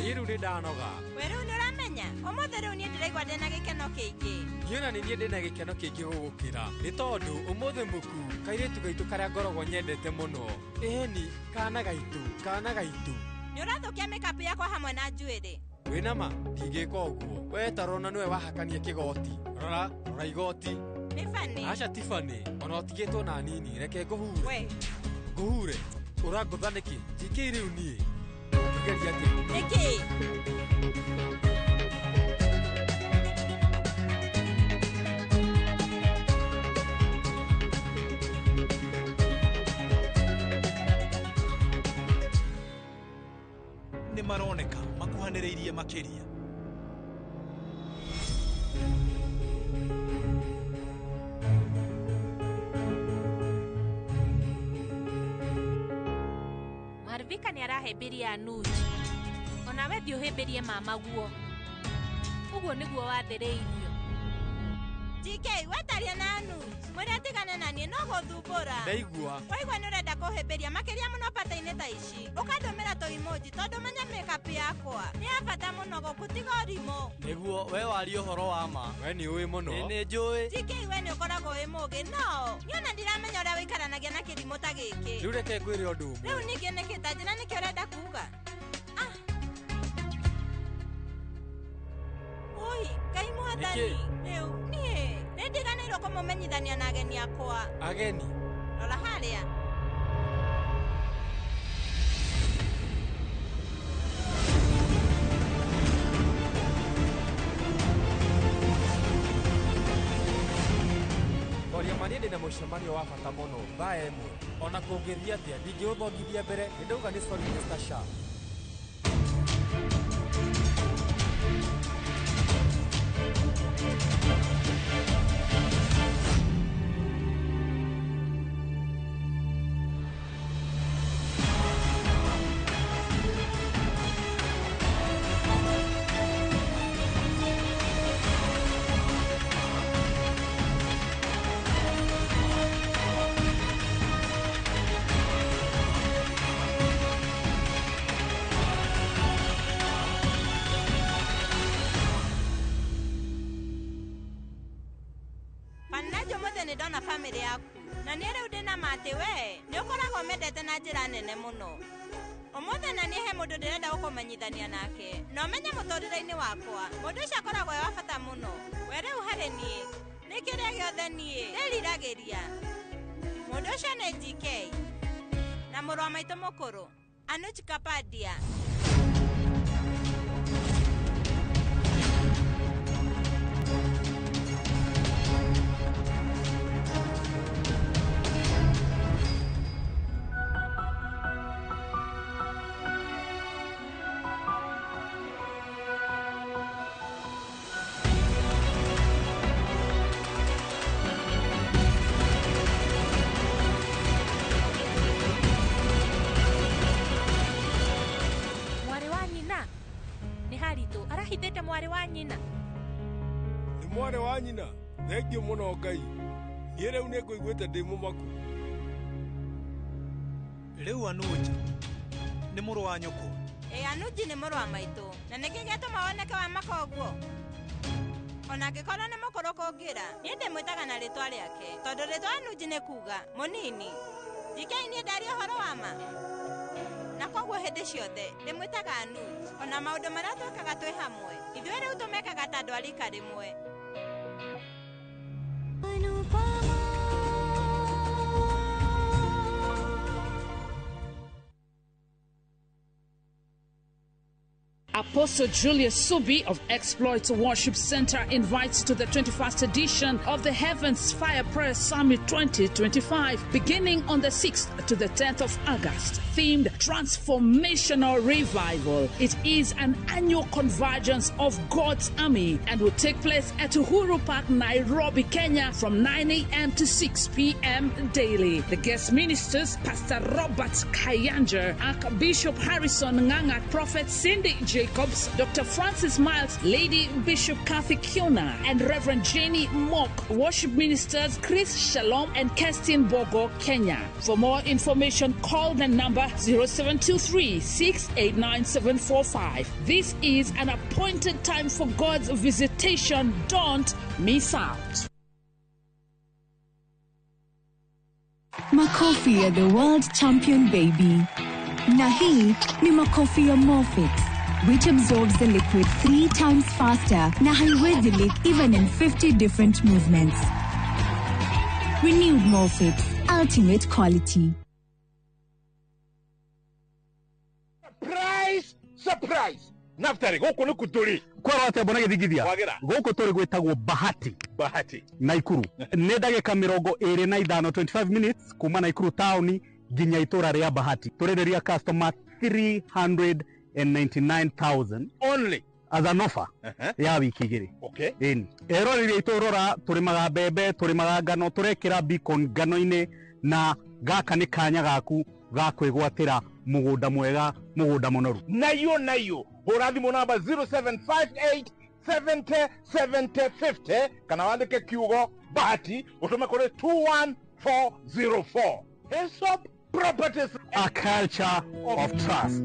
[SPEAKER 13] Niĩ rĩu nĩ ndanoga.
[SPEAKER 18] We rĩu nĩ ũramenya ũmũthĩ rĩu niĩ ndĩraigua ndĩna gĩkeno kĩingĩ.
[SPEAKER 13] Niĩ ona nĩ niĩ ndĩna gĩkeno kĩingĩ gũgũkĩra nĩ tondũ ũmũthĩ mũku kairĩtu gaitũ karĩa ngoragwo nyendete mũno. Ĩni kana gaitũ kana gaitũ.
[SPEAKER 18] Nĩ ũrathũkia makeup yakwa hamwe na njuĩrĩ.
[SPEAKER 13] Wĩna ma ndingĩka ũguo. We tarona nĩwe wahakania kĩgoti. Rora rora igoti.
[SPEAKER 18] Nĩ bani.
[SPEAKER 13] Aca ti bani ona ũtigĩtwo na nini reke ngũhure.
[SPEAKER 18] We
[SPEAKER 13] Ngũhure ũrangũtha nĩkĩ? GK rĩu niĩ ũngĩgeria atĩa?
[SPEAKER 18] Nĩkĩ?
[SPEAKER 2] Nĩ maroneka makuhanĩrĩirie makĩria.
[SPEAKER 39] Marvika nĩ arahĩmbĩria Anuj. Onawe thiĩ ũhĩmbĩrie mama guo. Ũguo nĩguo wathĩrĩirio.
[SPEAKER 18] GK wetaria na Anuj mwĩre atigane na niĩ no gũthumbũra.
[SPEAKER 13] Ndaigua.
[SPEAKER 18] Waigua nĩ ũrenda kũhĩmbĩria makĩria mũno bata-inĩ ta ici, ũkandũmĩra tũ emoji tondũ menye makeup yakwa nĩ ya bata mũno gũkũ, tiga ũrimũ.
[SPEAKER 14] Nĩguo we waria ũhoro wa ma.
[SPEAKER 13] We nĩ ũĩ mũno.
[SPEAKER 14] Ĩ nĩ njũĩ.
[SPEAKER 18] GK we nĩ ũkoragwo wĩ mũgĩ, no niĩ ona ndiramenya ũrĩa wĩikaranagia na kĩrimũ ta gĩkĩ.
[SPEAKER 13] Rĩu reke ngwĩre ũndũ ũmwe.
[SPEAKER 18] Rĩu ningĩ nĩkĩ? Ta njĩra nĩkĩ ũrenda kuga? Ah. Ui, Ngai mwathani.
[SPEAKER 13] Nĩkĩ?
[SPEAKER 18] Rĩu niĩ nĩ ndiganĩirwo kũmũmenyithania na ageni akwa.
[SPEAKER 13] Ageni?
[SPEAKER 18] Rora harĩa.
[SPEAKER 13] Twaria ma niĩ ndĩna mũcemanio wa bata mũno thaa 1. Ona kũngĩthiĩ atĩa ndingĩũthongithia mbere, nĩ ndauga nĩ sorry Mr. Shah.
[SPEAKER 18] Fanaji, ũmũthĩ nĩ ndona bamĩrĩ yaku na niĩ rĩu ndĩna ma atĩ we nĩ ũkoragwo mendete na njĩra nene mũno. Ũmũthĩ na niĩ he mũndũ ndĩrenda gũkũmenyithania nake na ũmenye mũtũrĩre-inĩ wakwa mũndũ ũcio akoragwo e wa bata mũno. We rĩu harĩ niĩ nĩ kĩrĩa gĩothe niĩ ndĩriragĩria. Mũndũ ũcio nĩ GK na mũrũ wa maitũ mũkũrũ Anuj Kapadia.
[SPEAKER 39] Mwarĩ wa nyina nĩ haritũ arahithĩte mwarĩ wa nyina.
[SPEAKER 4] Nĩ mwarĩ wa nyina. Thengiũ mũno Ngai, niĩ rĩu nĩ ngũiguĩte ndĩ mũmaku.
[SPEAKER 2] Rĩu Anuj nĩ mũrũ wa nyũkũ.
[SPEAKER 18] Ĩ, Anuji nĩ mũrũ wa maitũ na nĩkĩ gĩatũma woneke wa maka ũguo? Ona angĩkorwo nĩ mũkũrũ kũngĩra, niĩ ndĩmwĩtaga na rĩtwa rĩake tondũ rĩtwa Anuji nĩ kuga mũnini. GK niĩ ndaria ũhoro wa ma, na koguo hĩndĩ ciothe ndĩmwĩtaga Anuj. Ona maũndũ marĩa twĩkaga twĩ hamwe ithuĩ rĩu tũmekaga ta andũ a rika rĩmwe.
[SPEAKER 1] Apostle Julius Subi of Exploits Worship Center invites to the 21st edition of the Heavens Fire Prayer Summit 2025, beginning on the 6th to the 10th of August, themed Transformational Revival. It is an annual convergence of God's army and will take place at Uhuru Park, Nairobi, Kenya, from 9 a.m. to 6 p.m. daily. The guest ministers, Pastor Robert Kayanja, Archbishop Harrison Nganga, Prophet Cindy Jacobs, Dr. Francis Miles, Lady Bishop Kathy Kiona, and Reverend Jenny Mock. Worship ministers Chris Shalom and Kerstin Bogo, Kenya. For more information, call the number 0723 689 745. This is an appointed time for God's visitation. Don't miss out.
[SPEAKER 3] Makofi ya the world champion baby. Na hii ni makofi ya Morfix, which absorbs the liquid 3 times faster na haiwezi leak even in 50 different movements. Renewed Morfix, ultimate quality.
[SPEAKER 5] Surprise! Surprise! Naftari, gũkũ nĩ kũ tũrĩ?
[SPEAKER 9] Kwerwo atĩa mbona gĩthingithia?
[SPEAKER 5] Wagĩra.
[SPEAKER 9] Gũkũ tũrĩ gwĩtagwo Bahati.
[SPEAKER 5] Bahati.
[SPEAKER 9] Naikuru. Nĩ ndagĩka 25, 25 minutes kuma Naikuru taũni nginya itũra rĩa Bahati. Tũrenderia customer 399,000
[SPEAKER 5] only
[SPEAKER 9] as an offer ya wiki 2.
[SPEAKER 5] Okay.
[SPEAKER 9] Ĩni. Eroreri aitũ, rora, tũrĩmaga mbembe, tũrĩmaga ngano, tũrekĩra beacon ngano-inĩ, na gaka nĩ kanya gaku ga kwĩgwatĩra Mũgũnda mwega, mũgũnda mũnoru.
[SPEAKER 5] Nayo nayo hũra thimũ namba 0758 70 70 50 kana wandĩke kiugo Bahati ũtũme kũrĩ 21404. Hillsop Properties,
[SPEAKER 9] a culture of trust.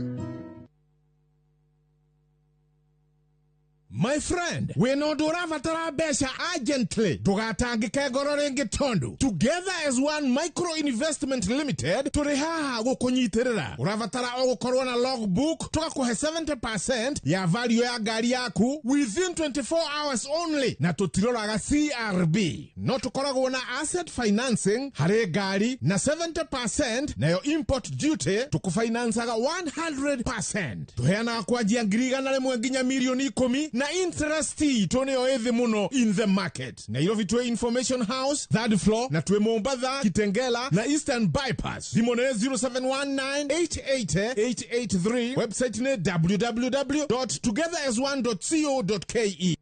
[SPEAKER 10] My friend, wĩna ũndũ ũrabatara mbeca urgently, ndũgatangĩke ngoro rĩngĩ tondũ Together as One Micro Investment Limited tũrĩ haha gũkũnyitĩrĩra. Ũrabatara o gũkorwo na logbook, tũgakũhe 70% ya value ya ngari yaku within 24 hours only, na tũtiroraga CRB. No tũkoragwo na asset financing harĩ ngari na 70%, nayo import duty tũkũfinancaga 100%. Tũheanaga kwanjia 100,000 nginya 10,000,000 na interest itũ nĩyo ĩthĩ mũno in the market. Nairobi twĩ Information House third floor, na twĩ Mombatha, Kitengela na Eastern Bypass. Thimũ nĩ 0719888883, website nĩ www.togetherasone.co.ke.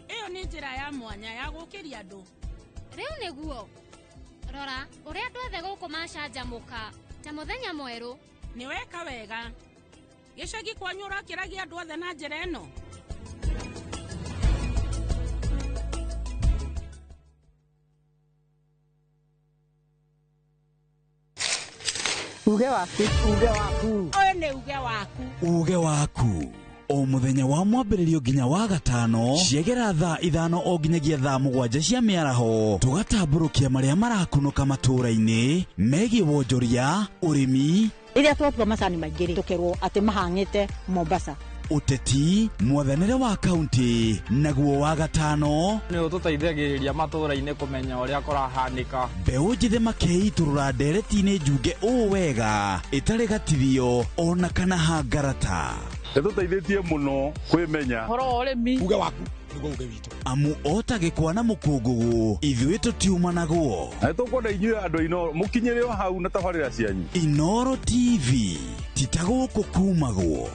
[SPEAKER 12] Ĩyo nĩ njĩra ya mwanya ya gũkĩria andũ.
[SPEAKER 16] Rĩu nĩguo rora ũrĩa andũ othe gũkũ macanjamũka ta mũthenya mwerũ.
[SPEAKER 12] Nĩ weka wega. Gĩcagi kwanyu ũrakĩragia andũ othe na njĩra ĩno?
[SPEAKER 6] Uge waku, uge waku.
[SPEAKER 12] Ũyũ nĩ uge waku.
[SPEAKER 8] Uge waku o muthenya wa mwambĩrĩrio nginya wa gatano ciegera thaa 5 o nginyagia thaa 7 cia mĩaraho, tũgatambũrũkia marĩa marakunũka matũũra-inĩ megiĩ wonjoria, ũrĩmi,
[SPEAKER 6] Rĩrĩa twatua macani maingĩ rĩ, tũkerwo atĩ mahang'ĩte Mombasa.
[SPEAKER 8] Ũteti, mwathanĩre wa kaunti, naguo wa gatano
[SPEAKER 13] nĩ ũtũteithagĩrĩria matũũra-inĩ kũmenya ũrĩa kũrahanĩka.
[SPEAKER 8] Mbeũ njĩthĩ makeitũrũra ndereti-inĩ njunge ũũ wega ĩtarĩ gatithio ona kana hangarata.
[SPEAKER 17] Ĩtũteithĩtie mũno kwĩmenya.
[SPEAKER 1] Ũhoro wa ũrĩmi.
[SPEAKER 7] Uge waku nĩguo uge witũ.
[SPEAKER 8] Amu o ta gĩkwa na mũkũngũgũ, ithuĩ tũtiumanagwo.
[SPEAKER 17] Na nĩtũkwenda inyuĩ andũ a Inooro mũkinyĩre o hau na tabarĩra cianyu.
[SPEAKER 8] Inooro TV ti ta gũkũ kumagwo.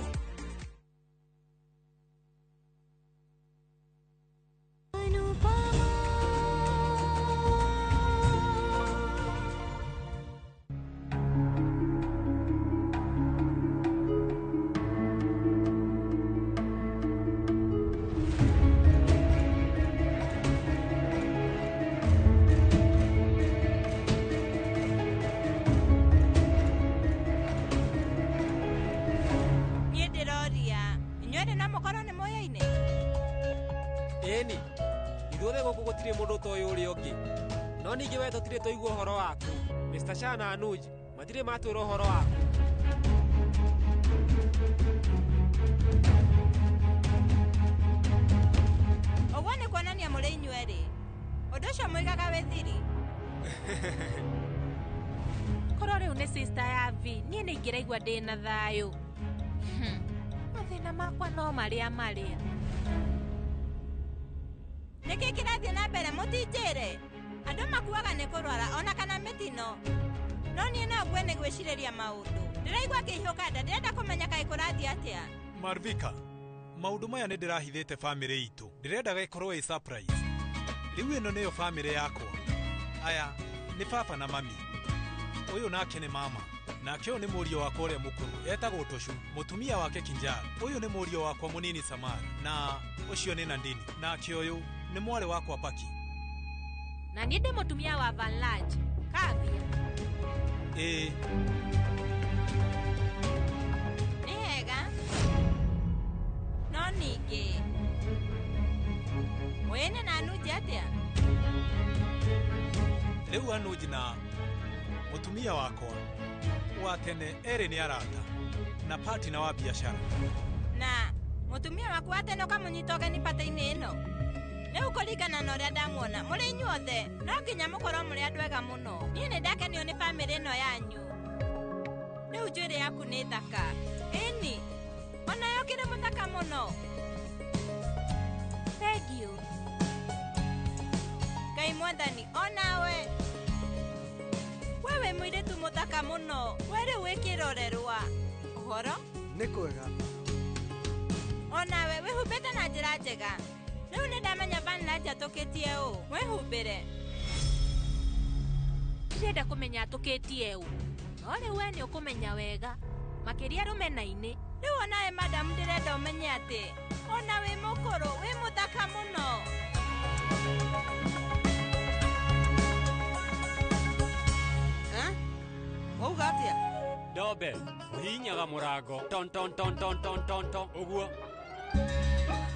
[SPEAKER 18] Niĩ ndĩroria inyuerĩ no mũkorwo nĩ mũyaine?
[SPEAKER 13] Ĩni, ithuothe gũkũ gũtirĩ mũndũ ũtoĩ ũrĩa ũngĩ, no ningĩ we tũtirĩ twaigua ũhoro waku. Mr. Shah na Anuj matirĩ matwĩra ũhoro waku.
[SPEAKER 18] Ũguo nĩ kuonania mũrĩ inyuerĩ. Ũndũ ũcio mũigaga wĩ thiri.
[SPEAKER 39] Korwo rĩu nĩ sister ya V, niĩ nĩ ingĩraigua ndĩ na thayũ. Mathĩna makwa no marĩa marĩa.
[SPEAKER 18] Nĩkĩ kĩrathiĩ na mbere mũtinjĩre? Andũ makuaga nĩ kũrwara ona kana mĩtino, no niĩ no ngue nĩ gwĩcirĩria maũndũ. Ndĩraigua ngĩhiũka nda, ndĩrenda kũmenya kaĩ kũrathiĩ atĩa.
[SPEAKER 2] Marvika, maũndũ maya nĩ ndĩrahithĩte bamĩrĩ itũ. Ndĩrendaga ĩkorwo ĩ surprise. Rĩu ĩno nĩyo bamĩrĩ yakwa. Aya nĩ baba na mami. Ũyũ nake nĩ mama. Nake ũyũ nĩ mũriũ wakwa ũrĩa mũkũrũ etagwo Toshu, mũtumia wake Kinjara. Ũyũ nĩ mũriũ wakwa mũnini Samara, na ũcio nĩ Nandini. Nake ũyũ nĩ mwarĩ wakwa Paki.
[SPEAKER 39] Na niĩ ndĩ mũtumia wa Van Lodge, Kavia.
[SPEAKER 2] Ĩĩ.
[SPEAKER 18] Nĩ hega. No ningĩ mũyaine na Anuj atĩa?
[SPEAKER 2] Rĩu Anuj na mũtumia wakwa wa tene erĩ nĩ arata na partner wa biacara.
[SPEAKER 18] Na mũtumia waku wa tene ũkamũnyita ũgeni patĩ-inĩ ĩno? Rĩu kũringana na ũrĩa ndamuona, mũrĩ inyuothe no nginya mũkorwo mũrĩ andũ ega mũno. Niĩ nĩ ndakenio nĩ bamĩrĩ ĩno yanyu. Rĩu njuĩrĩ yaku nĩ thaka. Ĩni, onayo ũkĩrĩ mũthaka mũno.
[SPEAKER 39] Thank you.
[SPEAKER 18] Ngai mwathani, onawe we wĩ mũirĩtu mũthaka mũno. We rĩu wĩ kĩrorerwa. Ũhoro?
[SPEAKER 15] Nĩ kwega.
[SPEAKER 18] Onawe wĩhumbĩte na njĩra njega. Rĩu nĩ ndamenya Van Lodge atũkĩtie ũũ. Mwĩhumbĩre.
[SPEAKER 39] Ndirenda kũmenya atũkĩtie ũ. No rĩu we nĩ ũkũmenya wega. Makĩria rũmena-inĩ.
[SPEAKER 18] Rĩu onawe madam ndĩrenda ũmenye atĩ ona wĩ mũkũrũ wĩ mũthaka mũno.
[SPEAKER 15] Wauga atĩa?
[SPEAKER 13] Ndombe ũhihinyaga mũrango ton ton ton ton ton ton ton ũguo.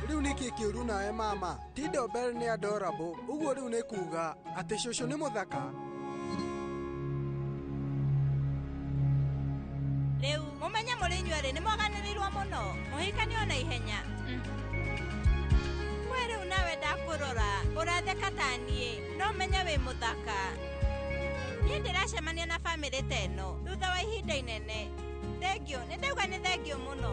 [SPEAKER 15] Rĩu nĩkĩ kĩũru nawe mama? Ti doorbell nĩ adorable. Ũguo rĩu nĩ kuga atĩ cũcũ nĩ mũthaka.
[SPEAKER 18] Rĩu mũmenye mũrĩ inyuerĩ nĩ mwaganĩrĩirwo mũno. Mũhikanie ona ihenya. We rĩu nawe ndakũrora ũratheka ta niĩ no menye wĩ mũthaka. Niĩ ndĩracemania na bamĩrĩ ta ĩno thutha wa ihinda inene. Thengiũ, nĩ ndauga nĩ thengiũ mũno.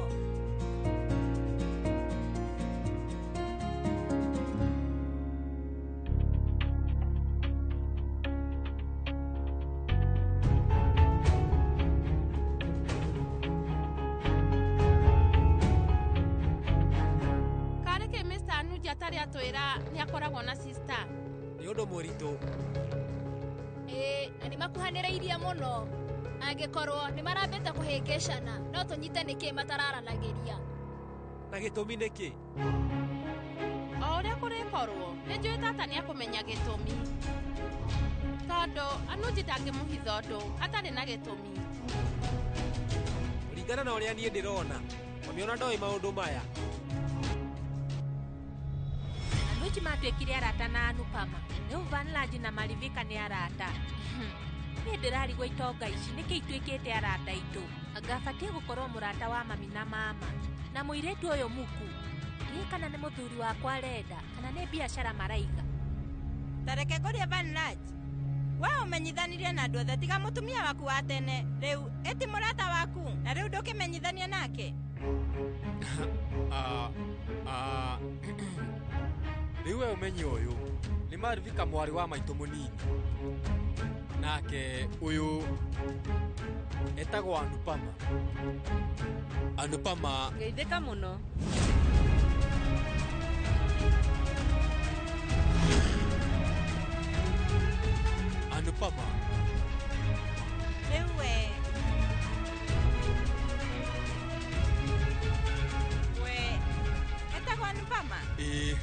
[SPEAKER 12] Karĩ kĩ Mr. Anuji atarĩ atwĩra nĩ akoragwo na sister.
[SPEAKER 13] Nĩ ũndũ mũritũ.
[SPEAKER 16] Ĩĩ, na nĩ makuhanĩrĩirie mũno. Angĩkorwo nĩ marambĩte kũhĩngĩcana, no tũnyite nĩkĩ matararanagĩria.
[SPEAKER 13] Na gĩtũmi nĩkĩ?
[SPEAKER 12] O ũrĩa kũrĩkorwo, nĩ njũĩ tata nĩ akũmenya gĩtũmi. Tondũ Anuji ndangĩmũhitha ũndũ atarĩ na gĩtũmi.
[SPEAKER 13] Kũringana na ũrĩa niĩ ndĩrona, mami ona ndoĩ maũndũ maya.
[SPEAKER 39] Anuji matuĩkire arata na Anupama. Rĩu Vanlaj na Malivika nĩ arata. Niĩ ndĩrarigwo itonga ici nĩkĩ ituĩkĩte arata aitũ. Anga batiĩ gũkorwo mũrata wa mami na mama. Na mũirĩtu ũyũ muku. Ndiũĩ kana nĩ mũthuri wakwa arenda kana nĩ biacara maraiga.
[SPEAKER 18] Ta reke ngũrie Vanlaj. We ũmenyithanirie na andũ othe tiga mũtumia waku wa tene. Rĩu ĩti mũrata waku na rĩu ndũkĩmenyithania nake.
[SPEAKER 13] Rĩu we ũmenye ũyũ nĩ Malivika mwarĩ wa maitũ mũnini. Nake ũyũ etagwo Anupama. Anupama.
[SPEAKER 18] Geithĩka mũno.
[SPEAKER 13] Anupama.
[SPEAKER 18] Rĩu we. We etagwo Anupama?
[SPEAKER 13] Ĩĩ.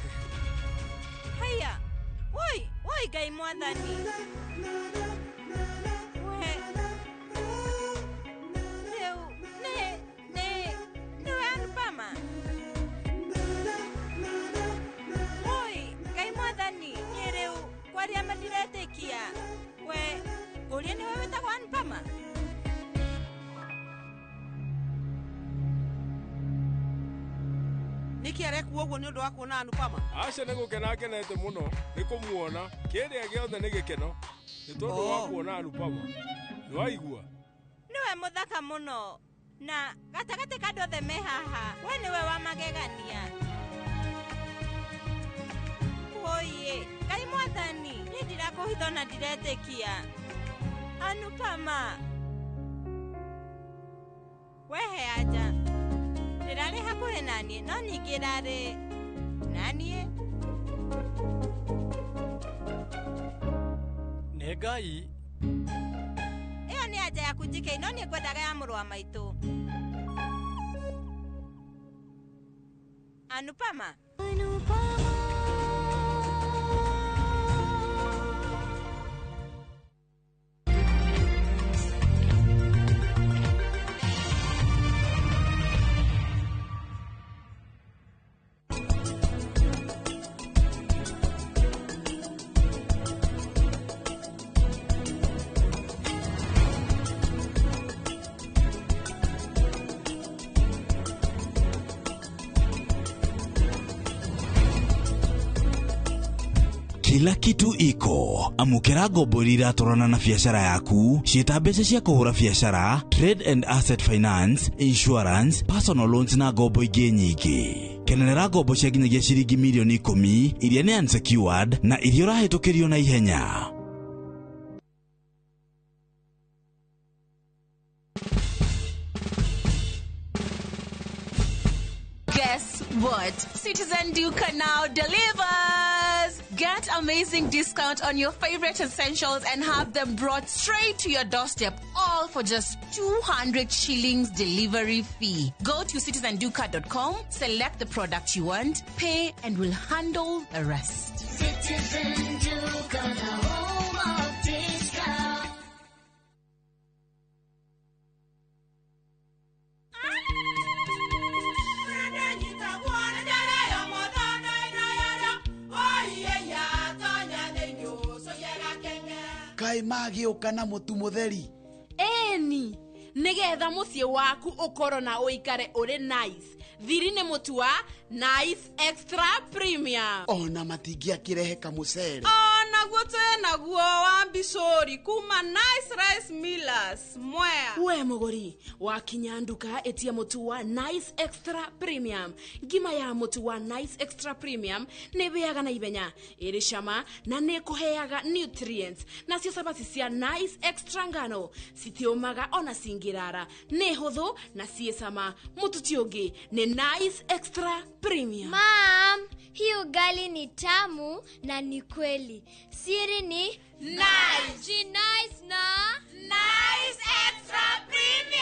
[SPEAKER 18] Haya. Woi, woi Ngai mwathani. We. Rĩu nĩ nĩwe Anupama? Woi, Ngai mwathani, niĩ rĩu kwaria ma ndiretĩkia. We, ngũrie nĩwe wĩtagwo Anupama?
[SPEAKER 15] Nĩkĩ arekwo ũguo nĩ ũndũ wa kuona Anupama?
[SPEAKER 4] Aca nĩ gũkena ngenete mũno nĩ kũmuona. Kĩrĩa gĩothe nĩ gĩkeno nĩ tondũ wa kuona Anupama. Nĩ waigua?
[SPEAKER 18] Nĩwe mũthaka mũno. Na gatagatĩ ka andũ othe me haha, we nĩwe wa magegania. Woi, Ngai mwathani, niĩ ndirakũhitha na ndiretĩkia. Anupama. Wehe anja. Ndĩrarĩ hakuhĩ naniĩ no ningĩ ĩrarĩ naniĩ.
[SPEAKER 14] Nĩ Ngai.
[SPEAKER 18] Ĩyo nĩ anja yaku njike no niĩ ngwendaga ya mũrũ wa maitũ. Anupama.
[SPEAKER 8] Kila kitu iko. Amũkĩra ngombo iria iratwarana na biacara yaku, ciĩta mbeca cia kũhũra biacara, trade and asset finance, insurance, personal loans na ngombo ingĩ nyingĩ. Kenerera ngombo cia nginyagia ciringi mirioni 10 iria nĩ unsecured na iria ũrahĩtũkĩrio na ihenya.
[SPEAKER 19] Guess what? Citizen Duka now delivers! Get amazing discount on your favorite essentials and have them brought straight to your doorstep, all for just 200 shillings delivery fee. Go to citizenduka.com, select the product you want, pay, and we'll handle the rest.
[SPEAKER 20] Citizen Duka, the home of discount.
[SPEAKER 21] Kaĩ magĩũka na mũtu mũtheri?
[SPEAKER 12] Ĩni, nĩgetha mũciĩ waku ũkorwo na ũikare ũrĩ nice. Thiri nĩ mũtu wa Nice Extra Premium.
[SPEAKER 21] Ona matingĩakĩrehe kamũcere.
[SPEAKER 22] Onaguo twĩ naguo wa mbicũri kuma Nice Rice Millers Mwea.
[SPEAKER 12] We mũgũri, wakinya nduka ĩtia mũtu wa Nice Extra Premium. Ngima ya mũtu wa Nice Extra Premium nĩ ĩhĩaga na ihenya, ĩrĩ cama na nĩ ĩkũheaga nutrients. Nacio cabaci cia Nice Extra ngano citiũmaga ona cingĩrara, nĩ hũthũ na ciĩ cama. Mũtu ti ũngĩ nĩ Nice Extra Premium.
[SPEAKER 16] Mom, hii ugali ni tamu na ni kweli. Siri ni
[SPEAKER 12] Nice.
[SPEAKER 16] Ji nice na
[SPEAKER 12] Nice Extra Premium.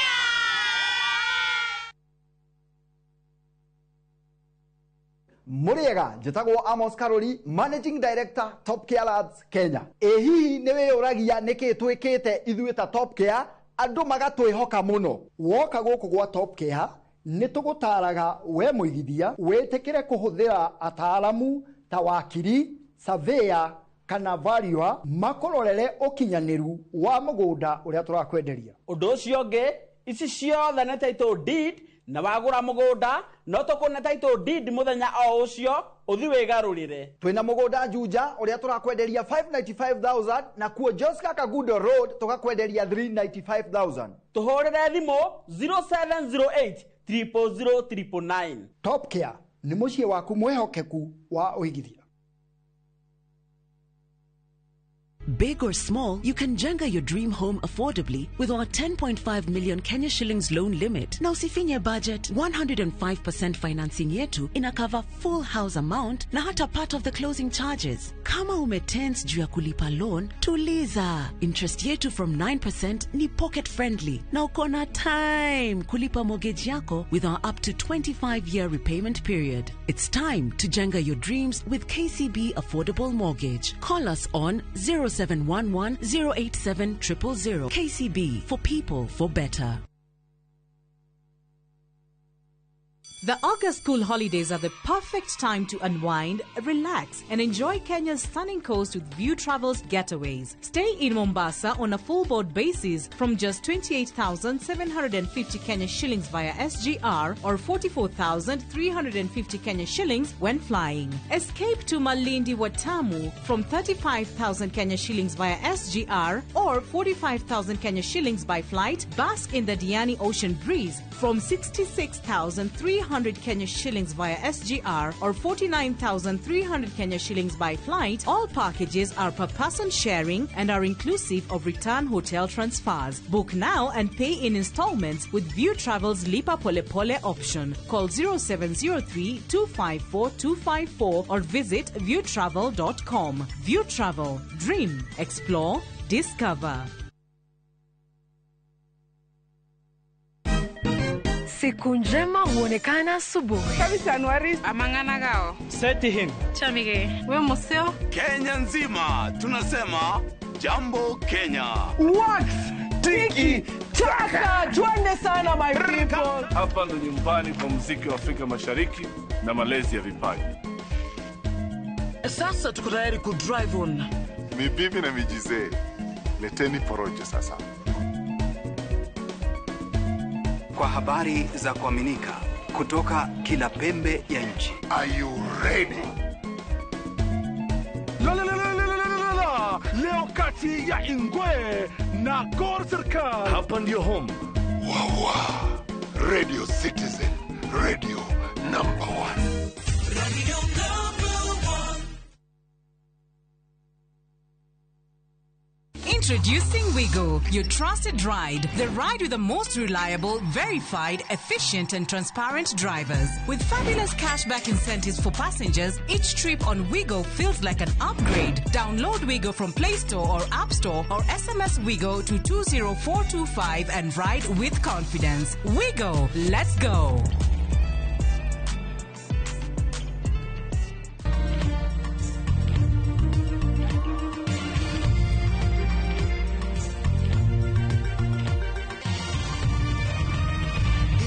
[SPEAKER 23] Mũrĩega, njĩtagwo Amos Karori, Managing Director Top Care Labs Kenya. Ĩ hihi nĩ wĩyũragia nĩkĩ twĩkĩte ithuĩ ta Top Care andũ magatwĩhoka mũno? Woka gũkũ gwa Top Care nĩ tũgũtaraga we mũigithia wĩtĩkĩre kũhũthĩra ataaramu ta wakiri, surveyor kana valuer makũrorere ũkinyanĩru wa mũgũnda ũrĩa tũrakwenderia.
[SPEAKER 24] Ũndũ ũcio ũngĩ, ici ciothe nĩ title deed, na wagũra mũgũnda no tũkũne title deed mũthenya o ũcio ũthi wĩgarũrĩre.
[SPEAKER 23] Twĩna mũgũnda Juja ũrĩa tũrakwenderia 595,000 na kuo Joska Kagudo Road tũgakwenderia 395,000.
[SPEAKER 24] Tũhũrĩre thimũ 0708 000 999.
[SPEAKER 23] Top Care nĩ mũciĩ waku mwĩhokeku wa ũigithia.
[SPEAKER 25] Big or small, you can jenga your dream home affordably with our 10.5 million Kenya shillings loan limit. Na usifinye budget, 105% financing yetu ina cover full house amount na hata part of the closing charges. Kama umetense juu ya kulipa loan, tuliza. Interest yetu from 9% ni pocket friendly na uko na time kulipa mortgage yako with our up to 25-year repayment period. It's time to jenga your dreams with KCB Affordable Mortgage. Call us on 0711 087 000. KCB, for people, for better.
[SPEAKER 26] The August school holidays are the perfect time to unwind, relax, and enjoy Kenya's stunning coast with View Travels Getaways. Stay in Mombasa on a full board basis from just 28,750 Kenya shillings via SGR or 44,350 Kenya shillings when flying. Escape to Malindi Watamu from 35,000 Kenya shillings via SGR or 45,000 Kenya shillings by flight. Bask in the Diani Ocean breeze from 66,300 Kenya shillings via SGR or 49,300 Kenya shillings by flight. All packages are per person sharing and are inclusive of return hotel transfers. Book now and pay in installments with View Travel's Lipa Pole Pole option. Call 0703 254 254 or visit viewtravel.com. View Travel. Dream, explore, discover.
[SPEAKER 27] Siku njema huonekana asubuhi.
[SPEAKER 32] Amang'ana gao.
[SPEAKER 5] Seti him.
[SPEAKER 32] Chamige. We museo.
[SPEAKER 17] Kenya nzima tunasema jambo Kenya.
[SPEAKER 5] Wax tiki taka, twende sana my people.
[SPEAKER 4] Hapa ndo nyumbani kwa muziki wa Afrika Mashariki na malezi ya vipaji.
[SPEAKER 28] Sasa tuko tayari ku drive on.
[SPEAKER 32] Mibibi na mijizee, leteni porojo sasa.
[SPEAKER 29] Kwa habari za kuaminika kutoka kila pembe ya nchi.
[SPEAKER 32] Are you ready?
[SPEAKER 17] La la la la la la la. Leo kati ya Ingwe na Gor Serikal. Hapa ndio home.
[SPEAKER 32] Wawa. Radio Citizen, radio number 1.
[SPEAKER 20] Radio number 1.
[SPEAKER 26] Introducing Wigo, your trusted ride. The ride with the most reliable, verified, efficient, and transparent drivers. With fabulous cashback incentives for passengers, each trip on Wigo feels like an upgrade. Download Wigo from Play Store or App Store or SMS Wigo to 20425 and ride with confidence. Wigo, let's go.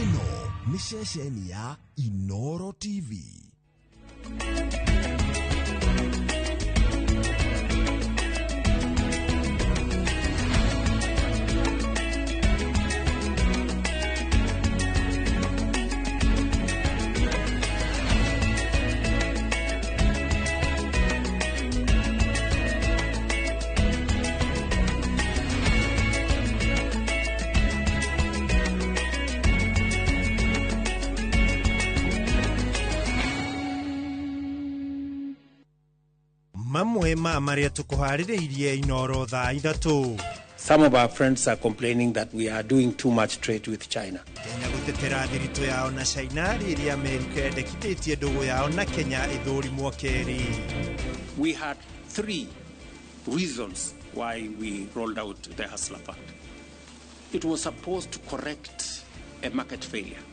[SPEAKER 1] Ĩno nĩ ceceni ya Inoro TV.
[SPEAKER 2] Mamwe ma marĩa tũkũharĩrĩirie Inoro thaa 3.
[SPEAKER 3] Some of our friends are complaining that we are doing too much trade with China.
[SPEAKER 2] Kenya gũtetera thiritũ yao na China rĩrĩa Amerika yendekithĩtie ndũgũ yao na Kenya ĩthũrimwo kerĩ.
[SPEAKER 3] We had 3 reasons why we rolled out the Hustler Fund. It was supposed to correct a market failure,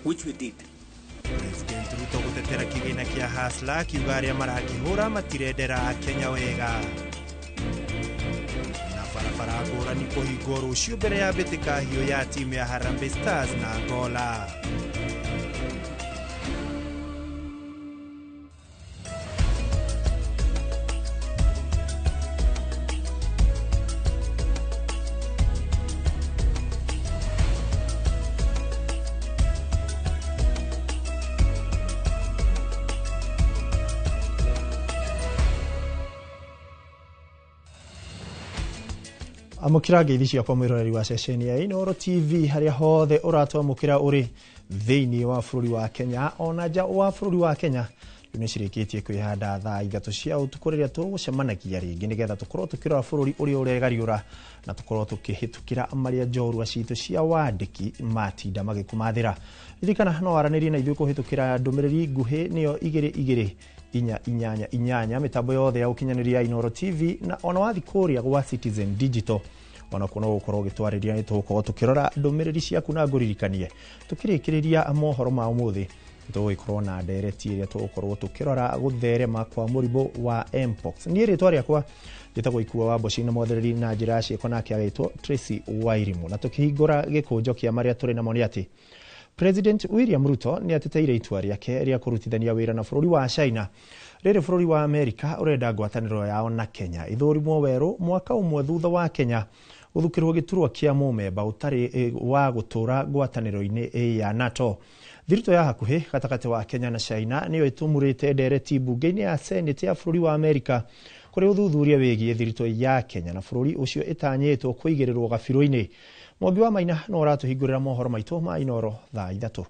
[SPEAKER 3] which we did.
[SPEAKER 2] President Ruto gũtetera kĩgĩna kĩa Hustler akiuga arĩa marakĩhũra matirendera Kenya wega. Na barabara ngũrani kũhingwo rũciũ mbere ya mbĩtĩka hiũ ya timu ya Harambee Stars na Angola. Amũkĩra ngeithi ciakwa mwĩroreri wa ceceni ya Inooro TV harĩa hothe ũratwamũkĩra ũrĩ thĩinĩ wa bũrũri wa Kenya ona nja wa bũrũri wa Kenya. Rĩu nĩ cirĩkĩtie kwĩhanda thaa 3 cia ũtukũ rĩrĩa tũgũcemanagia rĩngĩ nĩgetha tũkorwo tũkĩrora bũrũri ũrĩa ũregariũra na tũkorwo tũkĩhĩtũkĩra marĩa njorua citũ cia wandĩki matinda magĩkũmathĩra. Ririkana no waranĩrie na ithuĩ kũhĩtũkĩra ndũmĩrĩri nguhĩ nĩyo 2 2 4 8 8 mĩtambo yothe ya ũkinyanĩria ya Inooro TV na ona wathi kũrĩa gwa Citizen Digital ona kuo no gũkorwo ũgĩtwarĩria nĩ tũgũkorwo tũkĩrora ndũmĩrĩri ciaku na ngũririkanie tũkĩrĩkĩrĩria mohoro ma ũmũthĩ tũgũgĩkorwo na ndereti ĩrĩa tũgũkorwo tũkĩrora gũtherema kwa mũrimũ wa Mpox. Niĩ rĩtwa rĩakwa njĩtagwo Ikua wa Mboci na mwathereri na njĩra ya ciĩko nake agĩtwo Tracy Wairimu, na tũkĩhingũra gĩkũnjo kĩa marĩa tũrĩ namo nĩ atĩ President William Ruto nĩ ateteire itua rĩake rĩa kũrutithania wĩra na bũrũri wa China rĩrĩ bũrũri wa Amerika ũrenda ngwatanĩro yao na Kenya ithũrimwo werũ mwaka ũmwe thutha wa Kenya gũthukĩrwo gĩturwa kĩa mũmemba ũtarĩ wa gũtũra ngwatanĩro-inĩ ya NATO. Thiritũ ya hakuhĩ gatagatĩ wa Kenya na China nĩyo ĩtumũrĩte ndereti mbunge-inĩ ya Senate ya bũrũri wa Amerika kũrĩ ũthuthuria wĩgiĩ thiritũ ya Kenya na bũrũri ũcio ĩtanyĩtwo kũigĩrĩrwo gabirũ-inĩ. Mwangi wa Maina no ũratũhingũrĩra mohoro maitũ ma Inooro thaa 3.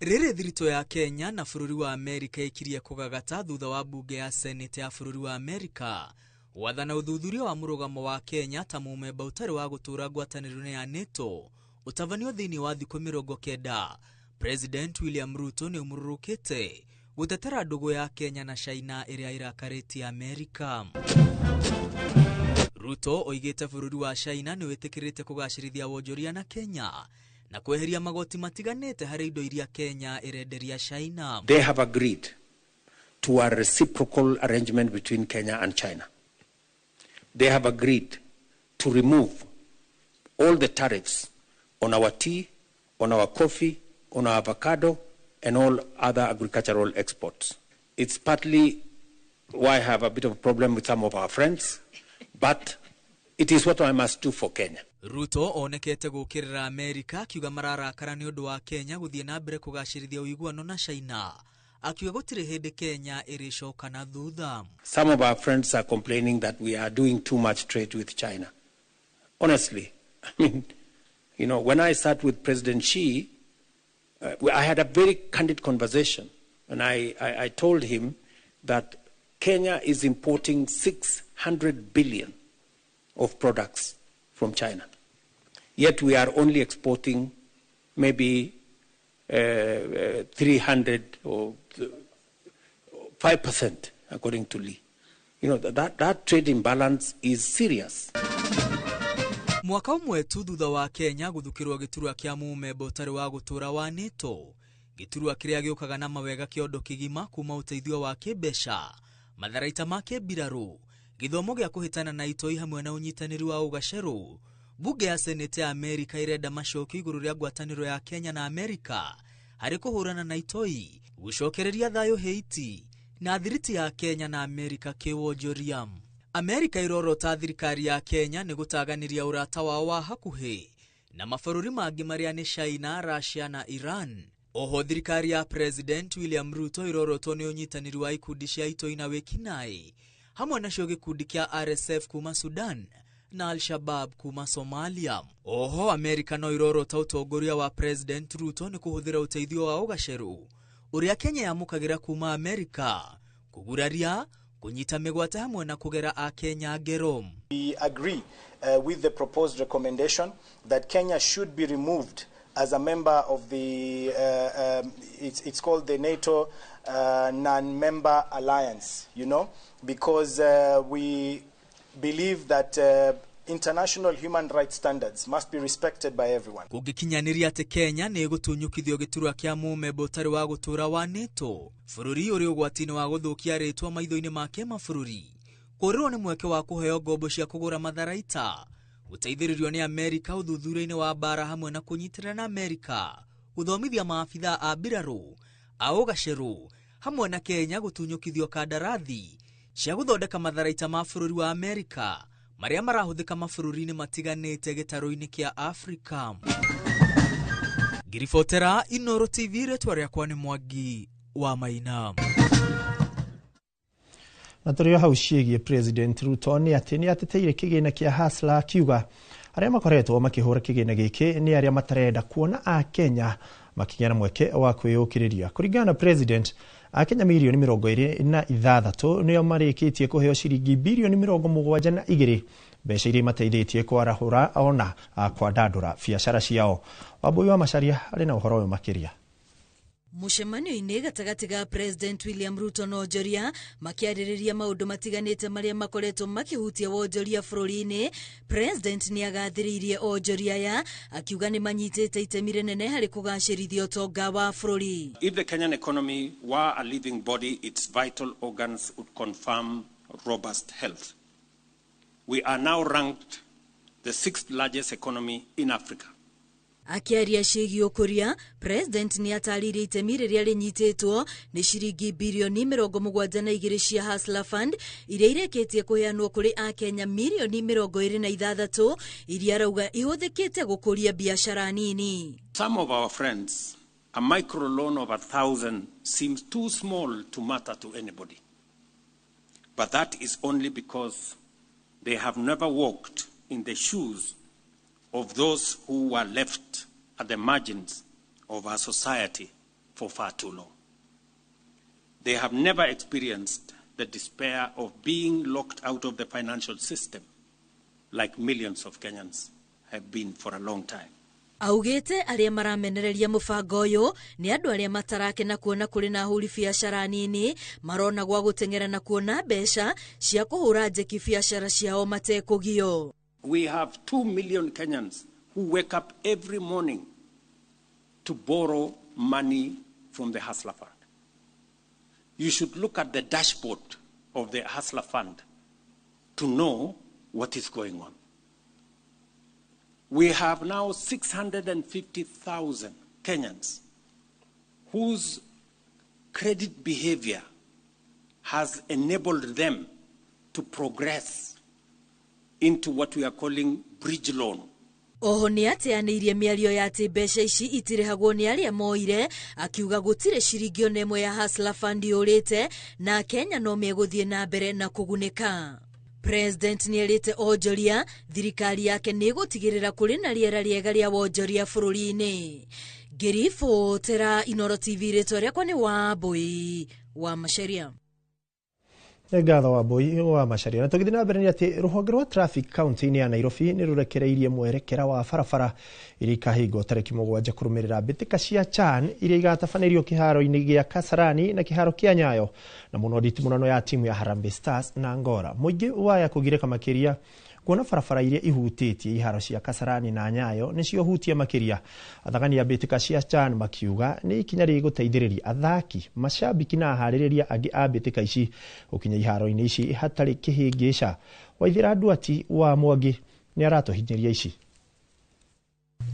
[SPEAKER 6] Rĩrĩ thiritũ ya Kenya na bũrũri wa Amerika ĩkirie kũgagata thutha wa mbunge ya Senate ya bũrũri wa Amerika gwathana ũthuthuria wa mũrũgamo wa Kenya ta mũmemba ũtarĩ wa gũtũra ngwatanĩro-inĩ ya NATO ũtabanio thĩinĩ wa thikũ 90. President William Ruto nĩ ũmũrũrũkĩte gũtetera ndũgũ ya Kenya na China ĩrĩa ĩrakarĩtie Amerika. Ruto oigĩte bũrũri wa China nĩ wĩtĩkĩrĩte kũgacĩrithia wonjoria na Kenya na kweheria magoti matiganĩte harĩ indo iria Kenya ĩrenderia China.
[SPEAKER 3] They have agreed to a reciprocal arrangement between Kenya and China. They have agreed to remove all the tariffs on our tea, on our coffee, on our avocado, and all other agricultural exports. It's partly why I have a bit of a problem with some of our friends, but it is what I must do for Kenya.
[SPEAKER 6] Ruto onekete gũkĩrĩra Amerika akiuga mararakara nĩ ũndũ wa Kenya gũthiĩ na mbere kũgacĩrithia ũiguano na China, akiuga gũtirĩ hĩndĩ Kenya ĩrĩcoka na thutha.
[SPEAKER 3] Some of our friends are complaining that we are doing too much trade with China. Honestly, I mean, you know, when I sat with President Xi, I had a very candid conversation, and I told him that Kenya is importing 600 billion of products from China. Yet we are only exporting maybe 300 or 5%, according to Lee. You know, that trade imbalance is serious.
[SPEAKER 6] Mwaka ũmwe tu thutha wa Kenya gũthukĩrwo gĩturwa kĩa mũmemba ũtarĩ wa gũtũra wa NATO, gĩturwa kĩrĩa gĩũkaga na mawega kĩondo kĩgima kuma ũteithio wa kĩmbeca, matharaita ma kĩmbirarũ, gĩthomo gĩa kũhĩtana na itoi hamwe na ũnyitanĩri wa ũgacerũ. Bunge ya Senate ya Amerika ĩrenda macokio igũrũ rĩa ngwatanĩro ya Kenya na Amerika harĩ kũhũrana na itoi, gũcokereria thayũ Haiti na thiriti ya Kenya na Amerika kĩwonjoria. Amerika ĩrorota thirikari ya Kenya nĩ gũtaganĩria ũrata wao wa hakuhĩ na mabũrũri mangĩ marĩa nĩ China, Russia na Iran. Oho thirikari ya President William Ruto ĩrorotwo nĩ ũnyitanĩri wa ikundi cia itoi na wĩkinaĩ hamwe nacio gĩkundi kĩa RSF kuma Sudan na Al-Shabaab kuma Somalia. Oho Amerika no ĩrorota ũtongoria wa President Ruto nĩ kũhũthĩra ũteithio wa ũgacerũ ũrĩa Kenya yamũkagĩra kuma Amerika kũguraria, kũnyita mĩgwate hamwe na kũgera akenya ngero.
[SPEAKER 7] We agree with the proposed recommendation that Kenya should be removed as a member of the it's called the NATO non-member alliance, you know, because we believe that international human rights standards must be respected by everyone.
[SPEAKER 6] Kũngĩkinyanĩria atĩ Kenya nĩ ĩgũtunyũkithio gĩturwa kĩa mũmemba ũtarĩ wa gũtũra wa NATO, bũrũri ũrĩ ũgwati-inĩ wa gũthũkia rĩtwa maitho-inĩ ma kĩmabũrũri, kũũrĩrwo nĩ mweke wa kũheo ngombo cia kũgũra matharaita, gũteithĩrĩrio nĩ Amerika ũthuthuria-inĩ wa mbara hamwe na kũnyitĩrĩra na Amerika, gũthomithia maabithaa a mbirarũ a ũgacerũ hamwe na Kenya gũtunyũkithio kandarathi cia gũthondeka matharaita ma bũrũri wa Amerika marĩa marahũthĩka mabũrũri-inĩ matiganĩte gĩtarũ-inĩ kĩa Afrika. Ngiribotera Inoro TV, rĩtwa rĩakwa nĩ Mwangi wa Maina.
[SPEAKER 2] Na tũrĩ o hau ciĩgiĩ President Ruto nĩ atĩ nĩ ateteire kĩgĩna kĩa Hustler akiuga arĩa makoretwo makĩhũra kĩgĩna gĩkĩ nĩ arĩa matarenda kuona akenya makĩgĩa na mweke wa kwĩyũkĩrĩria. Kũringana na President, akenya mirioni 26 nĩo marĩkĩtie kũheo ciringi birioni 72 mbeca iria imateithĩtie kwarahũra ona kwandandũra biacara ciao. Wambui wa Macharia arĩ na ũhoro ũyũ makĩria.
[SPEAKER 8] Mũcemanio-inĩ gatagatĩ ga President William Ruto na onjoria makĩarĩrĩria maũndũ matiganĩte marĩa makoretwo makĩhutia wonjoria bũrũri-inĩ. President nĩ agathĩrĩirie onjoria aya akiuga nĩ manyitĩte itemi rĩnene harĩ kũgacĩrithia ũtonga wa bũrũri.
[SPEAKER 3] If the Kenyan economy were a living body, its vital organs would confirm robust health. We are now ranked the 6th largest economy in Africa.
[SPEAKER 8] Akĩaria ciĩgiĩ ũkũria, President nĩ atarĩirie itemi rĩrĩa rĩnyitĩtwo nĩ ciringi birioni 72 cia Hustler Fund iria irĩkĩtie kũheanwo kũrĩ akenya mirioni 26 iria arauga ihũthĩkĩte gũkũria biacara nini.
[SPEAKER 3] Some of our friends, a micro loan of 1,000 seems too small to matter to anybody. But that is only because they have never walked in the shoes of those who were left at the margins of our society for far too long. They have never experienced the despair of being locked out of the financial system like millions of Kenyans have been for a long time.
[SPEAKER 8] Augĩte arĩa maramenereria mũbango ũyũ nĩ andũ arĩa matarakena kuona kũrĩ na ahũri biacara nini marona gwa gũteng'era na kuona mbeca cia kũhũra njeki biacara ciao matekũgio.
[SPEAKER 3] We have 2 million Kenyans who wake up every morning to borrow money from the Hustler Fund. You should look at the dashboard of the Hustler Fund to know what is going on. We have now 650,000 Kenyans whose credit behavior has enabled them to progress into what we are calling bridge loan.
[SPEAKER 8] Oho nĩ ateanĩirie mĩario ya atĩ mbeca ici itirĩhagwo nĩ arĩa moire, akiuga gũtirĩ ciringi ona ĩmwe ya Hustler Fund yũrĩte na Kenya no megũthiĩ na mbere na kũgunĩka. President nĩ erĩte onjoria thirikari yake nĩ ĩgũtigĩrĩra kũrĩ na rĩera rĩega rĩa wonjoria bũrũri-inĩ. Ngĩribotera Inoro TV, rĩtwa rĩakwa nĩ Wambui wa Macharia.
[SPEAKER 2] Ngatho wa Mbui wa Macharia. Na tũgĩthiĩ na mbere nĩ atĩ rũhonge rwa traffic kaunti-inĩ ya Nairobi nĩ rũrekereirie mwerekera wa barabara iria ikahingwo tarĩki 7 kũrũmĩrĩra mbĩtĩka cia CHAN iria igatabanĩrio kĩharo-inĩ gĩa Kasarani na kĩharo kĩa Nyayo, na mũno nditimũrano ya timu ya Harambee Stars na Angola. Mũingĩ waya kũgirĩka makĩria kuona barabara iria ihutĩtie iharo cia Kasarani na Nyayo nĩcio hutia makĩria. Athakani a mbĩtĩka cia CHAN makiuga nĩ ikinya rĩgũteithĩrĩria athaki, macambĩki na aharĩrĩria angĩ a mbĩtĩka ici gũkinya iharo-inĩ ici hatarĩ kĩhĩngĩca. Waithĩra Nduati wa Mwangi nĩ aratũhinyĩria ici.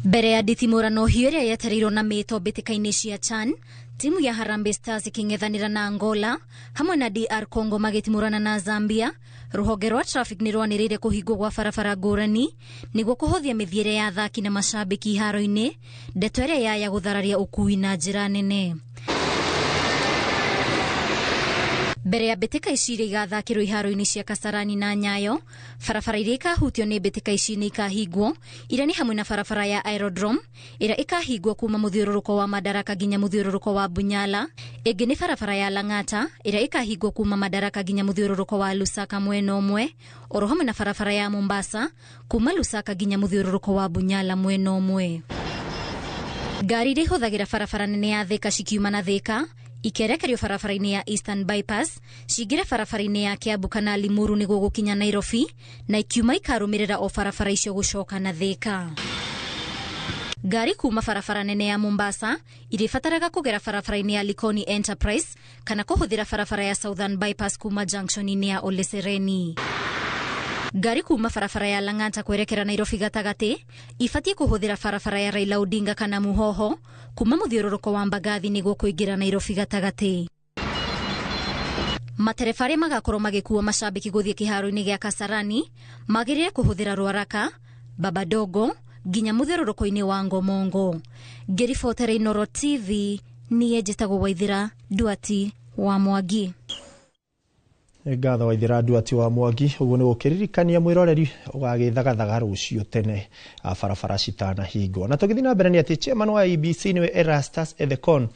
[SPEAKER 9] Mbere ya nditimũrano hiyo ĩrĩa yetereirwo na mĩto mbĩtĩka-inĩ cia CHAN, timu ya Harambee Stars ikĩng'ethanĩra na Angola hamwe na DR Congo magĩtimũrana na Zambia, rũhonge rwa traffic nĩ rwanĩrĩire kũhingwo gwa barabara ngũrani nĩguo kũhũthia mĩthiĩre ya athaki na macambĩki iharo-inĩ, ndeto ĩrĩa yaya gũthararia ũkui na njĩra nene. Mbere ya mbĩtĩka ici iria igathakĩrwo iharo-inĩ cia Kasarani na Nyayo, barabara iria ikahutio nĩ mbĩtĩka ici nĩ ikahingwo, iria nĩ hamwe na barabara ya Aerodrome ĩrĩa ĩkahingwo kuma mũthiũrũrũko wa Madaraka nginya mũthiũrũrũko wa Bunyala. Ĩngĩ nĩ barabara ya Lang'ata ĩrĩa ĩkahingwo kuma Madaraka nginya mũthiũrũrũko wa Lusaka mwena ũmwe, oro hamwe na barabara ya Mombasa kuma Lusaka nginya mũthiũrũrũko wa Bunyala mwena ũmwe. Ngari iria ihũthagĩra barabara nene ya Thika cikiuma na Thika ikerekerio barabara-inĩ ya Eastern Bypass cingĩre barabara-inĩ ya Kiambu kana Limuru nĩguo gũkinya Nairobi, na ikiuma ikarũmĩrĩra o barabara icio gũcoka na Thika. Ngari kuma barabara nene ya Mombasa irĩbataraga kũgera barabara-inĩ ya Likoni Enterprise kana kũhũthĩra barabara ya Southern Bypass kuma junction-inĩ ya Ole Sereni. Ngari kuma barabara ya Lang'ata kwerekera Nairobi gatagatĩ ibatiĩ kũhũthĩra barabara ya Raila Odinga kana Muhoho kuma mũthiũrũrũko wa Mbagathi nĩguo kũingĩra Nairobi gatagatĩ. Matereba arĩa magakorwo magĩkua macambĩki gũthiĩ kĩharo-inĩ gĩa Kasarani magĩrĩire kũhũthĩra Rwaraka, Babadogo nginya mũthiũrũrũko-inĩ wa Ngomongo. Ngĩribotera Inooro TV, niĩ njĩtagwo Waithĩra Nduati wa Mwangi.
[SPEAKER 2] Ngatho Waithĩra Nduati wa Mwangi. Ũguo nĩ gũkĩririkania mwĩroreri ũgagĩthagathaga rũciũ tene barabara citanahingwo. Na tũgĩthiĩ na mbere nĩ atĩ chairman wa IEBC nĩwe Erastus Ethekon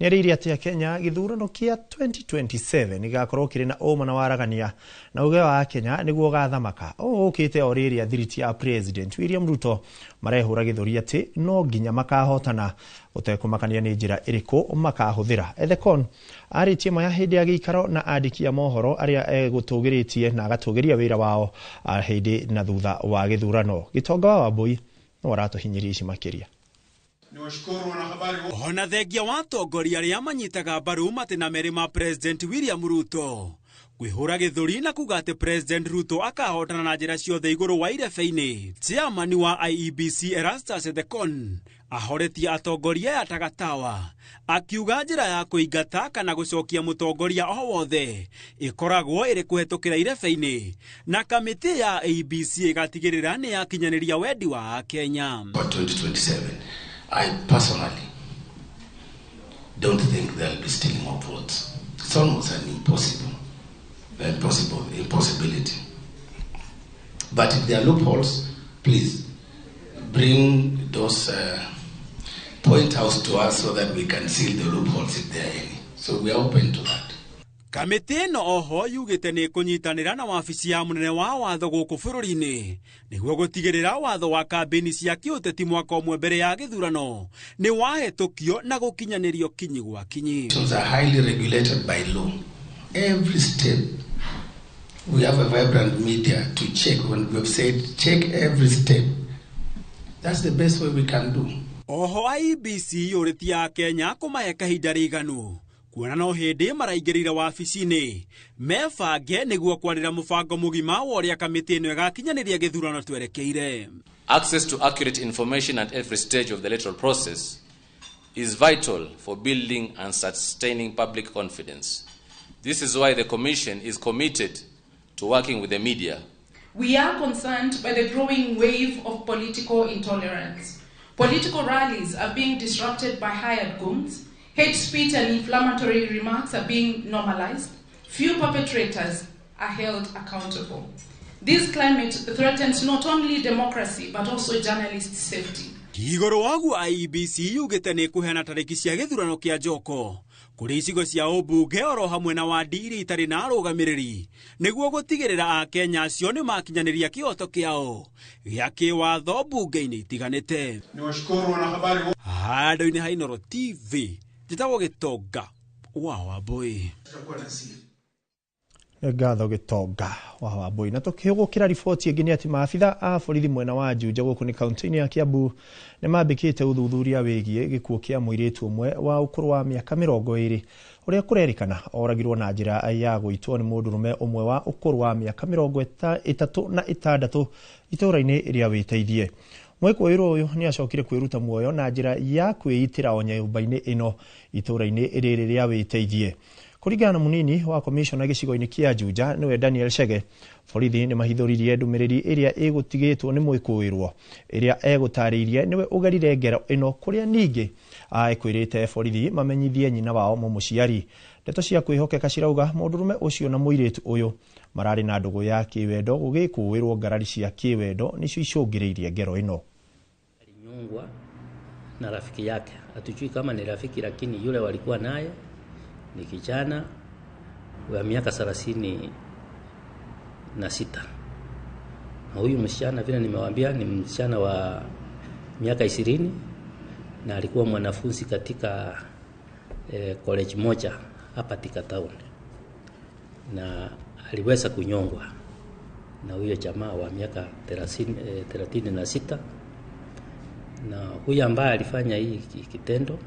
[SPEAKER 2] nĩ erĩire atĩ Kenya gĩthurano kĩa 2027 gĩgakorwo kĩrĩ na ũma na waragania na uge wa Kenya nĩguo ũgathamaka. Ũũ ũkĩte o rĩrĩa thiriti ya President William Ruto marehũra gĩthũri atĩ no nginya makahotana gũtekũmakania nĩ njĩra ĩrĩkũ makahũthĩra. Ethekon arĩtie maya hĩndĩ ya gĩikaro na andĩki a mohoro arĩa egũtũgĩrĩtie na agatũgĩria wĩra wao hĩndĩ na thutha wa gĩthurano. Gĩtonga wa Wambui no aratũhinyĩria ici makĩria.
[SPEAKER 10] Ona thengia wa atongoria arĩa manyitaga mbaru matĩna merĩ ma President William Ruto kwĩhũra gĩthũri na kuga atĩ President Ruto akahotana na njĩra ciothe igũrũ wa irebe-inĩ. Chairman wa IEBC Erastus Ethekon ahoretie atongoria aya tagatawa akiuga njĩra ya kũingata kana gũcokia mũtongoria o wothe ĩkoragwo ĩrĩ kũhetũkĩra irebe-inĩ, na kamĩtĩ ya IEBC ĩgatigĩrĩra nĩ yakinyanĩria wendi wa Kenya.
[SPEAKER 11] 2027, I personally don't think there'll be stealing of votes. It's almost an impossibility. But if there are loopholes, please bring those point out to us so that we can seal the loopholes if there are any. So we are open to that.
[SPEAKER 10] Kamĩtĩ ĩno oho yugĩte nĩ kũnyitanĩra na wabici ya mũnene wa watho gũkũ bũrũri-inĩ nĩguo gũtigĩrĩra watho wa kambĩini cia kĩũteti mwaka ũmwe mbere ya gĩthurano nĩ wahetũkio na gũkinyanĩrio kinyi gwa kinyi.
[SPEAKER 11] Elections are highly regulated by law. Every step we have a vibrant media to check. When we have said check every step, that's the best way we can do.
[SPEAKER 10] Oho IEBC yũrĩtie Akenya kũmahe kahinda rĩiganu kuona no hĩndĩ maraingĩrĩire wabici-inĩ mebange nĩguo kwarĩra mũbango mũgima wa ũrĩa kamĩtĩ ĩno ĩgakinyanĩria gĩthurano twerekeire.
[SPEAKER 13] Access to accurate information at every stage of the electoral process is vital for building and sustaining public confidence. This is why the Commission is committed to working with the media.
[SPEAKER 14] We are concerned by the growing wave of political intolerance. Political rallies are being disrupted by hired goons. Hate speech and inflammatory remarks are being normalized. Few perpetrators are held accountable. This climate threatens not only democracy, but also journalist safety.
[SPEAKER 10] Igũrũ waguo IEBC yugĩte nĩ kũheana tarĩki cia gĩthurano kĩa njoko Kũrĩ icigo cia ũmbunge oro hamwe na wandi iria itarĩ na arũgamĩrĩri nĩguo gũtigĩrĩra Akenya acio nĩ makinyanĩria kĩhoto kĩao gĩa kĩwatho mbunge-inĩ itiganĩte. Handũ-inĩ ha Inooro TV, njĩtagwo Gĩtonga wa Wambui.
[SPEAKER 2] Ngatho Gĩtonga wa Wambui. Na tukĩhũgũkĩra riboti ĩngĩ nĩ atĩ maabitha a borithi mwena wa Juja gũkũ nĩ kaunti-inĩ ya Kiambu nĩ mambĩkĩte ũthuthuria wĩgiĩ gĩkuũ kĩa mũirĩtu ũmwe wa ũkũrũ wa mĩaka 20 ũrĩa kũrerĩkana oragirwo na njĩra ya gũitwo nĩ mũndũrũme ũmwe wa ũkũrũ wa mĩaka 36 itũũra-inĩ rĩa Wĩteithie. Mwĩkũĩrwo ũyũ nĩ acokire kwĩruta muoyo na njĩra ya kwĩitĩra o nyũmba-inĩ ĩno itũũra-inĩ rĩrĩ rĩa Wĩteithie. Kũringana na mũnini wa komishona gĩcigo-inĩ kĩa Juja nĩwe Daniel Chege, borithi nĩ mahithũririe ndũmĩrĩri ĩrĩa ĩgũtigĩtwo nĩ mwĩkũĩrwo ĩrĩa egũtarĩirie nĩwe ũgerire ngero ĩno kũrĩa ningĩ ekwĩrĩte borithi mamenyithie nyina wao mũmũciari. Ndeto cia kwĩhokeka cirauga mũndũrũme ũcio na mũirĩtu ũyũ mararĩ na ndũgũ ya kĩwendo gũgĩkũĩrwo ngarari cia kĩwendo nĩcio icũngĩrĩirie ngero ĩno.
[SPEAKER 12] Alinyongwa na rafiki yake, hatujui kama ni rafiki, lakini yule walikuwa naye ni kijana wa miaka 36. Na huyu msichana vile nimewaambia ni msichana wa miaka 20 na alikuwa mwanafunzi katika college moja hapa Thika Town, na aliweza kunyongwa na huyo jamaa wa miaka 36. Na huyu ambaye alifanya hii kitendo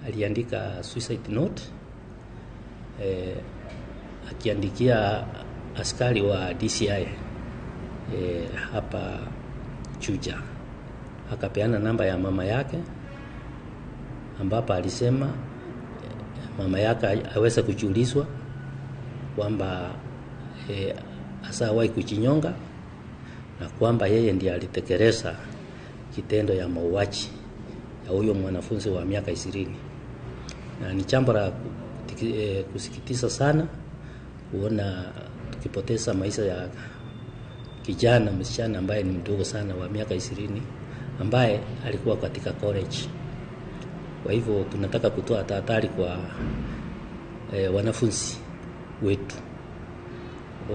[SPEAKER 12] aliandika suicide note, akiandikia askari wa DCI hapa Juja. Akapeana namba ya mama yake, ambapo alisema mama yake aweze kujiulizwa kwamba asawahi kujinyonga na kwamba yeye ndiye alitekeleza kitendo ya mauaji ya huyo mwanafunzi wa miaka 20. Na ni jambo la kusikitisha sana kuona tukipoteza maisha ya kijana msichana ambaye ni mdogo sana wa miaka 20 ambaye alikuwa katika college. Kwa hivyo tunataka kutoa tahadhari kwa wanafunzi wetu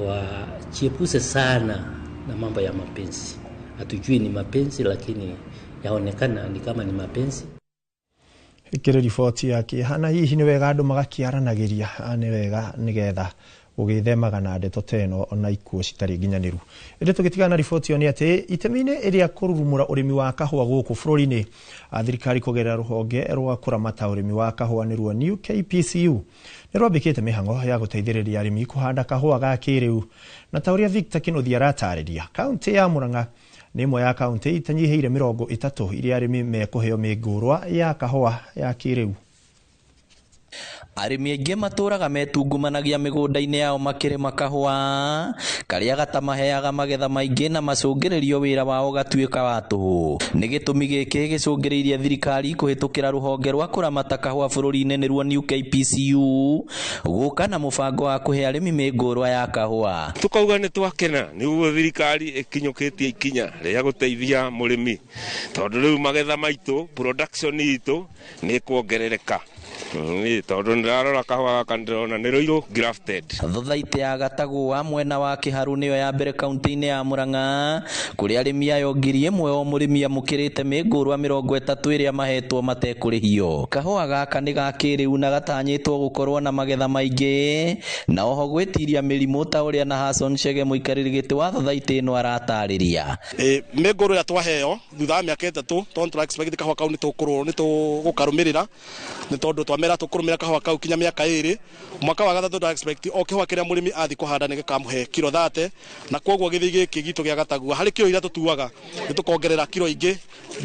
[SPEAKER 12] wajiepushe sana na mambo ya mapenzi. Hatujui ni mapenzi, lakini yaonekana ni kama ni mapenzi.
[SPEAKER 2] Ikĩrĩ riboti ya kĩeha na hihi nĩ wega andũ magakĩaranagĩria, nĩ wega nĩgetha gũgĩthemaga na ndeto ta ĩno na ikuũ citarĩ nginyanĩru. Ĩndĩ tũgĩtigana na riboti ĩyo nĩ atĩ itemi-inĩ rĩa kũrurumũra ũrĩmi wa kahũa gũkũ bũrũri-inĩ, thirikari kũgerera rũhonge rwa kũramata ũrĩmi wa kahũa nĩruo New KPCU nĩ rwambĩkĩte mĩhang'o ya gũteithĩrĩria arĩmi kũhanda kahũa ga kĩrĩu. Na ta ũrĩa Victor Kĩnuthia aratarĩria, kaũntĩ ya Murang'a nĩ ĩmwe ya kaũntĩ itanyihĩire 30 iria arĩmi mekũheo mĩngũrwa ya kahũa ya kĩrĩu.
[SPEAKER 15] Arĩmi aingĩ matũraga metungumanagia mĩgũnda-inĩ yao makĩrĩma kahũa karĩa gatamaheaga magetha maingĩ na macũngĩrĩrio wĩra wao ũgatuĩka wa tũhũ. Nĩ gĩtũmi gĩkĩ gĩcũngĩrĩirie thirikari kũhĩtũkĩra rũhonge rwa kũramata kahũa bũrũri-inĩ nĩruo New KPCU gũka na mũbango wa kũhe arĩmi mĩngũrwa ya kahũa.
[SPEAKER 16] Tukauga nĩ twakena nĩguo thirikari ĩkinyũkĩtie ikinya rĩa gũteithia mũrĩmi, tondũ rĩu magetha maitũ production itũ nĩ ĩkuongerereka. Tondũ ndirarora kahũa gaka ndĩrona nĩ rũirũ grafted.
[SPEAKER 15] Thothaitĩ ya Gatagũa mwena wa Kĩharũ nĩyo ya mbere kaunti-inĩ ya Murang'a kũrĩa arĩmi ayo 1000 o mũrĩmi amũkĩrĩte mĩngũrwa 30 ĩrĩa mahetwo matekũrĩhio. Kahũa gaka nĩ ga kĩrĩu na gatanyĩtwo gũkorwo na magetha maingĩ na oho gwĩtiria mĩrimũ ta ũrĩa na Hassan Chege mũikarĩri gĩtĩ wa thothaitĩ ĩno aratarĩria.
[SPEAKER 18] Mĩngũrwa ĩrĩa twaheo thutha wa mĩaka 3 tondũ tũra expect kahũa kau nĩ tũgũkarũmĩrĩra nĩ tondũ twamera tũkũrũmĩra kahũa kau kinya mĩaka 2 mwaka wa gatatũ nda expect o kĩhũa kĩrĩa mũrĩmi athi kũhanda nĩ gĩkamũhe kiro 30 na koguo gĩthii gĩkĩ gitũ gĩa Gatagua harĩ kiro iria tũtuaga nĩ tũkongerera kiro ingĩ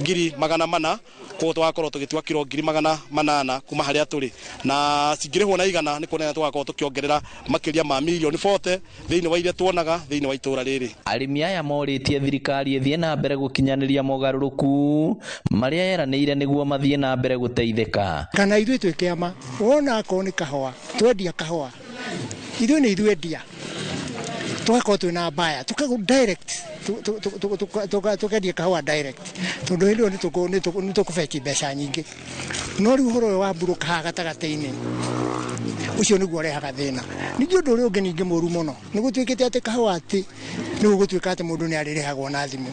[SPEAKER 18] 400,000 koguo tũgakorwo tũgĩtua kiro 800,000 kuma harĩa tũrĩ na cingĩrĩhwo na igana nĩ kuonania tũgakorwo tũkĩongerera makĩria ma mirioni 40 thĩinĩ wa iria tuonaga thĩinĩ wa itũra rĩrĩ.
[SPEAKER 15] Arĩmi aya morĩtie thirikari ĩthiĩ na mbere gũkinyanĩria mogarũrũku marĩa yeranĩire nĩguo mathiĩ na mbere gũteithĩka.
[SPEAKER 19] Kana ithuĩ twĩ kĩama wona akorwo nĩ kahũa twendia kahũa ithuĩ nĩ ithuĩ endia
[SPEAKER 4] Tũgakorwo twĩna mbaya tũkagũ direct tukendia kahũa direct tondũ hĩndĩ ĩyo nĩ tũkũbeti mbeca nyingĩ. No rĩu ũhoro ũyũ wa mburũka haha gatagatĩ-inĩ ũcio nĩguo ũrehaga thĩna. Ningĩ ũndũ ũrĩa ũngĩ ningĩ mũru mũno nĩ gũtuĩkĩte atĩ kahũa atĩ nĩ gũgũtuĩka atĩ mũndũ nĩ arĩrĩhagwo na thimũ.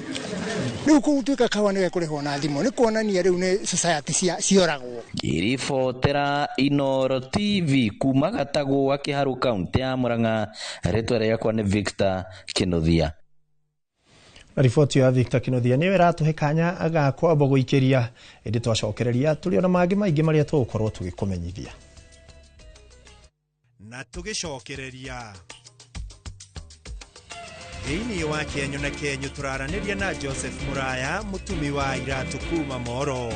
[SPEAKER 4] Rĩu gũtuĩka kahũa nĩ gekũrĩhwo na thimũ nĩ kuonania rĩu nĩ society cioragwo.
[SPEAKER 15] Ngĩribotera Inooro TV kuma Gatagũa Kĩharũ kaunti ya Murang'a, rĩtwa rĩakwa nĩ Victor Kinuthia.
[SPEAKER 2] Riboti ya Victor Kinuthia nĩyo ĩratũhe kanya ga kwamba gũikĩria, ĩndĩ twacokereria tũrĩ ona mangĩ maingĩ marĩa tũgũkorwo tũgĩkũmenyithia.
[SPEAKER 5] Na tũgĩcokereria thĩinĩ wa Kĩenyũ na Kĩenyũ tũraranĩria na Joseph Muraya, mũtumi wa iratũ kuma Moro.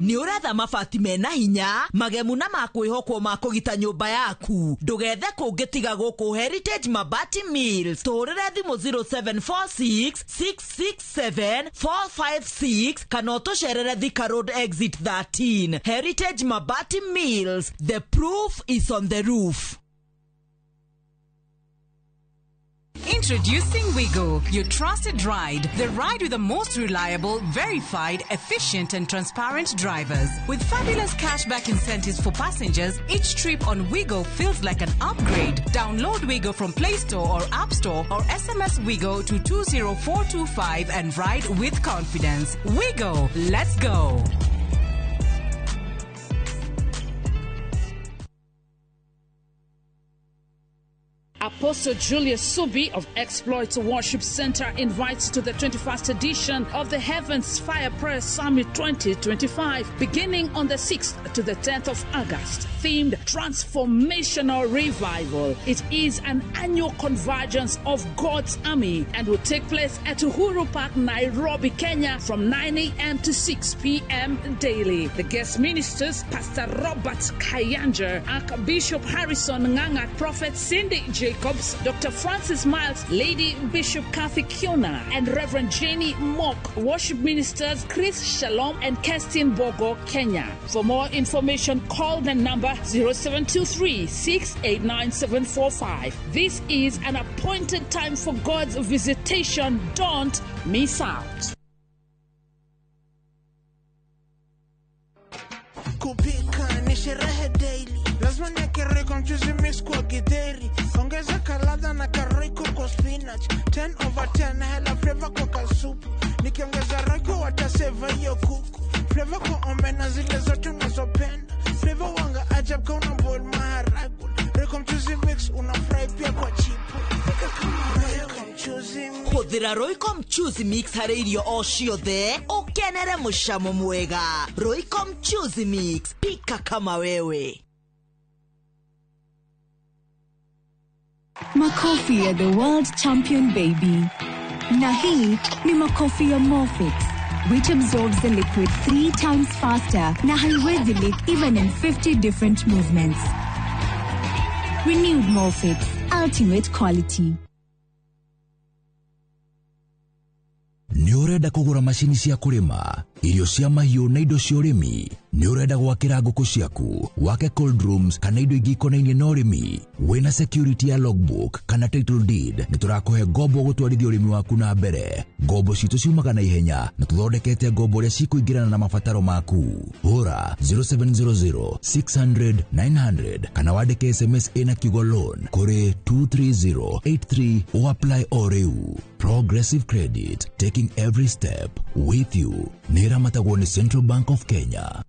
[SPEAKER 19] Nĩ ũretha mabati mena hinya magemu na makwĩhokwo ma kũgita nyũmba yaku, ndũgethe kũngĩ tiga gũkũ Heritage Mabati Mills. Tũhũrĩre thimũ 0746 667 456 kana ũtũcerere Thika Road exit 13. Heritage Mabati Mills, the proof is on the roof.
[SPEAKER 26] Introducing Wigo, your trusted ride. The ride with the most reliable, verified, efficient and transparent drivers. With fabulous cashback incentives for passengers, each trip on Wigo feels like an upgrade. Download Wigo from Play Store or App Store or SMS Wigo to 20425 and ride with confidence. Wigo, let's go.
[SPEAKER 21] Apostle Julius Subi of Exploits Worship Center invites to the 21st edition of the Heavens Fire Prayer Summit 2025, beginning on the 6th to the 10th of August, themed Transformational Revival. It is an annual convergence of God's army and will take place at Uhuru Park, Nairobi, Kenya, from 9 a.m. to 6 p.m. daily. The guest ministers, Pastor Robert Kayanja, Archbishop Harrison Nganga, Prophet Cindy Jacobs, Dr. Francis Miles, Lady Bishop Kathy Kiona, and Reverend Jenny Mock. Worship ministers Chris Shalom and Kerstin Bogo, Kenya. For more information, call the number 0723 689 745. This is an appointed time for God's visitation. Don't miss out.
[SPEAKER 22] Kupika ni sherehe daily, lazima niweke Royco mchuzi mix kwa githeri, ongeza kaladha na karoiko kwa spinach, 10 over 10 hela flavor kwa kasupu, nikiongeza Royco wataseva hiyo kuku, flavor kwa omena zile zote unazopenda, flavor wanga ajab kwa una boil maharagwe, Royco mchuzi mix una fry pia kwa chipu, pika kama Royco mchuzi mix.
[SPEAKER 19] Hũthĩra Royco mchuzi mix harĩ irio o ciothe ũkenere mũcamo mwega. Royco mchuzi mix, pika kama wewe.
[SPEAKER 23] Makofi ya the world champion baby. Na hii ni makofi ya Morfix, which absorbs the liquid 3 times faster na haiwezi leak even in 50 different movements. Renewed Morfix, ultimate quality.
[SPEAKER 1] Nĩ ũrenda kũgũra macini cia kũrĩma, irio cia mahiũ na indo cia ũrĩmi? Nĩ ũrenda gwakĩra ngũkũ ciaku, wake cold rooms kana indo ingĩ ikonainie na ũrĩmi? Wĩna security ya logbook kana title deed, nĩ tũrakũhe ngombo gũtwarithia ũrĩmi waku na mbere. Ngombo citũ ciumaga na ihenya na tũthondekete ngombo ũrĩa cikũingĩrana na mabataro maku. Hũra 0700 600 900 kana wandĩke SMS ĩna kiugo loan kũrĩ 23083 o apply o rĩu. Progressive Credit, taking every step with you. Nĩ ĩramatagwo nĩ Central Bank of Kenya.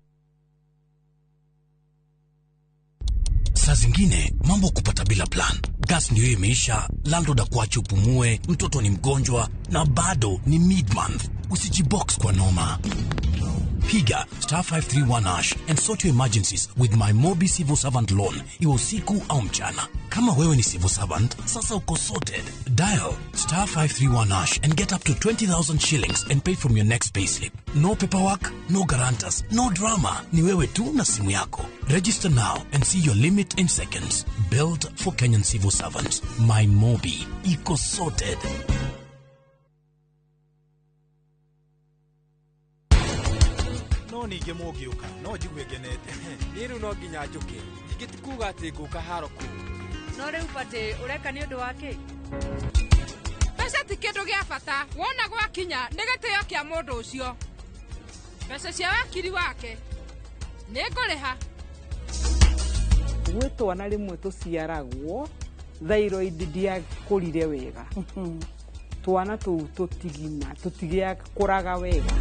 [SPEAKER 24] Saa zingine mambo kupata bila plan. Gas ndio imeisha, landlord akuache upumue, mtoto ni mgonjwa na bado ni mid-month. Usijibox kwa noma. Piga star 531 hash and sort your emergencies with my Mobi Civil Servant Loan, iwe usiku au mchana. Kama wewe ni civil servant, sasa uko sorted. Dial star 531 hash and get up to 20,000 shillings and pay from your next payslip. No paperwork, no guarantors, no drama. Ni wewe tu na simu yako. Register now and see your limit in seconds. Built for Kenyan civil servants. My Mobi. Iko sorted.
[SPEAKER 25] No ningĩ mũngĩũka no njigue ngenete.
[SPEAKER 27] Niĩ rĩu no nginya njũke, ningĩ ti kuuga atĩ ngũka haro kũu.
[SPEAKER 3] No rĩu batĩ ũreka nĩ ũndũ wa kĩ?
[SPEAKER 14] Mbeca ti kĩndũ gĩa bata, wona gwakinya nĩ gĩtĩo kĩa mũndũ ũcio. Mbeca cia wakiri wake nĩ ngũrĩha.
[SPEAKER 6] Gwĩ twana rĩmwe tũciaragwo thyroid ndiakũrire wega, twana tũu tũtigima tũtigĩakũraga wega.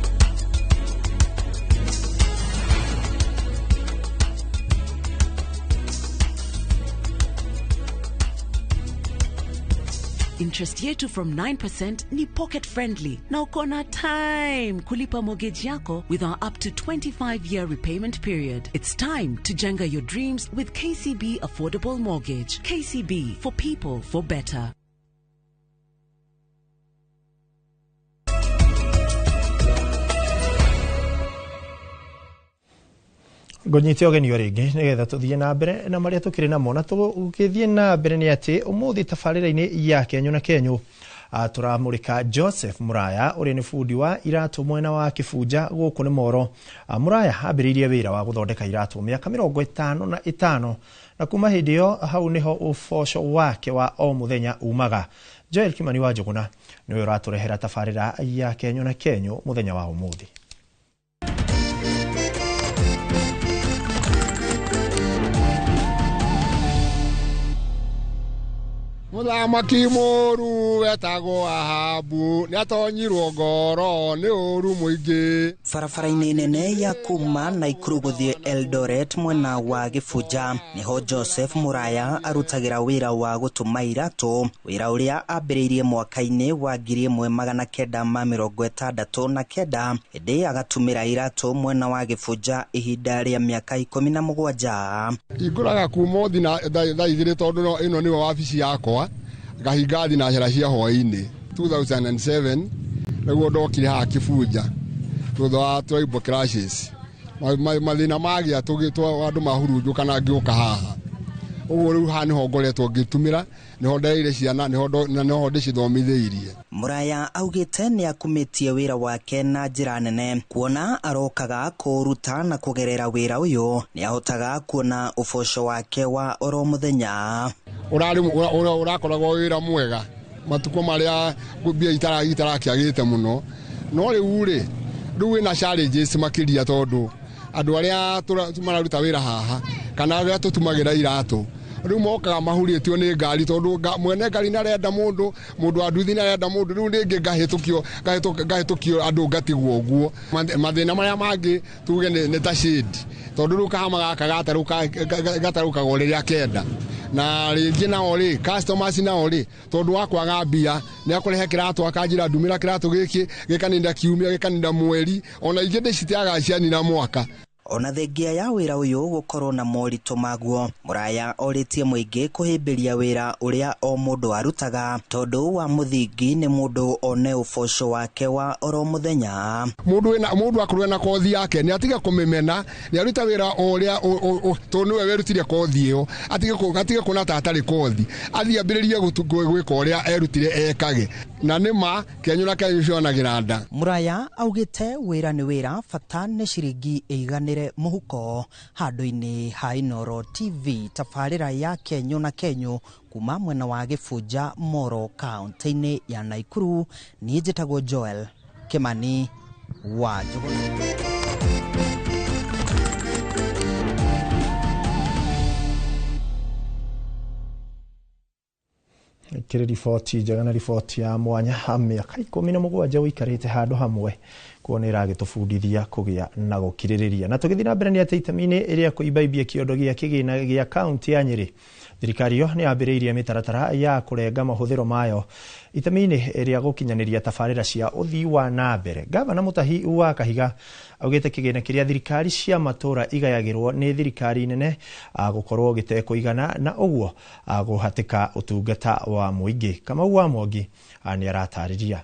[SPEAKER 7] Interest yetu from 9% ni pocket friendly na uko na time kulipa mortgage yako with our up to 25-year repayment period. It's time to jenga your dreams with KCB Affordable Mortgage. KCB, for people, for better.
[SPEAKER 2] Ngũnyite ũgeni o rĩngĩ nĩgetha tũthiĩ na mbere na marĩa tũkĩrĩ namo, na tũgĩthiĩ na mbere nĩ atĩ ũmũthĩ tabarĩra-inĩ ya Kenyũ na Kenyũ tũramũrĩka Joseph Muraya ũrĩa nĩ bundi wa iratũ mwena wa Kĩbunja gũkũ nĩ Moro. Muraya ambĩrĩirie wĩra wa gũthondeka iratũ mĩaka 55 na kuma hĩndĩ ĩyo hau nĩho ũboco wake wa o mũthenya umaga. Joel Kimani wa Njũgũna nĩwe ũratũrehera tabarĩra ya Kenyũ na Kenyũ mũthenya wa ũmũthĩ.
[SPEAKER 8] Mũthamaki mũru wetagwo Ahabu nĩatonyirwo ngoro nĩ ũru mũingĩ.
[SPEAKER 17] Barabara-inĩ nene ya kuma Naikuru gũthiĩ Eldoret mwena wa Gĩbunja nĩho Joseph Muraya arutagĩra wĩra wa gũtuma iratũ, wĩra ũrĩa ambĩrĩirie mwaka-inĩ wa 1969 ĩndĩ agatumĩra iratũ mwena wa Gĩbunja ihinda rĩa mĩaka 17.
[SPEAKER 8] Ingũraga kuma thaa igĩrĩ tondũ ĩno nĩyo wabici yakwa, ngahinga thinacara cia hwaĩ-inĩ. 2007 nĩguo ndokire haha Kĩbunja thutha wa tribal clashes, mathĩna magĩa andũ mahurunjũka na ngĩũka haha. Ũguo rĩu haha nĩho ngoretwo ngĩtumĩra, nĩho ndereire ciana, na nĩho ndĩcithomithĩirie.
[SPEAKER 17] Muraya augĩte nĩ akumĩtie wĩra wake na njĩra nene, kuona arokaga kũũruta na kũgerera wĩra ũyũ nĩ ahotaga kuona ũboco wake wa oro mũthenya.
[SPEAKER 8] Ũrakoragwo wĩra mwega matukũ marĩa mbia itarakĩagĩte mũno, no rĩu rĩ rĩu wĩna challenges makĩria tondũ andũ arĩa mararuta wĩra haha kana arĩa tũtumagĩra iratũ rĩu mokaga mahurĩtio nĩ ngari tondũ mwene ngari nĩarenda mũndũ, mũndũ wa nduthi nĩarenda mũndũ, rĩu rĩngĩ ngahĩtũkio andũ ngatigwo ũguo. Mathĩna marĩa mangĩ tuge nĩ ta shade, tondũ rĩu kahama gaka gatarũkagwo rĩrĩa kenda, na rĩngĩ nao rĩ customers nao rĩ tondũ wa kwaga mbia nĩ akũrehe kĩratũ akanjĩra ndumĩra kĩratũ gĩkĩ gĩkaninda kiumia gĩkaninda mweri, ona ingĩ ndĩciteaga cianina mwaka.
[SPEAKER 17] Ona thengia ya wĩra ũyũ gũkorwo na moritũ maguo, Muraya orĩtie mũingĩ kũhĩmbĩria wĩra ũrĩa o mũndũ arutaga tondũ wa mũthingi nĩ mũndũ one ũboco wake wa oro mũthenya.
[SPEAKER 8] Mũndũ akorwo na kothi yake nĩ atige kũmĩmena, nĩ aruta wĩra o ũrĩa tondũ nĩwe werutire kothi ĩyo, atige kuona ta atarĩ kothi, athiĩ ambĩrĩrie gwĩka ũrĩa erutire ekage, na nĩ ma Kenyũ na Kenyũ cionagĩra nda.
[SPEAKER 17] Muraya augĩte wĩra nĩ wĩra, bata nĩ ciringi ĩiganĩre mũhuko. Handũ-inĩ ha Inooro TV tabarĩra ya Kenyũ na Kenyũ kuma mwena wa Gĩbunja Moro kaunti-inĩ ya Naikuru, niĩ njĩtagwo Joel Kimani wa Njũgũna.
[SPEAKER 2] Kĩrĩ riboti njega na riboti ya mwanya. Mĩaka 17 ũikarĩte handũ hamwe kuona ĩragĩtũbundithia kũgĩa na gũkirĩrĩria. Na tũgĩthiĩ na mbere nĩ atĩ itemi-inĩ ĩrĩa kũimbaimbia kĩondo gĩa kĩgĩna gĩa kaunti ya Nyĩrĩ, thirikari ĩyo nĩ yambĩrĩirie mĩtaratara ya kũrenga mahũthĩro mayo itemi-inĩ rĩa gũkinyanĩria tabarĩra cia ũthii wa na mbere. Gavana Mutahi wa Kahiga augĩte kĩgĩna kĩrĩa thirikari cia matũũra igayagĩrwo nĩ thirikari nene gũkorwo gĩtekũigana na ũguo gũhatĩka ũtungata wa mũingĩ. Kamau wa Mwangi nĩ aratarĩria.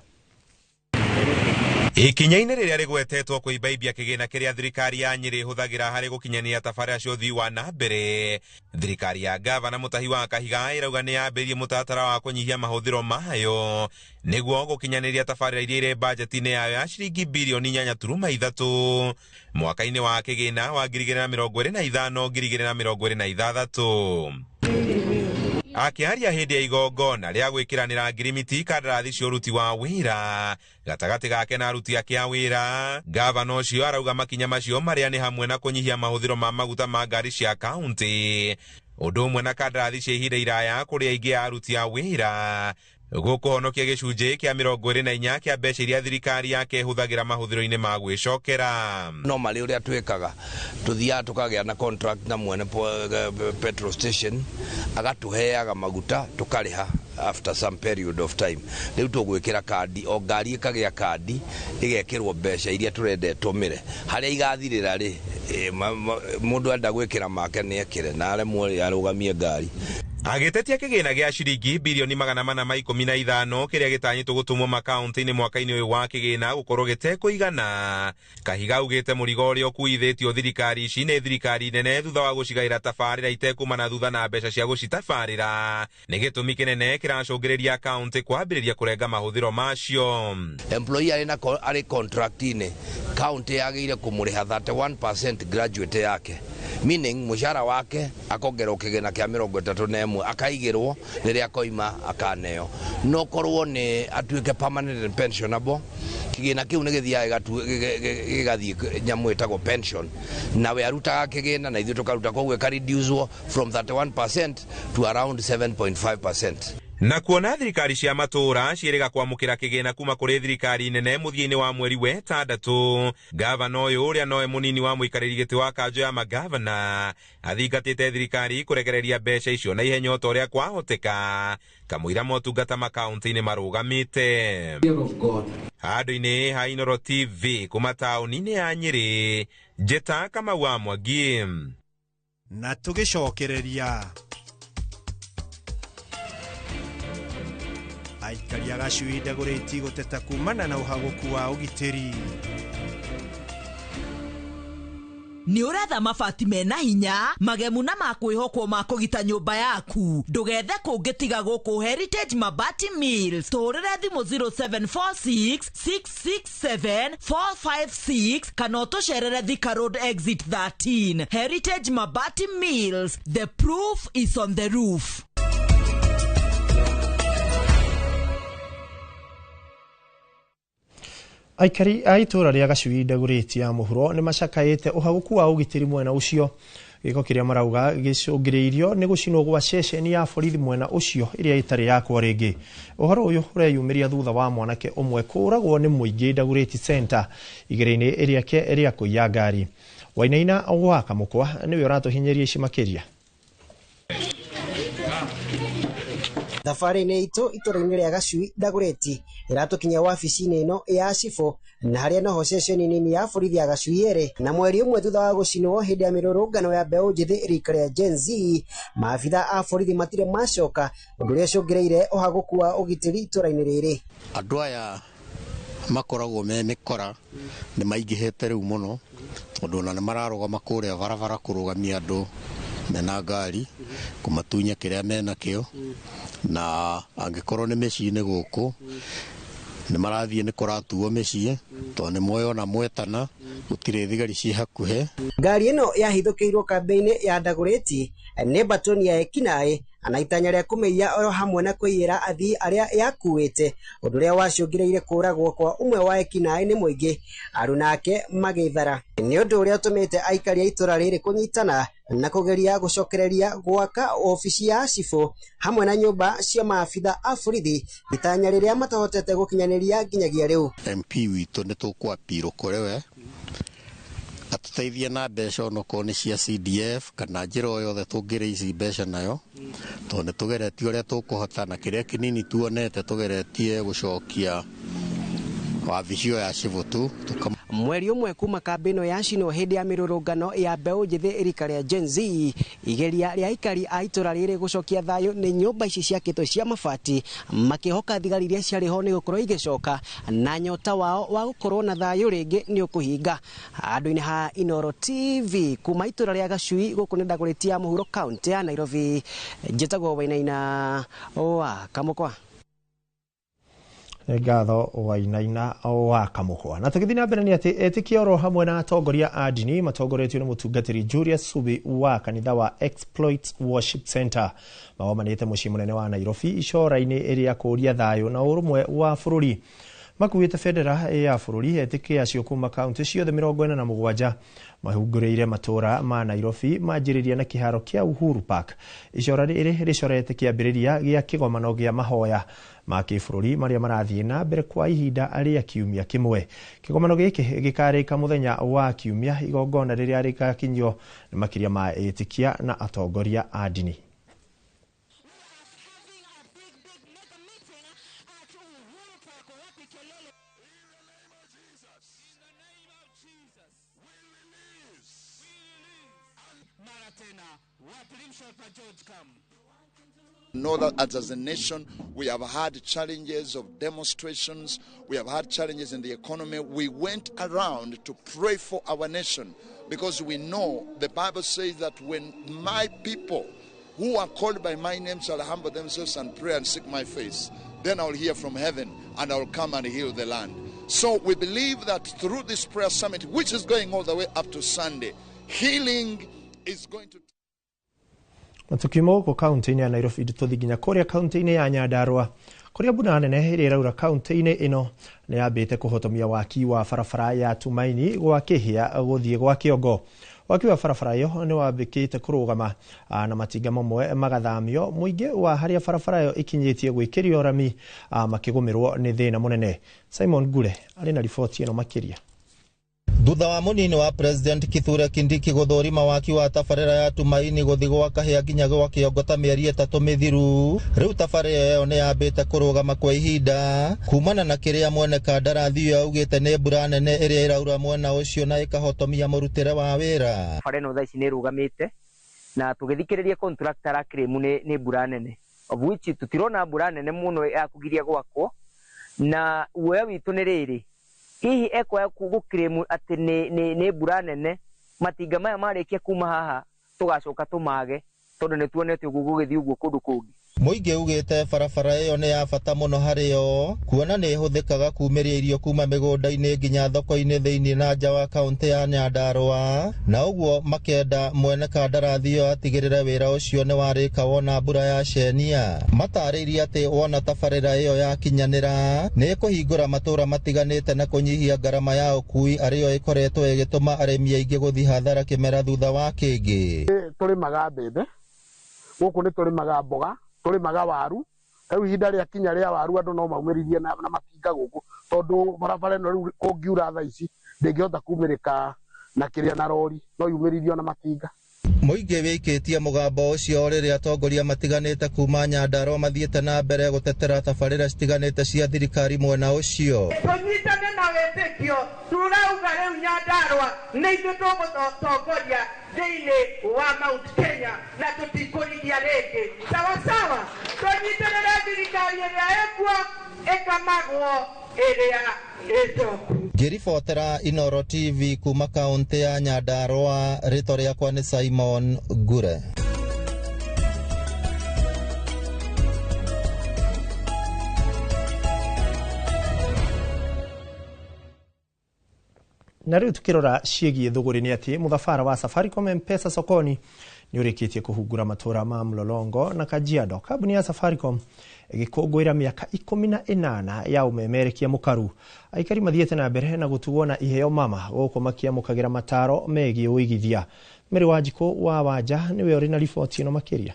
[SPEAKER 20] Ikinya-inĩ rĩrĩa rĩgwetetwo kũimbaimbia kĩgĩna kĩrĩa thirikari ya Nyĩrĩ ĩhũthagĩra harĩ gũkinyanĩria tabarĩra cia ũthii wa na mbere, thirikari ya gavana Mutahi wa Kahiga ĩrauga nĩ yambĩrĩirie mũtaratara wa kũnyihia mahũthĩro mayo nĩguo gũkinyanĩria tabarĩra iria irĩ bajeti-inĩ yayo ya ciringi birioni 8.3 mwaka-inĩ wa kĩgĩna wa 2025 2026. Akĩaria hĩndĩ ya igongona rĩa gwĩkĩranĩra ngirimiti kandarathi cia ũruti wa wĩra gatagatĩ gake na aruti ake a wĩra, gavana ũcio arauga makinya macio marĩa nĩ hamwe na kũnyihia mahũthĩro ma maguta ma ngari cia kaunti, ũndũ ũmwe na kandarathi cia ihinda iraya kũrĩ aingĩ a aruti a wĩra, gũkũhonokia gĩcunjĩ kĩa 24 kĩa mbeca iria thirikari yake ĩhũthagĩra mahũthĩro-inĩ ma gwĩcokera.
[SPEAKER 9] No marĩ ũrĩa twĩkaga, tũthiaga tũkagĩa na contract na mwene petrol station, agatũheaga maguta tũkarĩha after some period of time. Rĩu tũgwĩkĩra kandi, o ngari ĩkagĩa kandi, ĩgekĩrwo mbeca iria tũrenda ĩtũmĩre. Harĩa igathirĩra rĩ, mũndũ enda gwĩkĩra make nĩ ekĩre, na aremwo rĩ arũgamie ngari.
[SPEAKER 20] Agĩtetia kĩgĩna gĩa ciringi birioni 415 kĩrĩa gĩtanyĩtwo gũtũmwo makaunti-inĩ mwaka-inĩ ũyũ wa kĩgĩna gũkorwo gĩtekũigana. Kahiga augĩte mũrigo ũrĩa ũkuithĩtio thirikari ici nĩ thirikari nene thutha wa gũcigaĩra tabarĩra itekuma thutha na mbeca cia gũcitabarĩra nĩ gĩtũmi kĩnene kĩracũngĩrĩria kaunti kwambĩrĩria kũrenga mahũthĩro macio.
[SPEAKER 9] Employee arĩ na arĩ contract-inĩ, kaunti yagĩrĩire kũmũrĩha 31% graduate yake, meaning mũcara wake akongerwo kĩgĩna kĩa 31 akaigĩrwo rĩrĩa akoima akaneo. No korwo nĩ atuĩke permanent and pensionable, kĩgĩna kĩu nĩ gĩthiaga gĩgathiĩ nyamũ ĩtagwo pension, nawe arutaga kĩgĩna na ithuĩ tũkaruta, koguo ĩkareducwo from 31% to around 7.5%.
[SPEAKER 20] Na kuona thirikari cia matũũra ciĩrĩga kwamũkĩra kĩgĩna kuma kũrĩ thirikari nene mũthia-inĩ wa mweri wa 6, gavana ũyũ ũrĩa nowe mũnini wa mũikarĩri gĩtĩ wa kanjũ ya magavana athingatĩte thirikari kũrekereria mbeca icio na ihenya o ta ũrĩa kwahoteka kamũira motungata makaunti-inĩ marũgamĩte. Handũ-inĩ ha Inooro TV kuma taũni-inĩ ya Nyĩrĩ, Njĩta Kamau wa Mwangi.
[SPEAKER 5] Na tũgĩcokereria aikari a Gacui Dagoretti gũteta kumana na ũhagũku wa ũgitĩri.
[SPEAKER 19] Nĩ ũretha mabati mena hinya, magemu na ma kwĩhokwo ma kũgita nyũmba yaku. Ndũgethe kũngĩ tiga gũkũ Heritage Mabati Mills. Tũhũrĩre thimũ 0746 667 456 kana ũtũcerere Thika Road Exit 13. Heritage Mabati Mills, the proof is on the roof.
[SPEAKER 2] Aikari a itũũra rĩa Gacui Dagoretti ya mũhuro nĩ macakaĩte ũhagũku wa ũgitĩri mwena ũcio. Gĩko kĩrĩa marauga gĩcũngĩrĩirio nĩ gũcinwo gwa ceceni ya borithi mwena ũcio ĩrĩa ĩtarĩ yakwo rĩngĩ. Ũhoro ũyũ ũreyumĩria thutha wa mwanake ũmwe kũũragwo nĩ mũingĩ Dagoretti Center igĩrĩ-inĩ rĩake rĩa kũiya ngari. Wainaina wa Kamũkwa nĩwe ũratũhinyĩria ici makĩria.
[SPEAKER 10] Thabarĩ-inĩ itũ itũũra-inĩ rĩa Gacui Dagoretti ĩratũkinyia wabici-inĩ ĩno ya cibũ na harĩa noho ceceni nini ya borithi ya Gacui ĩrĩ. Na mweri ũmwe thutha wa gũcinwo hĩndĩ ya mĩrũrũngano ya mbeũ njĩthĩ rika rĩa Gen Z, maabitha a borithi matirĩ macoka, ũndũ ũrĩa ũcũngĩrĩire ũhagũku wa ũgitĩri itũũra-inĩ rĩrĩ.
[SPEAKER 11] Andũ aya makoragwo me mĩkora nĩ maingĩhĩte rĩu mũno, tondũ ona nĩ mararũgama kũrĩa barabara kũrũgamia andũ mena ngari kũmatunya kĩrĩa menakĩo, na angĩkorwo nĩ mĩciĩ-inĩ gũkũ nĩ marathiĩ nĩ kũratuo mĩciĩ tondũ nĩ moyona mwetana gũtirĩ thigari ciĩ hakuhĩ.
[SPEAKER 10] Ngari ĩno yahithũkĩirwo kambĩ-inĩ ya Dagoretti nĩ batoni ya ekinaĩ na itanya rĩa kũmĩiya oro hamwe na kũiyĩra athii arĩa yakuĩte, ũndũ ũrĩa wacũngĩrĩire kũũragwo kwa ũmwe wa ekinaĩ nĩ mũingĩ, aruna ake magĩthara. Nĩ ũndũ ũrĩa ũtũmĩte aikari a itũũra rĩrĩ kũnyitana na kũgeria gũcokereria gwaka obici ya cibũ hamwe na nyũmba cia maabitha a borithi, itanya rĩrĩa matahotete gũkinyanĩria nginyagia rĩu.
[SPEAKER 11] MP witũ nĩ tũkwapirwo kũrĩ we atũteithie na mbeca onokorwo nĩ cia CDF kana njĩra o yothe tũngĩrĩ ici mbeca nayo, tondũ nĩ tũgeretie ũrĩa tũkũhota na kĩrĩa kĩnini tuonete tũgeretie gũcokia wabici ĩyo ya cibũ tu.
[SPEAKER 10] Mweri ũmwe kuma kambĩ ĩno yacinwo hĩndĩ ya mĩrũrũngano ya mbeũ njĩthĩ rika rĩa Gen Z, igeria rĩa aikari a itũũra rĩrĩ gũcokia thayũ nĩ nyũmba ici ciakĩtwo cia mabati, makĩhoka thigari iria ciarĩ ho nĩ gũkorwo igĩcoka na nyota wao wa gũkorwo na thayũ rĩngĩ nĩ ũkũhinga. Handũ-inĩ ha Inooro TV kuma itũũra rĩa Gacui gũkũ nĩ Dagoretti ya mũhuro kaunti ya Nairobi, njĩtagwo Wainaina wa Kamũkwa.
[SPEAKER 2] Ngatho Wainaina wa Kamũhwa. Na tũgĩthiĩ na mbere nĩ atĩ etĩkia oro hamwe na atongoria a ndini matongoretio nĩ mũtungatĩri Julius Subi wa kanitha wa Exploit Worship Center magomanĩte mũciĩ mũnene wa Nairobi icora-inĩ rĩa kũũria thayũ na ũrũmwe wa bũrũri. Makuĩte bendera ya bũrũri. Etĩkia acio kuma kaunti ciothe 47 mahungurĩire matũra ma Nairobi manjĩrĩria na kĩharo kĩa Uhuru Park. Icora rĩrĩ rĩcorete kĩambĩrĩria gĩa kĩgomano gĩa mahoya ma kĩbũrũri marĩa marathiĩ na mbere kwa ihinda rĩa kiumia kĩmwe. Kĩgomano gĩkĩ gĩkarĩka mũthenya wa kiumia, igongona rĩrĩa rĩgakinyio nĩ makĩria ma etĩkia na atongoria a ndini.
[SPEAKER 4] Know that as a nation we have had challenges of demonstrations, we have had challenges in the economy. We went around to pray for our nation because we know the Bible says that when my people who are called by my name shall humble themselves and pray and seek my face, then I will hear from heaven and I will come and heal the land. So we believe that through this prayer summit, which is going all the way up to Sunday, healing is going to.
[SPEAKER 2] Na tukiuma gũkũ kaunti-inĩ ya Nairobi tũthiĩ nginya kũrĩa kaunti-inĩ ya Nyandarua, kũrĩa mbura nene ĩrĩa ĩraura kaunti-inĩ ĩno nĩ yambĩte kũhotomia waki wa barabara ya Tumaini gwa Kĩhĩa gũthiĩ gwa Kĩongo. Waki wa barabara ĩyo nĩ wambĩkĩte kũrũgama na matinga mamwe magathamio, mũingĩ wa harĩa barabara ĩyo ĩkinyĩtie gwĩkĩrio rami makĩgũmĩrwo nĩ thĩna mũnene. Simon Ngure arĩ na riboti ĩno makĩria.
[SPEAKER 12] Thutha wa munini wa President Kithure Kindiki guthurima waki wa tabarĩra ya Tumaini guthi gwa Kahĩa nginya gwa Kĩongo ta mĩeri 3 mĩthiru, rĩu tabarĩra ĩyo nĩ yambĩte kũrũgama kwa ihinda kumana na kĩrĩa mwene kandarathi ĩyo augĩte nĩ mbura nene ĩrĩa ĩraura mwena ũcio na ĩkahotomia mũrutĩre wa wĩra.
[SPEAKER 13] Bara ĩno thaa ici nĩ ĩrũgamĩte na tũgĩthikĩrĩria contractor arakĩrĩmu nĩ mbura nene, of which tũtirona mbura nene mũno ya kũgiria gwakwo, na guoya witũ nĩ rĩrĩ, hihi ekoya gũkirĩmu atĩ nĩ mbura nene, matinga maya marĩkia kuma haha tũgacoka tũmage tondũ nĩ tuonete ũguo gũgĩthiĩ ũguo kũndũ kũngĩ.
[SPEAKER 12] Mũingĩ ugĩte barabara ĩyo nĩ ya bata mũno harĩo kuona nĩ ĩhũthĩkaga kumĩria irio kuma mĩgũnda-inĩ nginya thoko-inĩ thĩinĩ na nja wa kaunti ya Nyandarua, na ũguo makenda mwene kandarathi ĩyo atigĩrĩre wĩra ũcio nĩ warĩka wona mbura ya cenia. Matarĩirie atĩ wona tabarĩra ĩyo yakinyanĩra nĩ ĩkũhingũra matũũra matiganĩte na kũnyihia ngarama ya ũkui arĩyo ĩkoretwo ĩgĩtũma arĩmi aingĩ gũthiĩ hathara kĩmera thutha wa kĩngĩ.
[SPEAKER 15] Tũrĩmaga mbembe gũkũ, nĩ tũrĩmaga mboga, tũrĩmaga waru. Rĩu ihinda rĩa kinya rĩa waru andũ no maumĩririe na matinga gũkũ tondũ barabara ĩno rĩu kũngiura thaa ici ndĩngĩhota kumĩrĩka na kĩrĩa na rori, no yumĩririo na matinga.
[SPEAKER 12] Mũingĩ wĩikĩtie mũgambo ũcio rĩrĩa atongoria matiganĩte kuma Nyandarua mathiĩte na mbere gũtetera tabarĩra citiganĩte cia thirikari mwena ũcio.
[SPEAKER 16] Tũnyitane na wĩtĩkio, turauga rĩu Nyandarua nĩ ithuĩ tũgũtongoria thĩinĩ wa Mount Kenya na tũtikũrigia rĩngĩ. Sawa sawa, tũnyitĩrĩre thirikari ĩrĩa ĩkuo ĩkamagwo ĩrĩa ĩnjoku.
[SPEAKER 12] Ngĩribotera Inoro TV kuma kaunti ya Nyandarua, rĩtwa rĩakwa nĩ Simon Ngure.
[SPEAKER 2] Na rĩu tukĩrora ciĩgiĩ thũgũrĩ nĩ atĩ mũthabara wa Safaricom M-Pesa sokoni nĩ ũrĩkĩtie kũhungura matũra ma Mlolongo na Kajiado. Kambuni ya Safaricom ĩgĩkũngũĩra mĩaka 18 ya ũmemerekia mũkaru. Aikari mathiĩte na mbere na gũtugwo na iheo mama gũkũ makĩamũkagĩra mataro megiĩ ũigithia. Mary Wanjikũ wa Wanja nĩwe ũrĩ na riboti ĩno makĩria.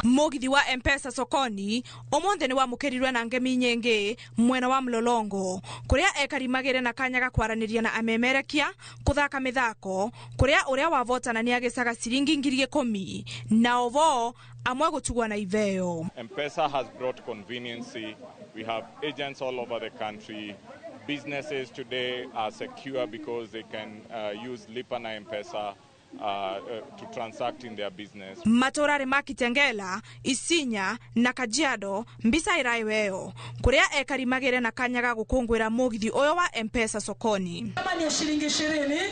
[SPEAKER 18] Mũgithi wa M-Pesa sokoni ũmũthĩ nĩ wamũkĩrirwe na ngemi nyingĩ mwena wa Mlolongo kũrĩa ekari magĩre na kanya ga kwaranĩria na amemerekia kũthaka mĩthako kũrĩa ũrĩa wavotana nĩ agĩcaga ciringi 10,000 na ovo amwe gũtugwa na iveo.
[SPEAKER 27] M-Pesa has brought convenience. We have agents all over the country. Businesses today are secure because they can use Lipa na M-Pesa to transact in their business.
[SPEAKER 18] Matorare ma Kitengela, Isinya na Kajiado mbisa iraiweo kuria ekari magere na kanyaga gukungwira mugithi uyo wa M-Pesa sokoni.
[SPEAKER 28] Kama ni shilingi 20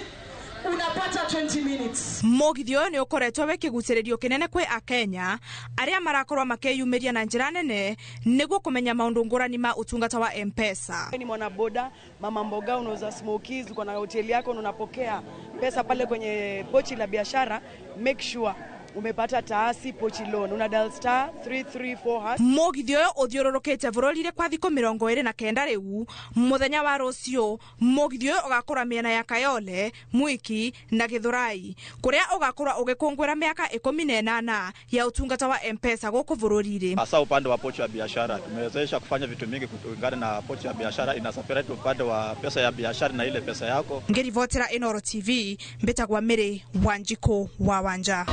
[SPEAKER 1] Unapata 20 minutes.
[SPEAKER 18] Mũgithi ũyũ nĩ ũkoretwo wĩ kĩgucĩrĩrio kĩnene kwĩ Akenya arĩa marakorwo makĩyumĩria na njĩra nene nĩguo kũmenya maũndũ ngũrani ma ũtungata wa M-Pesa.
[SPEAKER 1] Ni mwanaboda, mama mboga, unauza smokies, uko na hoteli yako na unapokea pesa pale kwenye pochi la biashara, make sure umepata Taasi Pochi Loan. Una dial *334#.
[SPEAKER 18] Mũgithi ũyũ ũthiũrũrũkĩte bũrũri-inĩ kwa thikũ 29 rĩu. Mũthenya wa rũciũ mũgithi ũyũ ũgakora mĩena ya Kayole, Mwiki na Githurai kũrĩa ũgakorwo ũgĩkũngũĩra mĩaka 18 ya ũtungata wa M-Pesa gũkũ bũrũri-inĩ.
[SPEAKER 21] Hasa upande wa pochi ya biashara tumewezesha kufanya vitu mingi kulingana na pochi ya biashara, ina separate upande wa pesa ya biashara na ile pesa yako.
[SPEAKER 18] Ngĩribotera Inooro TV mbĩtagwa Mary Wanjikũ wa Wanja.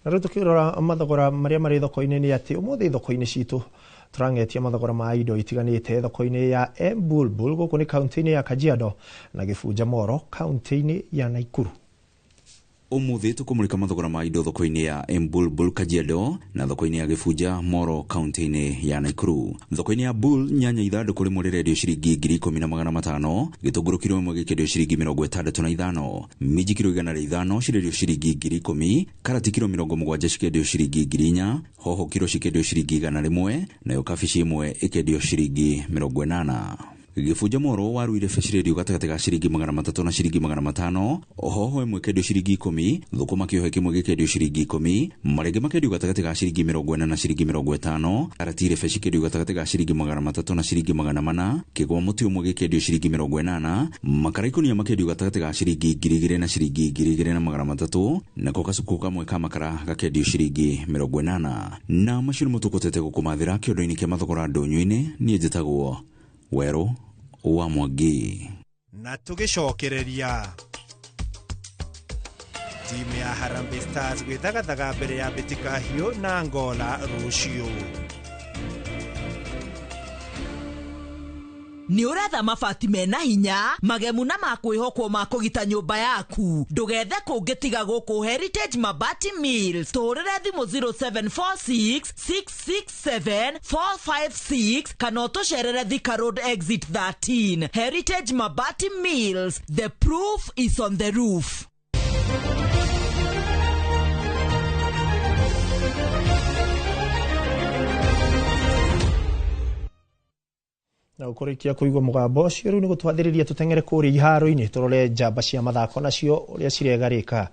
[SPEAKER 2] Na rĩu tũkĩrora mathogora marĩa marĩ thoko-inĩ nĩ atĩ ũmũthĩ thoko-inĩ citũ tũrang'etia mathogora ma indo itiganĩte thoko-inĩ ya Embulbul gũkũ nĩ kaunti-inĩ ya Kajiado na Gĩbunja Moro kaunti-inĩ ya Naikuru.
[SPEAKER 22] Umuthi tukumulika mathogora ma indo thoko-inĩ ya Embulbul Kajiado na thoko-inĩ ya Gĩbunja Moro kaunti-inĩ ya Naikuru. Thoko-inĩ ya Bull nyanya ithandũkũ rĩmwe rĩrendio ciringi 10,500, gĩtũngũrũ kiro ĩmwe gĩkĩendio ciringi 65, minji kiro 105 cirendio ciringi 10,000, karati kiro 70 cikĩendio ciringi 4,000, hoho kiro cikĩendio ciringi 100, nayo kabici ĩmwe ĩkĩendio ciringi 80. Gĩbunja Moro waru irebe cirendio gatagatĩ ga ciringi 300 na ciringi 500, hoho ĩmwe ĩkendio ciringi 10, thũkũma kĩohe kĩmwe gĩkendio ciringi 10, marenge makendio gatagatĩ ga ciringi 40 na ciringi 50, karati irebe cikendio gatagatĩ ga ciringi 300 na ciringi 400, kĩgwa mũtĩ ũmwe gĩkendio ciringi 80, makara ikũnia makendio gatagatĩ ga ciringi 2,000 na ciringi 2,300, nako gacuku kamwe ka makara gakendio ciringi 80. Na macio nĩmo tũkũtete gũkũmathĩra kĩondo-inĩ kĩa mathogora ndũnyũ-inĩ. Niĩ njĩtagwo Werũ wa Mwangi.
[SPEAKER 5] Na tũgĩcokereria timu ya Harambee Stars gwĩthagathaga mbere ya Mbĩtĩka Hiũ na Angola rũciũ.
[SPEAKER 19] Nĩ ũretha mabati mena hinya magemu na ma kwĩhokwo ma kũgita nyũmba yaku, ndũgethe kũngĩ tiga gũkũ Heritage Mabati Mills. Tũhũrĩre thimũ 0746 667 456 kana ũtũcerere Thika Road exit 13. Heritage Mabati Mills, the proof is on the roof.
[SPEAKER 2] Na ũkũrĩkia kũigua mũgambo ũcio rĩu nĩ gũtwathĩrĩria tũteng'ere kũrĩa iharo-inĩ tũrore njamba cia mathako nacio ũrĩa ciregarĩka.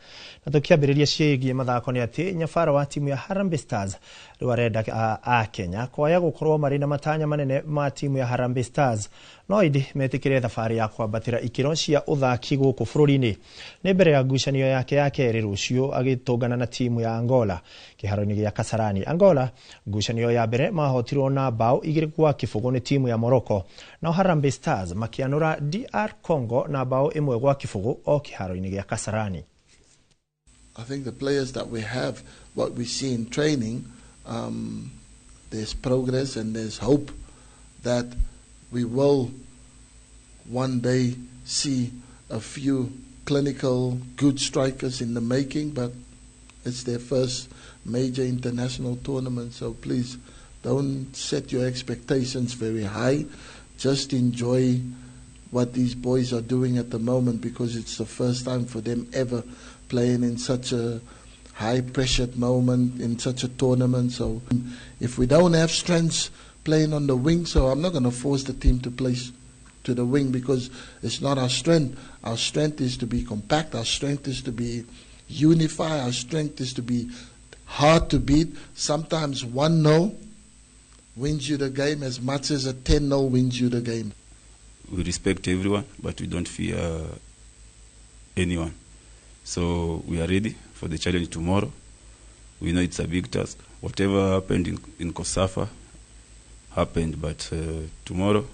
[SPEAKER 2] Na tũkĩambĩrĩria ciĩgiĩ mathako nĩ atĩ nyabara wa timu ya Harambee Stars rĩu arenda a Kenya kwaya gũkorwo marĩ na matanya manene ma timu ya Harambee Stars, no ĩndĩ metĩkĩre thabarĩ ya kwambatĩra ikĩro cia ũthaki gũkũ bũrũri-inĩ. Nĩ mbere ya ngucanio yake ya kerĩ rũciũ agĩtũngana na timu ya Angola kĩharo-inĩ gĩa Kasarani. Angola ngucanio ya mbere mahotirwo na bao 2-0 nĩ timu ya Morocco, nao Harambee Stars makĩanũra DR Congo na bao 1-0 o kĩharo-inĩ gĩa Kasarani.
[SPEAKER 23] I think the players that we have, what we see in training, there's progress and there's hope that we will one day see a few clinical good strikers in the making, but it's their first major international tournament, so please don't set your expectations very high. Just enjoy what these boys are doing at the moment, because it's the first time for them ever playing in such a high-pressured moment, in such a tournament. So if we don't have strengths playing on the wing, so I'm not going to force the team to play to the wing, because it's not our strength. Our strength is to be compact. Our strength is to be unified. Our strength is to be hard to beat. Sometimes 1-0 wins you the game as much as a 10-0 wins you the game.
[SPEAKER 24] We respect everyone, but we don't fear anyone. So we are ready for the challenge tomorrow. We know it's a big task. Whatever happened in COSAFA happened, but tomorrow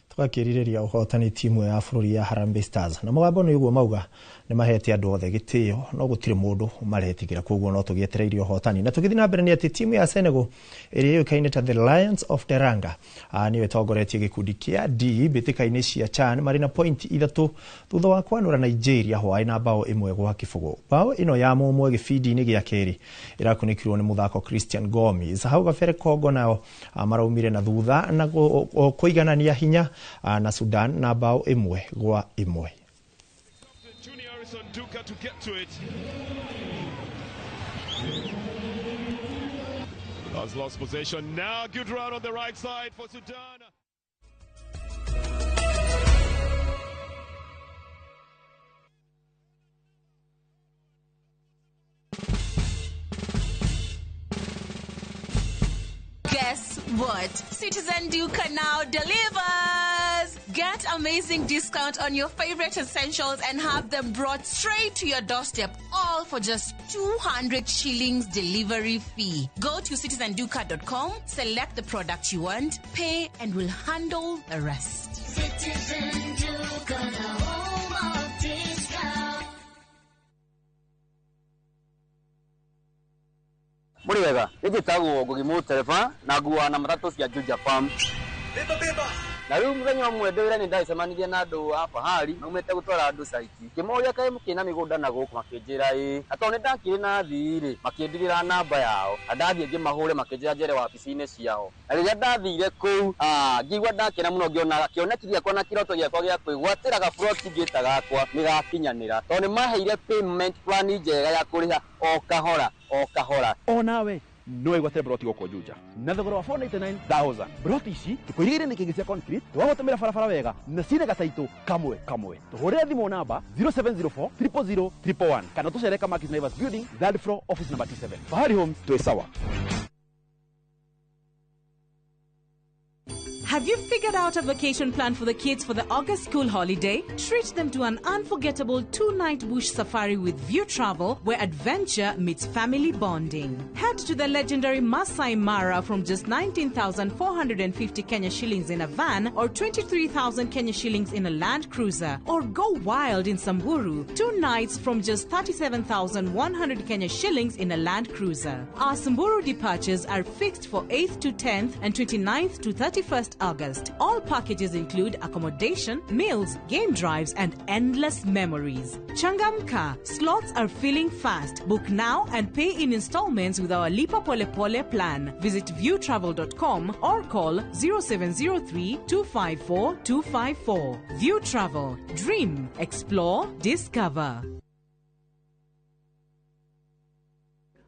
[SPEAKER 2] tũgakĩrirĩria ũhotani timu ya bũrũri ya Harambee Stars. Na mũgambo nĩ ũguo mauga nĩ Nĩ mahete andũ othe gĩtĩo no gũtirĩ mũndũ maretigĩra, koguo no tũgĩetereire ũhotani. Na tũgĩthiĩ na mbere nĩ atĩ timu ya Senegal ĩrĩa yũĩkaine ta the Lions of Teranga nĩyo ĩtongoretie gĩkundi kĩa D mbĩtĩka-inĩ cia CHAN marĩ na point 3 thutha wa kwanũra Nigeria hwaĩ na bao 1-0. Bao ĩno ya mũmwe gĩbindi-inĩ gĩa kerĩ ĩrakunĩkirwo nĩ mũthako Christian Gomes. Hau gabere Congo nao maraumire na thutha na kũiganania hinya na Sudan na bao 1-1.
[SPEAKER 3] Duka to get to it. Has lost possession now. Good run on the right side for Sudan.
[SPEAKER 6] Guess what? Citizen Duka now delivers! Get amazing discount on your favorite essentials and have them brought straight to your doorstep, all for just 200 shillings delivery fee. Go to citizenduka.com, select the product you want, pay, and we'll handle the rest.
[SPEAKER 7] Citizen Duka, the home of discount.
[SPEAKER 8] Muri wega, njĩtagwo Ngugi Mũtereba na nguaga na matatũ cia Juja Farm. Na rĩu mũthenya ũmwe ndĩ wĩra-inĩ ndagĩcemanirie na andũ a Fahari maumĩte gũtwara andũ caiti. Ngĩmoria kaĩ mũkĩrĩ na mĩgũnda na gũkũ, makĩnjĩra ĩĩ. Na tondũ nĩndakĩrĩ na athii rĩ, makĩndigĩra namba yao. Na ndathiĩ ngĩmahũre makĩnjĩra njere wabici-inĩ ciao. Na rĩrĩa ndathire kũu, ngĩigua ndakena mũno ngĩona kĩoneki gĩakwa na kĩroto gĩakwa gĩa kwĩgwatĩra gaburoti ngĩta gakwa nĩgakinyanĩra. Tondũ nĩmaheire payment plan njega ya kũrĩha o kahora o kahora.
[SPEAKER 14] Onawe no wĩgwatĩre broti gũkũ Juja na thogora wa 499,000. Broti ici tũkũirigĩire nĩ kĩngĩ cia concrete, twagũtũmĩra barabara wega na ciĩna gataitũ kamwe kamwe. Tũhũrĩre thimũ namba 0704 000 111 kana tũcere Kamakis Naivas Building, third floor, office number 27. Fahari Homes, twĩ sawa.
[SPEAKER 25] Have you figured out a vacation plan for the kids for the August school holiday? Treat them to an unforgettable 2-night bush safari with View Travel, where adventure meets family bonding. Head to the legendary Masai Mara from just 19,450 Kenya shillings in a van or 23,000 Kenya shillings in a Land Cruiser. Or go wild in Samburu, 2 nights from just 37,100 Kenya shillings in a Land Cruiser. Our Samburu departures are fixed for 8th to 10th and 29th to 31st August. All packages include accommodation, meals, game drives, and endless memories. Changamka, slots are filling fast. Book now and pay in installments with our Lipa Pole Pole plan. Visit viewtravel.com or call 0703 254 254. View Travel. Dream, explore, discover.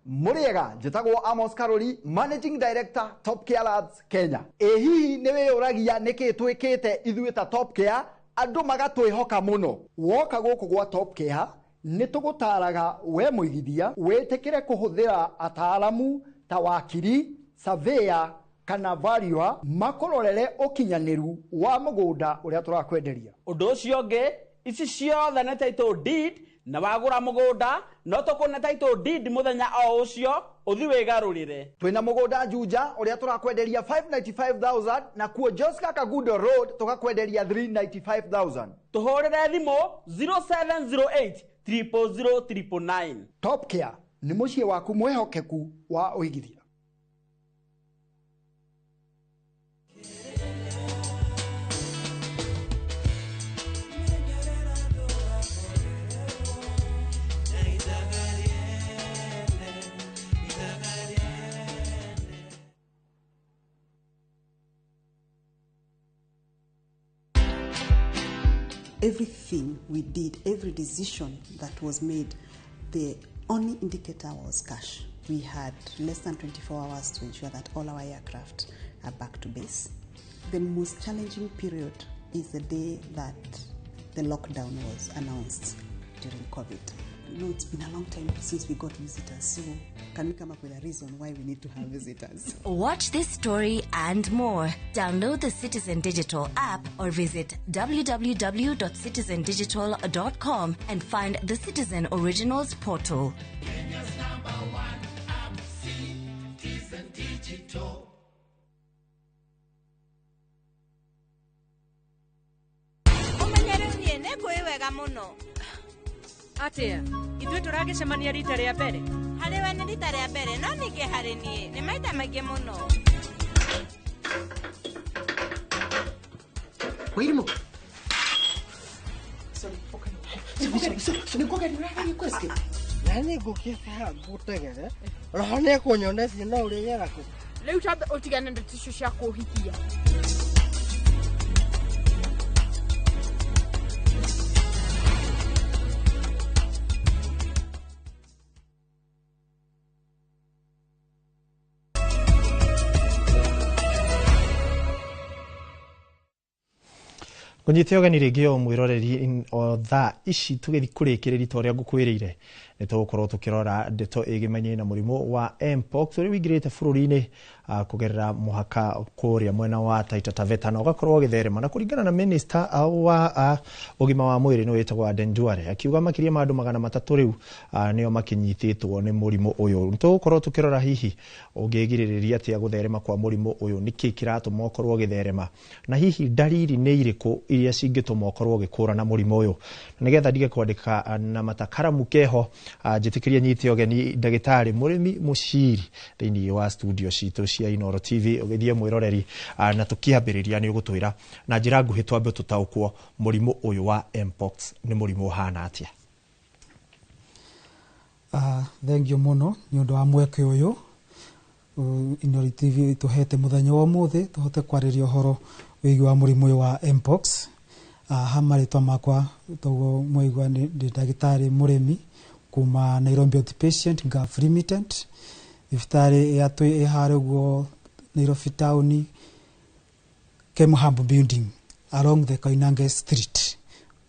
[SPEAKER 26] Muriega njĩtagwo Amos Karori, Managing Director Top Care Labs Kenya. Ĩ hihi nĩ wĩyũragia nĩkĩ twĩkĩte ithuĩ ta Top Care andũ magatwĩhoka mũno? Woka gũkũ gwa Top Care nĩ tũgũtaraga we mũigithia wĩtĩkĩre kũhũthĩra ataaramu ta wakiri, surveyor kana valuer makũrorere ũkinyanĩru wa mũgũnda ũrĩa tũrakwenderia.
[SPEAKER 28] Ũndũ ũcio ũngĩ, ici ciothe nĩ title deed, na wagũra mũgũnda no tũkũne title deed mũthenya o ũcio ũthi wĩgarũrĩre.
[SPEAKER 26] Twĩna mũgũnda Juja ũrĩa tũrakwenderia 595,000 na kuo Joska Kagudo Road tũgakwenderia 395,000.
[SPEAKER 28] Tũhũrĩre thimũ 0708 000 999.
[SPEAKER 26] Top Care nĩ mũciĩ waku mwĩhokeku wa ũigithia.
[SPEAKER 29] Everything we did, every decision that was made, the only indicator was cash. We had less than 24 hours to ensure that all our aircraft are back to base. The most challenging period is the day that the lockdown was announced during COVID. You know, it's been a long time since we got visitors, so can we come up with a reason why we need to have visitors?
[SPEAKER 30] Watch this story and more. Download the Citizen Digital app or visit www.citizendigital.com and find the Citizen Originals portal.
[SPEAKER 7] Kenya's number one app, Citizen Digital.
[SPEAKER 31] Ũmenyere niĩ nĩ ngũĩ wega mũno.
[SPEAKER 4] Atia ithuĩ tũragĩcemania rita rĩa mbere.
[SPEAKER 9] Harĩ we nĩ rita rĩa mbere, no ningĩ harĩ niĩ nĩ maita maingĩ mũno.
[SPEAKER 10] Wairimu.
[SPEAKER 11] Na nĩ ngũkĩte haha ngũtegere roho nĩ ekũnyonetie no ũrĩgera kũ.
[SPEAKER 14] Rĩu tambe ũtigane na icio cia kũhikia.
[SPEAKER 2] Ngũnyite ũgeni rĩngĩ o mwĩroreri o thaa ici tũgĩthiĩ kũrĩkĩrĩria ta ũrĩa ngũkwĩrĩire nĩ tũgũkorwo tũkĩrora ndeto ĩgĩmainie na mũrimũ wa mpox ũrĩa ũingĩrĩte bũrũri-inĩ kũgerera mũhaka kũrĩa mwena wa Taita Taveta na ũgakorwo ũgĩtherema. Na kũringana na minister wa ũgima wa mwĩrĩ nĩ wĩtagwo Aden Duale akiuga makĩria ma andũ 300 rĩu nĩo makĩnyitĩtwo nĩ mũrimũ ũyũ. Nĩ tũgũkorwo tũkĩrora hihi ũngĩgirĩrĩria atĩa gũtherema kwa mũrimũ ũyũ, nĩkĩ kĩratũma ũkorwo ũgĩtherema na hihi ndariri nĩ irĩkũ iria cingĩtũma ũkorwo ũgĩkũrana mũrimũ ũyũ. Nĩgetha ndige kwandĩka na matakaramu keho, njĩtĩkĩria nyite ũgeni ndagĩtarĩ Mũrĩmi Mũciri thĩinĩ wa studio citũ cia Inooro TV. Ũgĩthiĩ mwĩroreri na tũkĩambĩrĩria nĩ ũgũtwĩra na njĩra nguhĩ twambe tũtaũkwo mũrimũ ũyũ wa mpox nĩ mũrimũ ũhana atĩa.
[SPEAKER 12] Thengiũ mũno nĩ ũndũ wa mweke ũyũ Inooro TV tũhete mũthenya wa ũmũthĩ tũhote kwarĩria ũhoro wĩgiĩ wa mũrimũ ũyũ wa mpox. Ha marĩtwa makwa toguo mwaigua nĩ ndagĩtarĩ Mũrĩmi kuma Nairobi Outpatient Gulf Limited, thibitarĩ ya twĩ ĩharĩa ũguo Nairobi town, Kemhub building along the Koinange Street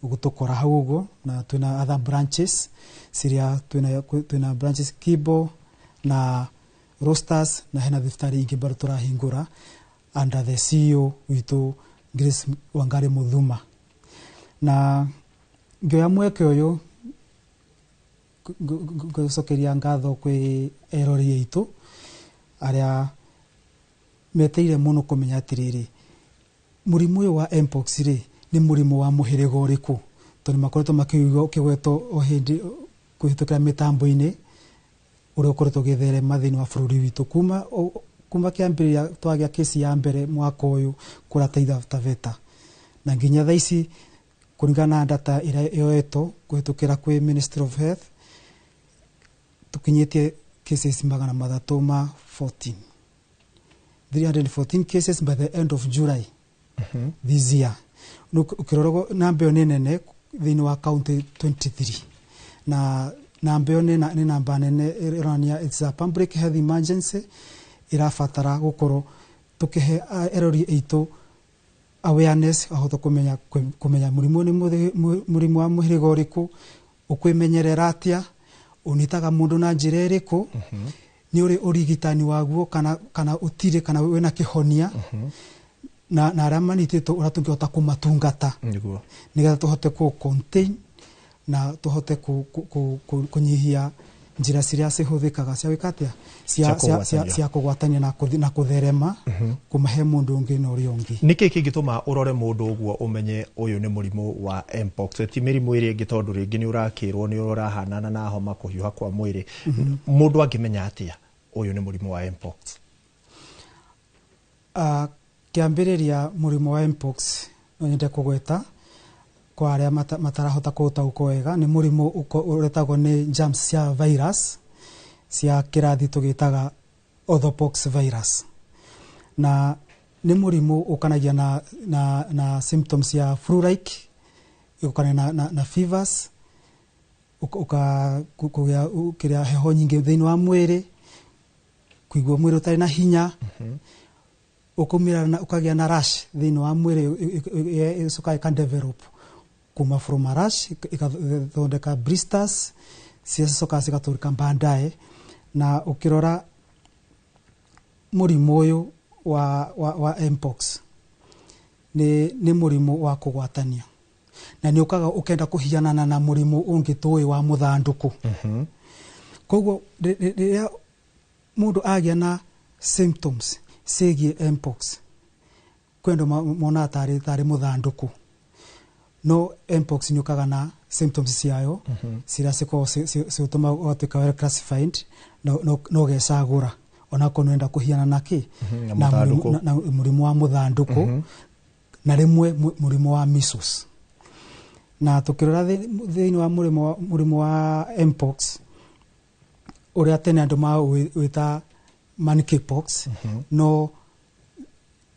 [SPEAKER 12] ũgũtũkora hau ũguo, na twĩna other branches ciria twĩna branches Kibo na Roasters, na hena thibitarĩ ingĩ bado tũrahingũra under the CEO witũ Grace Wangari Muthuma. Na ngĩoya mweke ũyũ ngũcokeria ngatho kwĩ erori aitũ arĩa meteire mũno kũmenya atĩrĩrĩ mũrimũ ũyũ wa mpox rĩ nĩ mũrimũ wa mũhĩrĩga ũrĩkũ, tondũ makoretwo makĩigua ũkĩgwetwo o hĩndĩ kũhĩtũkĩra mĩtambo-inĩ ũrĩa ũkoretwo ũgĩtherema thĩinĩ wa bũrũri witũ kuma kĩambĩrĩria twagĩa kesi ya mbere mwaka ũyũ kũrĩa Taita Taveta, na nginya thaa ici kũringana na data ĩrĩa yoetwo kũhĩtũkĩra kwĩ Ministry of Health tũkinyĩtie cases 314, 314 cases by the end of July this year. Ũkĩrora namba ĩyo nĩ nene thĩinĩ wa county 23, na namba ĩyo nĩ namba nene ĩronania it's a public health emergency ĩrabatara gũkorwo tũkĩhe erori aitũ awareness ahote kũmenya mũrimũ nĩ mũrimũ wa mũhĩrĩga ũrĩkũ, ũkwĩmenyerera atĩa, ũnyitaga mũndũ na njĩra ĩrĩkũ, nĩ ũrĩ ũrigitani waguo kana ũtirĩ, kana wĩna kĩhonia, na arĩa manyitĩtwo ũrĩa tũngĩhota kũmatungata nĩgetha tũhote kũ contain na tũhote kũnyihia njĩra ciria cihũthĩkaga cia gwĩka atĩa cia kũgwatania na kũtherema kũmahe mũndũ ũngĩ na ũrĩa ũngĩ.
[SPEAKER 2] Nĩkĩ kĩngĩtũma ũrore mũndũ ũguo ũmenye ũyũ nĩ mũrimũ wa mpox ti mĩrimũ ĩrĩa ĩngĩ, tondũ rĩngĩ nĩ ũrakĩrwo nĩ ũrahanana na homa, kũhiũha kwa mwĩrĩ, mũndũ angĩmenya atĩa ũyũ nĩ mũrimũ wa mpox?
[SPEAKER 12] Kĩambĩrĩria mũrimũ wa mpox no nyende kũgweta kwa arĩa matarahota kũũtaũkwo wega, nĩ mũrimũ ũretagwo nĩ germs cia virus cia kĩrathi tũgĩtaga orthopox virus, na nĩ mũrimũ ũkanagia na symptoms ya flu-like, ũkanagia na fevers, kũgĩa kĩrĩa heho nyingĩ thĩinĩ wa mwĩrĩ, kũigua mwĩrĩ ũtarĩ na hinya, ũkaumĩra na ũkagĩa na rash thĩinĩ wa mwĩrĩ ĩcokaga ĩka develop kuma from a rash ikathondeka blisters ciacokaga cigatũrĩka baadaye. Na ũkĩrora mũrimũ ũyũ wa mpox nĩ mũrimũ wa kũgwatania, na nĩ ũkaga ũkenda kũhianana na mũrimũ ũngĩ tũĩ wa mũthandũkũ. Koguo rĩrĩa mũndũ agĩa na symptoms ciĩgiĩ mpox kwĩ andũ monaga tarĩ mũthandũkũ, No mpox nĩ ũkaga na symptoms ciayo ciria cikoragwo cigũtũma ũgatuĩka well classified na ũgecagũra onakorwo nĩũrenda kũhiana na kĩ
[SPEAKER 2] Na
[SPEAKER 12] na
[SPEAKER 2] mũthandũkũ.
[SPEAKER 12] Na mũrimũ wa mũthandũkũ na rĩmwe mũrimũ wa measles. Na tũkĩrora thĩinĩ wa mũrimũ wa mpox ũrĩa tene andũ mawĩta monkeypox, no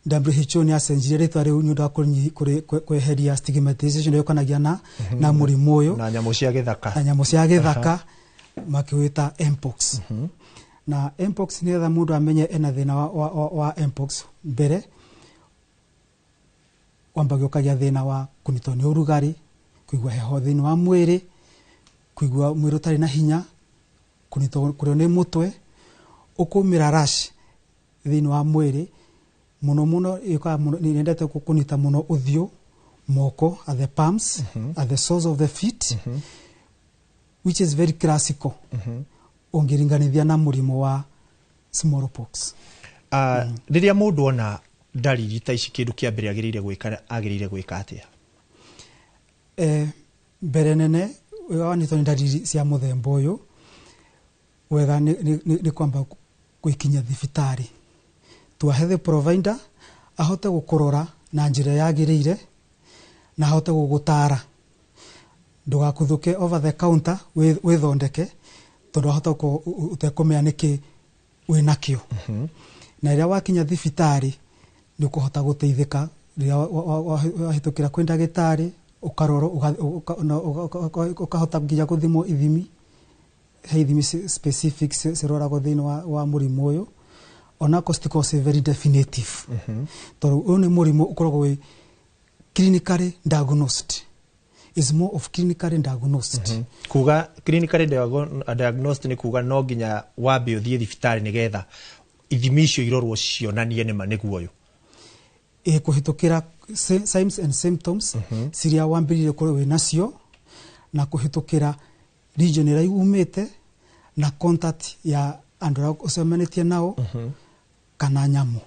[SPEAKER 12] WHO nĩ acenjirie rĩtwa rĩu nĩ ũndũ wa kweheria stigmatization ĩrĩa yũkanagia na mũrimũ ũyũ
[SPEAKER 2] na nyamũ cia gĩthaka,
[SPEAKER 12] na nyamũ cia gĩthaka, makĩwĩta mpox. Na mpox, nĩgetha mũndũ amenye ena thĩna wa mpox, mbere wambagia ũkagĩa thĩna wa kũnyitwo nĩ ũrugarĩ, kũigua heho thĩinĩ wa mwĩrĩ, kũigua mwĩrĩ ũtarĩ na hinya, kũnyitwo kũrĩo nĩ mũtwe, ũkũmĩra rash thĩinĩ wa mwĩrĩ mũno mũno, yũkaga mũno, nĩ yendete kũnyita mũno ũthiũ, moko, at the palms, at the soles of the feet, which is very classical ũngĩringanithia na mũrimũ wa smallpox.
[SPEAKER 2] Rĩrĩa mũndũ ona ndariri ta ici, kĩndũ kĩa mbere agĩrĩire gwĩka atĩa?
[SPEAKER 12] Mbere nene, wanyitwo nĩ ndariri cia mũthemba ũyũ, wega nĩ kwamba gwĩkinyia thibitarĩ to a health provider ahote gũkũrora na njĩra yagĩrĩire na ahote gũgũtara ndũgakuthũke over the counter wĩthondeke, tondũ ahota gũkorwo ũtekũmenya nĩkĩ wĩnakĩo. Na rĩrĩa wakinya thibitarĩ nĩ ũkũhota gũteithĩka rĩrĩa wahĩtũkĩra kwĩ ndagĩtarĩ, ũkarorwo, ũkahota nginya gũthimwo ithimi, he ithimi specific ciroragwo thĩinĩ wa mũrimũ ũyũ, onakorwo citikoragwo ci very definitive, tondũ ũyũ nĩ mũrimũ ũkoragwo wĩ clinically diagnosed, is more of clinically diagnosed.
[SPEAKER 2] Kuga clinically diagnosed nĩ kuga no nginya wambe ũthiĩ thibitarĩ nĩgetha ithimi icio irorwo cionanie nĩma nĩguo ũyũ.
[SPEAKER 12] Ĩ kũhĩtũkĩra signs and symptoms ciria wambĩrĩirie kũrĩ wĩ nacio na kũhĩtũkĩra region ĩrĩa umĩte na contact ya andũ arĩa ũcemanĩtie nao kana nyamũ.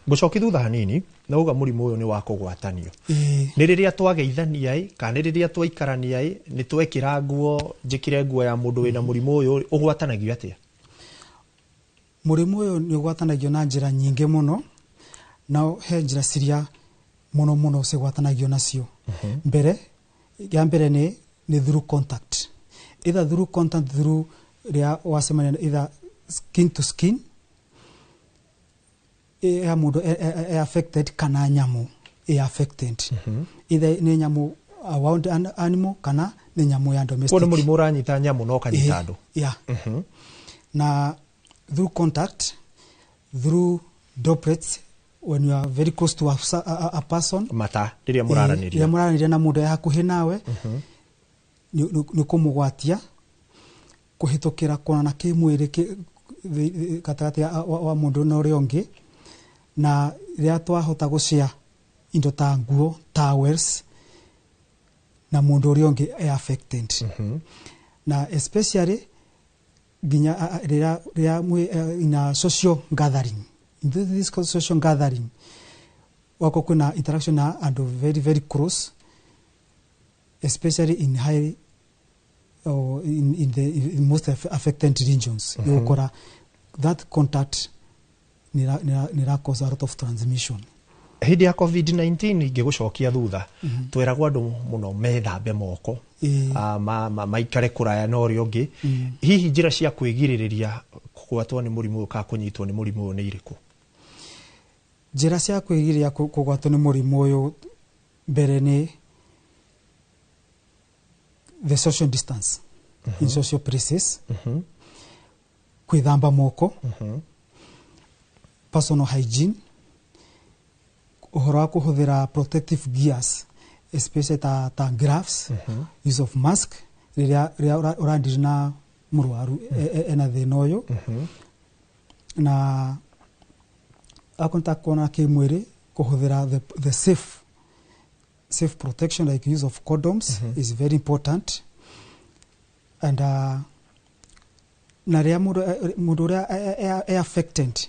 [SPEAKER 2] Ngũcoki thutha hanini, nauga mũrimũ ũyũ nĩ wa kũgwatanio.
[SPEAKER 12] Ĩĩ.
[SPEAKER 2] Nĩ rĩrĩa twageithania ĩ, kana nĩ rĩrĩa twaikarania ĩ, nĩ twekĩra nguo, njĩkĩre nguo ya mũndũ wĩna mũrimũ ũyũ? Ũgwatanagio atĩa?
[SPEAKER 12] Mũrimũ ũyũ nĩ ũgwatanagio na njĩra nyingĩ mũno, na he njĩra ciria mũno mũno cigwatanagio nacio. Mbere ya mbere nĩ through contact, either through contact, through rĩrĩa wacemania either skin to skin ya mũndũ e affected kana nyamũ ĩ affected, either nĩ nyamũ, a wild animal, kana nĩ nyamũ ya domestic.
[SPEAKER 2] Kuo nĩ mũrimũ ũranyita nyamũ na ũkanyita andũ.
[SPEAKER 12] Yeah. Na through contact, through droplets, when you are very close to a person.
[SPEAKER 2] Mata rĩrĩa mũraranĩria.
[SPEAKER 12] Rĩrĩa mũraranĩria na mũndũ e hakuhĩ nawe, nĩ kũmũgwatia kũhĩtũkĩra kuonana kĩmwĩrĩ gatagatĩ wa mũndũ na ũrĩa ũngĩ, na rĩrĩa twahota gũshare indo ta nguo, towels, na mũndũ ũrĩa ũngĩ e affected. Na especially nginya rĩrĩa mwĩ in a social gathering, in this social gathering wako kwĩna interaction na andũ very very close, especially in high or in the in most affected regions, mm -hmm. That contact nĩ cause a lot of transmission.
[SPEAKER 2] Hĩndĩ ya COVID-19, ingĩgũcokia thutha, tweragwo andũ mũno methambe moko, maikare kũraya na ũrĩa ũngĩ. Hihi njĩra cia kwĩgirĩrĩria kũgwatwo nĩ mũrimũ ũyũ kana kũnyitwo nĩ mũrimũ ũyũ nĩ irĩkũ?
[SPEAKER 12] Njĩra cia kwĩgirĩrĩria kũgwatwo nĩ mũrimũ ũyũ, mbere nĩ the social distance in social places, kwĩthamba moko, personal hygiene, ũhoro wa kũhũthĩra protective gears, especially ta gloves, use of mask rĩrĩa ũrandiri na mũrwaru ena thĩna ũyũ, na akorwo nĩ ta kuona kĩmwĩrĩ, kũhũthĩra the safe protection like use of condoms is very important. And na rĩrĩa mũndũ ũrĩa e affected,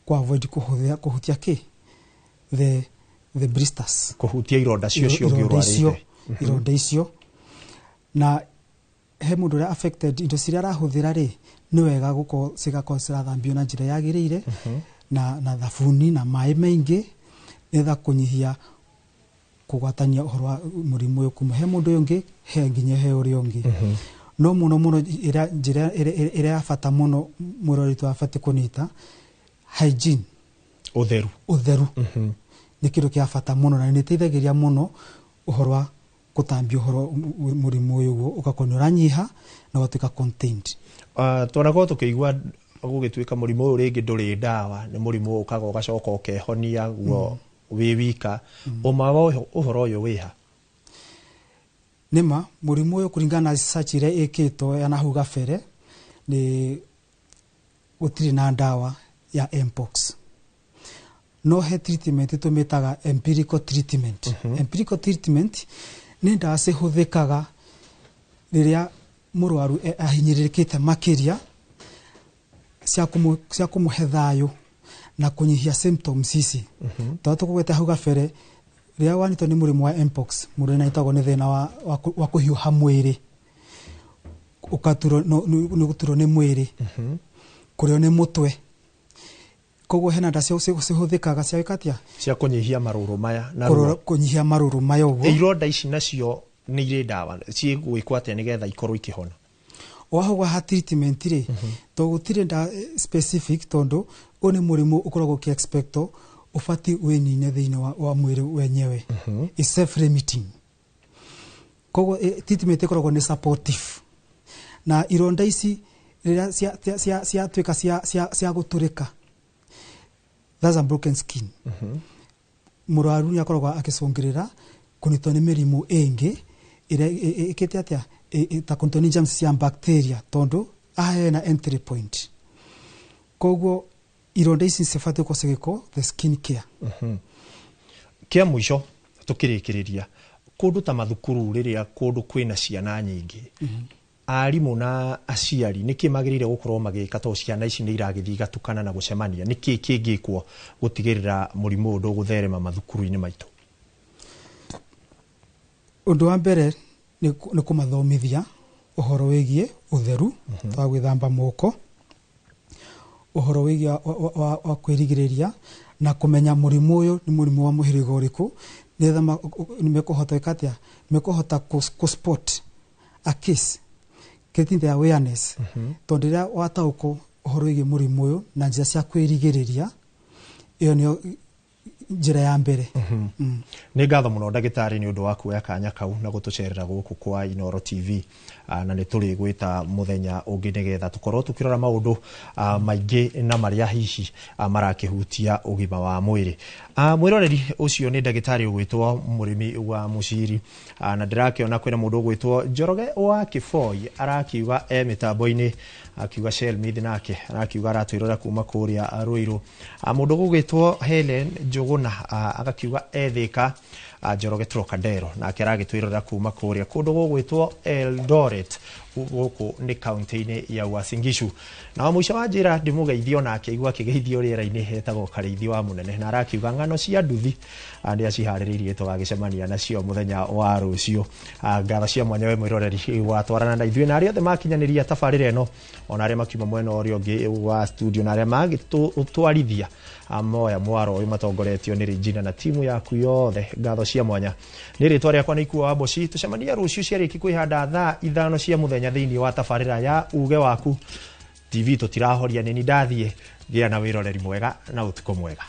[SPEAKER 12] ku avoid kũhũthĩra kũhutia kĩ the blisters.
[SPEAKER 2] Kũhutia ironda cio cio ũngĩ
[SPEAKER 12] Ironda icio.
[SPEAKER 2] ũrwarĩte.
[SPEAKER 12] Ironda icio na he mũndũ ũrĩa affected, indo ciria arahũthĩra rĩ, nĩ wega gũkorwo cigakorwo cirathambio na njĩra yagĩrĩire na thabuni na maĩ maingĩ, nĩgetha kũnyihia kũgwatania ũhoro wa mũrimũ ũyũ kuma he mũndũ ũyũ ũngĩ he nginya he ũrĩa ũngĩ. No mũno mũno ĩrĩa njĩra ĩrĩa ya bata mũno mũrori witũ abatiĩ kũnyita, hygiene.
[SPEAKER 2] Ũtheru.
[SPEAKER 12] Ũtheru nĩ kĩndũ kĩa bata mũno na nĩ ĩteithagĩrĩria mũno ũhoro wa gũtambia ũhoro mũrimũ ũyũ ũguo ũgakorwo nĩ ũranyiha na ũgatuĩka contained.
[SPEAKER 2] Twanakorwo tũkĩigua gũgĩtuĩka mũrimũ ũyũ rĩngĩ ndũrĩ ndawa, nĩ mũrimũ ũkaga ũgacoka ũkehonia guo wĩ wika. Ũma wa ũhoro ũyũ wĩha?
[SPEAKER 12] Nĩma mũrimũ ũyũ kũringana na research ĩrĩa ĩkĩtwo ya nahau gabere nĩ gũtirĩ na ndawa ya mpox, no he treatment tũmĩtaga empirical treatment. Empirical treatment nĩ ndawa cihũthĩkaga rĩrĩa mũrwaru ahinyĩrĩrĩkĩte makĩria, cia kũmũhe thayũ na kũnyihia symptoms ici. Tondũ tũkũgweta hau gabere, rĩrĩa wanyitwo nĩ mũrimũ wa mpox, mũndũ nĩanyitagwo nĩ thĩna wa kũhiũha mwĩrĩ, ũgaturwo nĩ gũturwo nĩ mwĩrĩ, kũrĩo nĩ mũtwe. Koguo hena ndawa cihũthĩkaga cia gwĩka atĩa?
[SPEAKER 2] Cia kũnyihia marũrũ maya na
[SPEAKER 12] kũrora
[SPEAKER 2] ruo.
[SPEAKER 12] Kũnyihia marũrũ maya ũguo.
[SPEAKER 2] Ironda ici nacio nĩ irĩ ndawa cigwĩkwo atĩa nĩgetha ikorwo ikĩhona?
[SPEAKER 12] Wahogwa ha treatment rĩ, to gũtirĩ ndawa specific, tondũ ũyũ nĩ mũrimũ ũkoragwo ũkĩ-expectwo ũbatiĩ wĩnine thĩinĩ wa mwĩrĩ wenyewe. Is self limiting. Koguo treatment ĩkoragwo nĩ supportive. Na ironda ici rĩrĩa ciatuĩka cia gũtũrĩka, that's a broken skin, mũrwaru nĩ akoragwo akĩcũngĩrĩra kũnyitwo nĩ mĩrimũ ĩngĩ ĩrĩa ĩkĩte atĩa, ta kũnyitwo nĩ germs cia bacteria, tondũ haha hena entry point. Koguo ironda ici cibatiĩ gũkorwo cigĩkwo the skin care.
[SPEAKER 2] Kĩa mũico tũkĩrĩkĩrĩria, kũndũ ta mathukuru rĩrĩa kũndũ kwĩna ciana nyingĩ, arimũ na aciari nĩkĩ magĩrĩire gũkorwo magĩka, tondũ ciana ici nĩ iragĩthiĩ igatukana na gũcemania? Nĩkĩ kĩngĩkwo gũtigĩrĩra mũrimũ ũyũ ndũgũtherema mathukuru-inĩ maitũ?
[SPEAKER 12] Ũndũ wa mbere nĩ kũmathomithia ũhoro wĩgiĩ ũtheru wa gwĩthamba moko, ũhoro wĩgiĩ wa kwĩrigĩrĩria na kũmenya mũrimũ ũyũ nĩ mũrimũ wa mũhĩrĩga ũrĩkũ, nĩgetha nĩ mekũhota gwĩka atĩa, mekũhota kũ spot a case, creating the awareness, tondũ rĩrĩa wataũkwo ũhoro wĩgiĩ mũrimũ ũyũ na njĩra cia kwĩrigĩrĩria, ĩyo nĩyo njĩra ya mbere.
[SPEAKER 2] Nĩ ngatho mũno ndagĩtarĩ nĩ ũndũ wa kuoya kanya kau na gũtũcerera gũkũ kwa Inooro TV. Na nĩ tũrĩgwĩta mũthenya ũngĩ nĩgetha tũkorwo tũkĩrora maũndũ maingĩ na marĩa hihi marakĩhutia ũgima wa mwĩrĩ. Mwĩroreri, ũcio nĩ ndagĩtarĩ ũgwĩtwo Mũrĩmi wa Mũciri. Na ndĩrakĩona kwĩna mũndũ ũgwĩtwo Njoroge wa Kĩboi arakiuga e mĩtambo-inĩ, akiuga Shelmith, nake arakiuga aratwĩrora kuma kũrĩa Ruiru. Mũndũ ũgwĩtwo Helen Njũgũna agakiuga e Thĩka. Njoroge Trocadero nake aragĩtwĩrora kuma kũrĩa kũndũ gũgwĩtwo Eldoret, gũkũ nĩ kaunti-inĩ ya Uasin Gishu. Na wa mũico wa njĩra ndĩmũgeithio nake igua akĩgeithio rĩera-inĩ, etagwo Karĩithi wa Mũnene, na arakiuga ng'ano cia nduthi nĩ aciharĩrĩirie tũgagĩcemania nacio mũthenya wa rũciũ. Ngatho cia mwanya we mwĩroreri watwarana na ithuĩ na arĩa othe makinyanĩria tabarĩra ĩno, ona arĩa makiuma mwena ũrĩa ũngĩ wa studio na arĩa magĩtwarithia moya mwaro ũyũ matongoretio nĩ Regina na timu yaku yothe, ngatho cia mwanya. Nĩ rĩtwa rĩakwa nĩ Ikuo wa Mboci. Tũcemanie rũciũ ciarĩki kwĩhanda thaa 5 cia mũthenya thĩinĩ wa tabarĩra ya Uge Waku TV. Tũtirahoria nĩ ni ndathiĩ. Gĩa na wĩroreri mwega na ũtukũ mwega.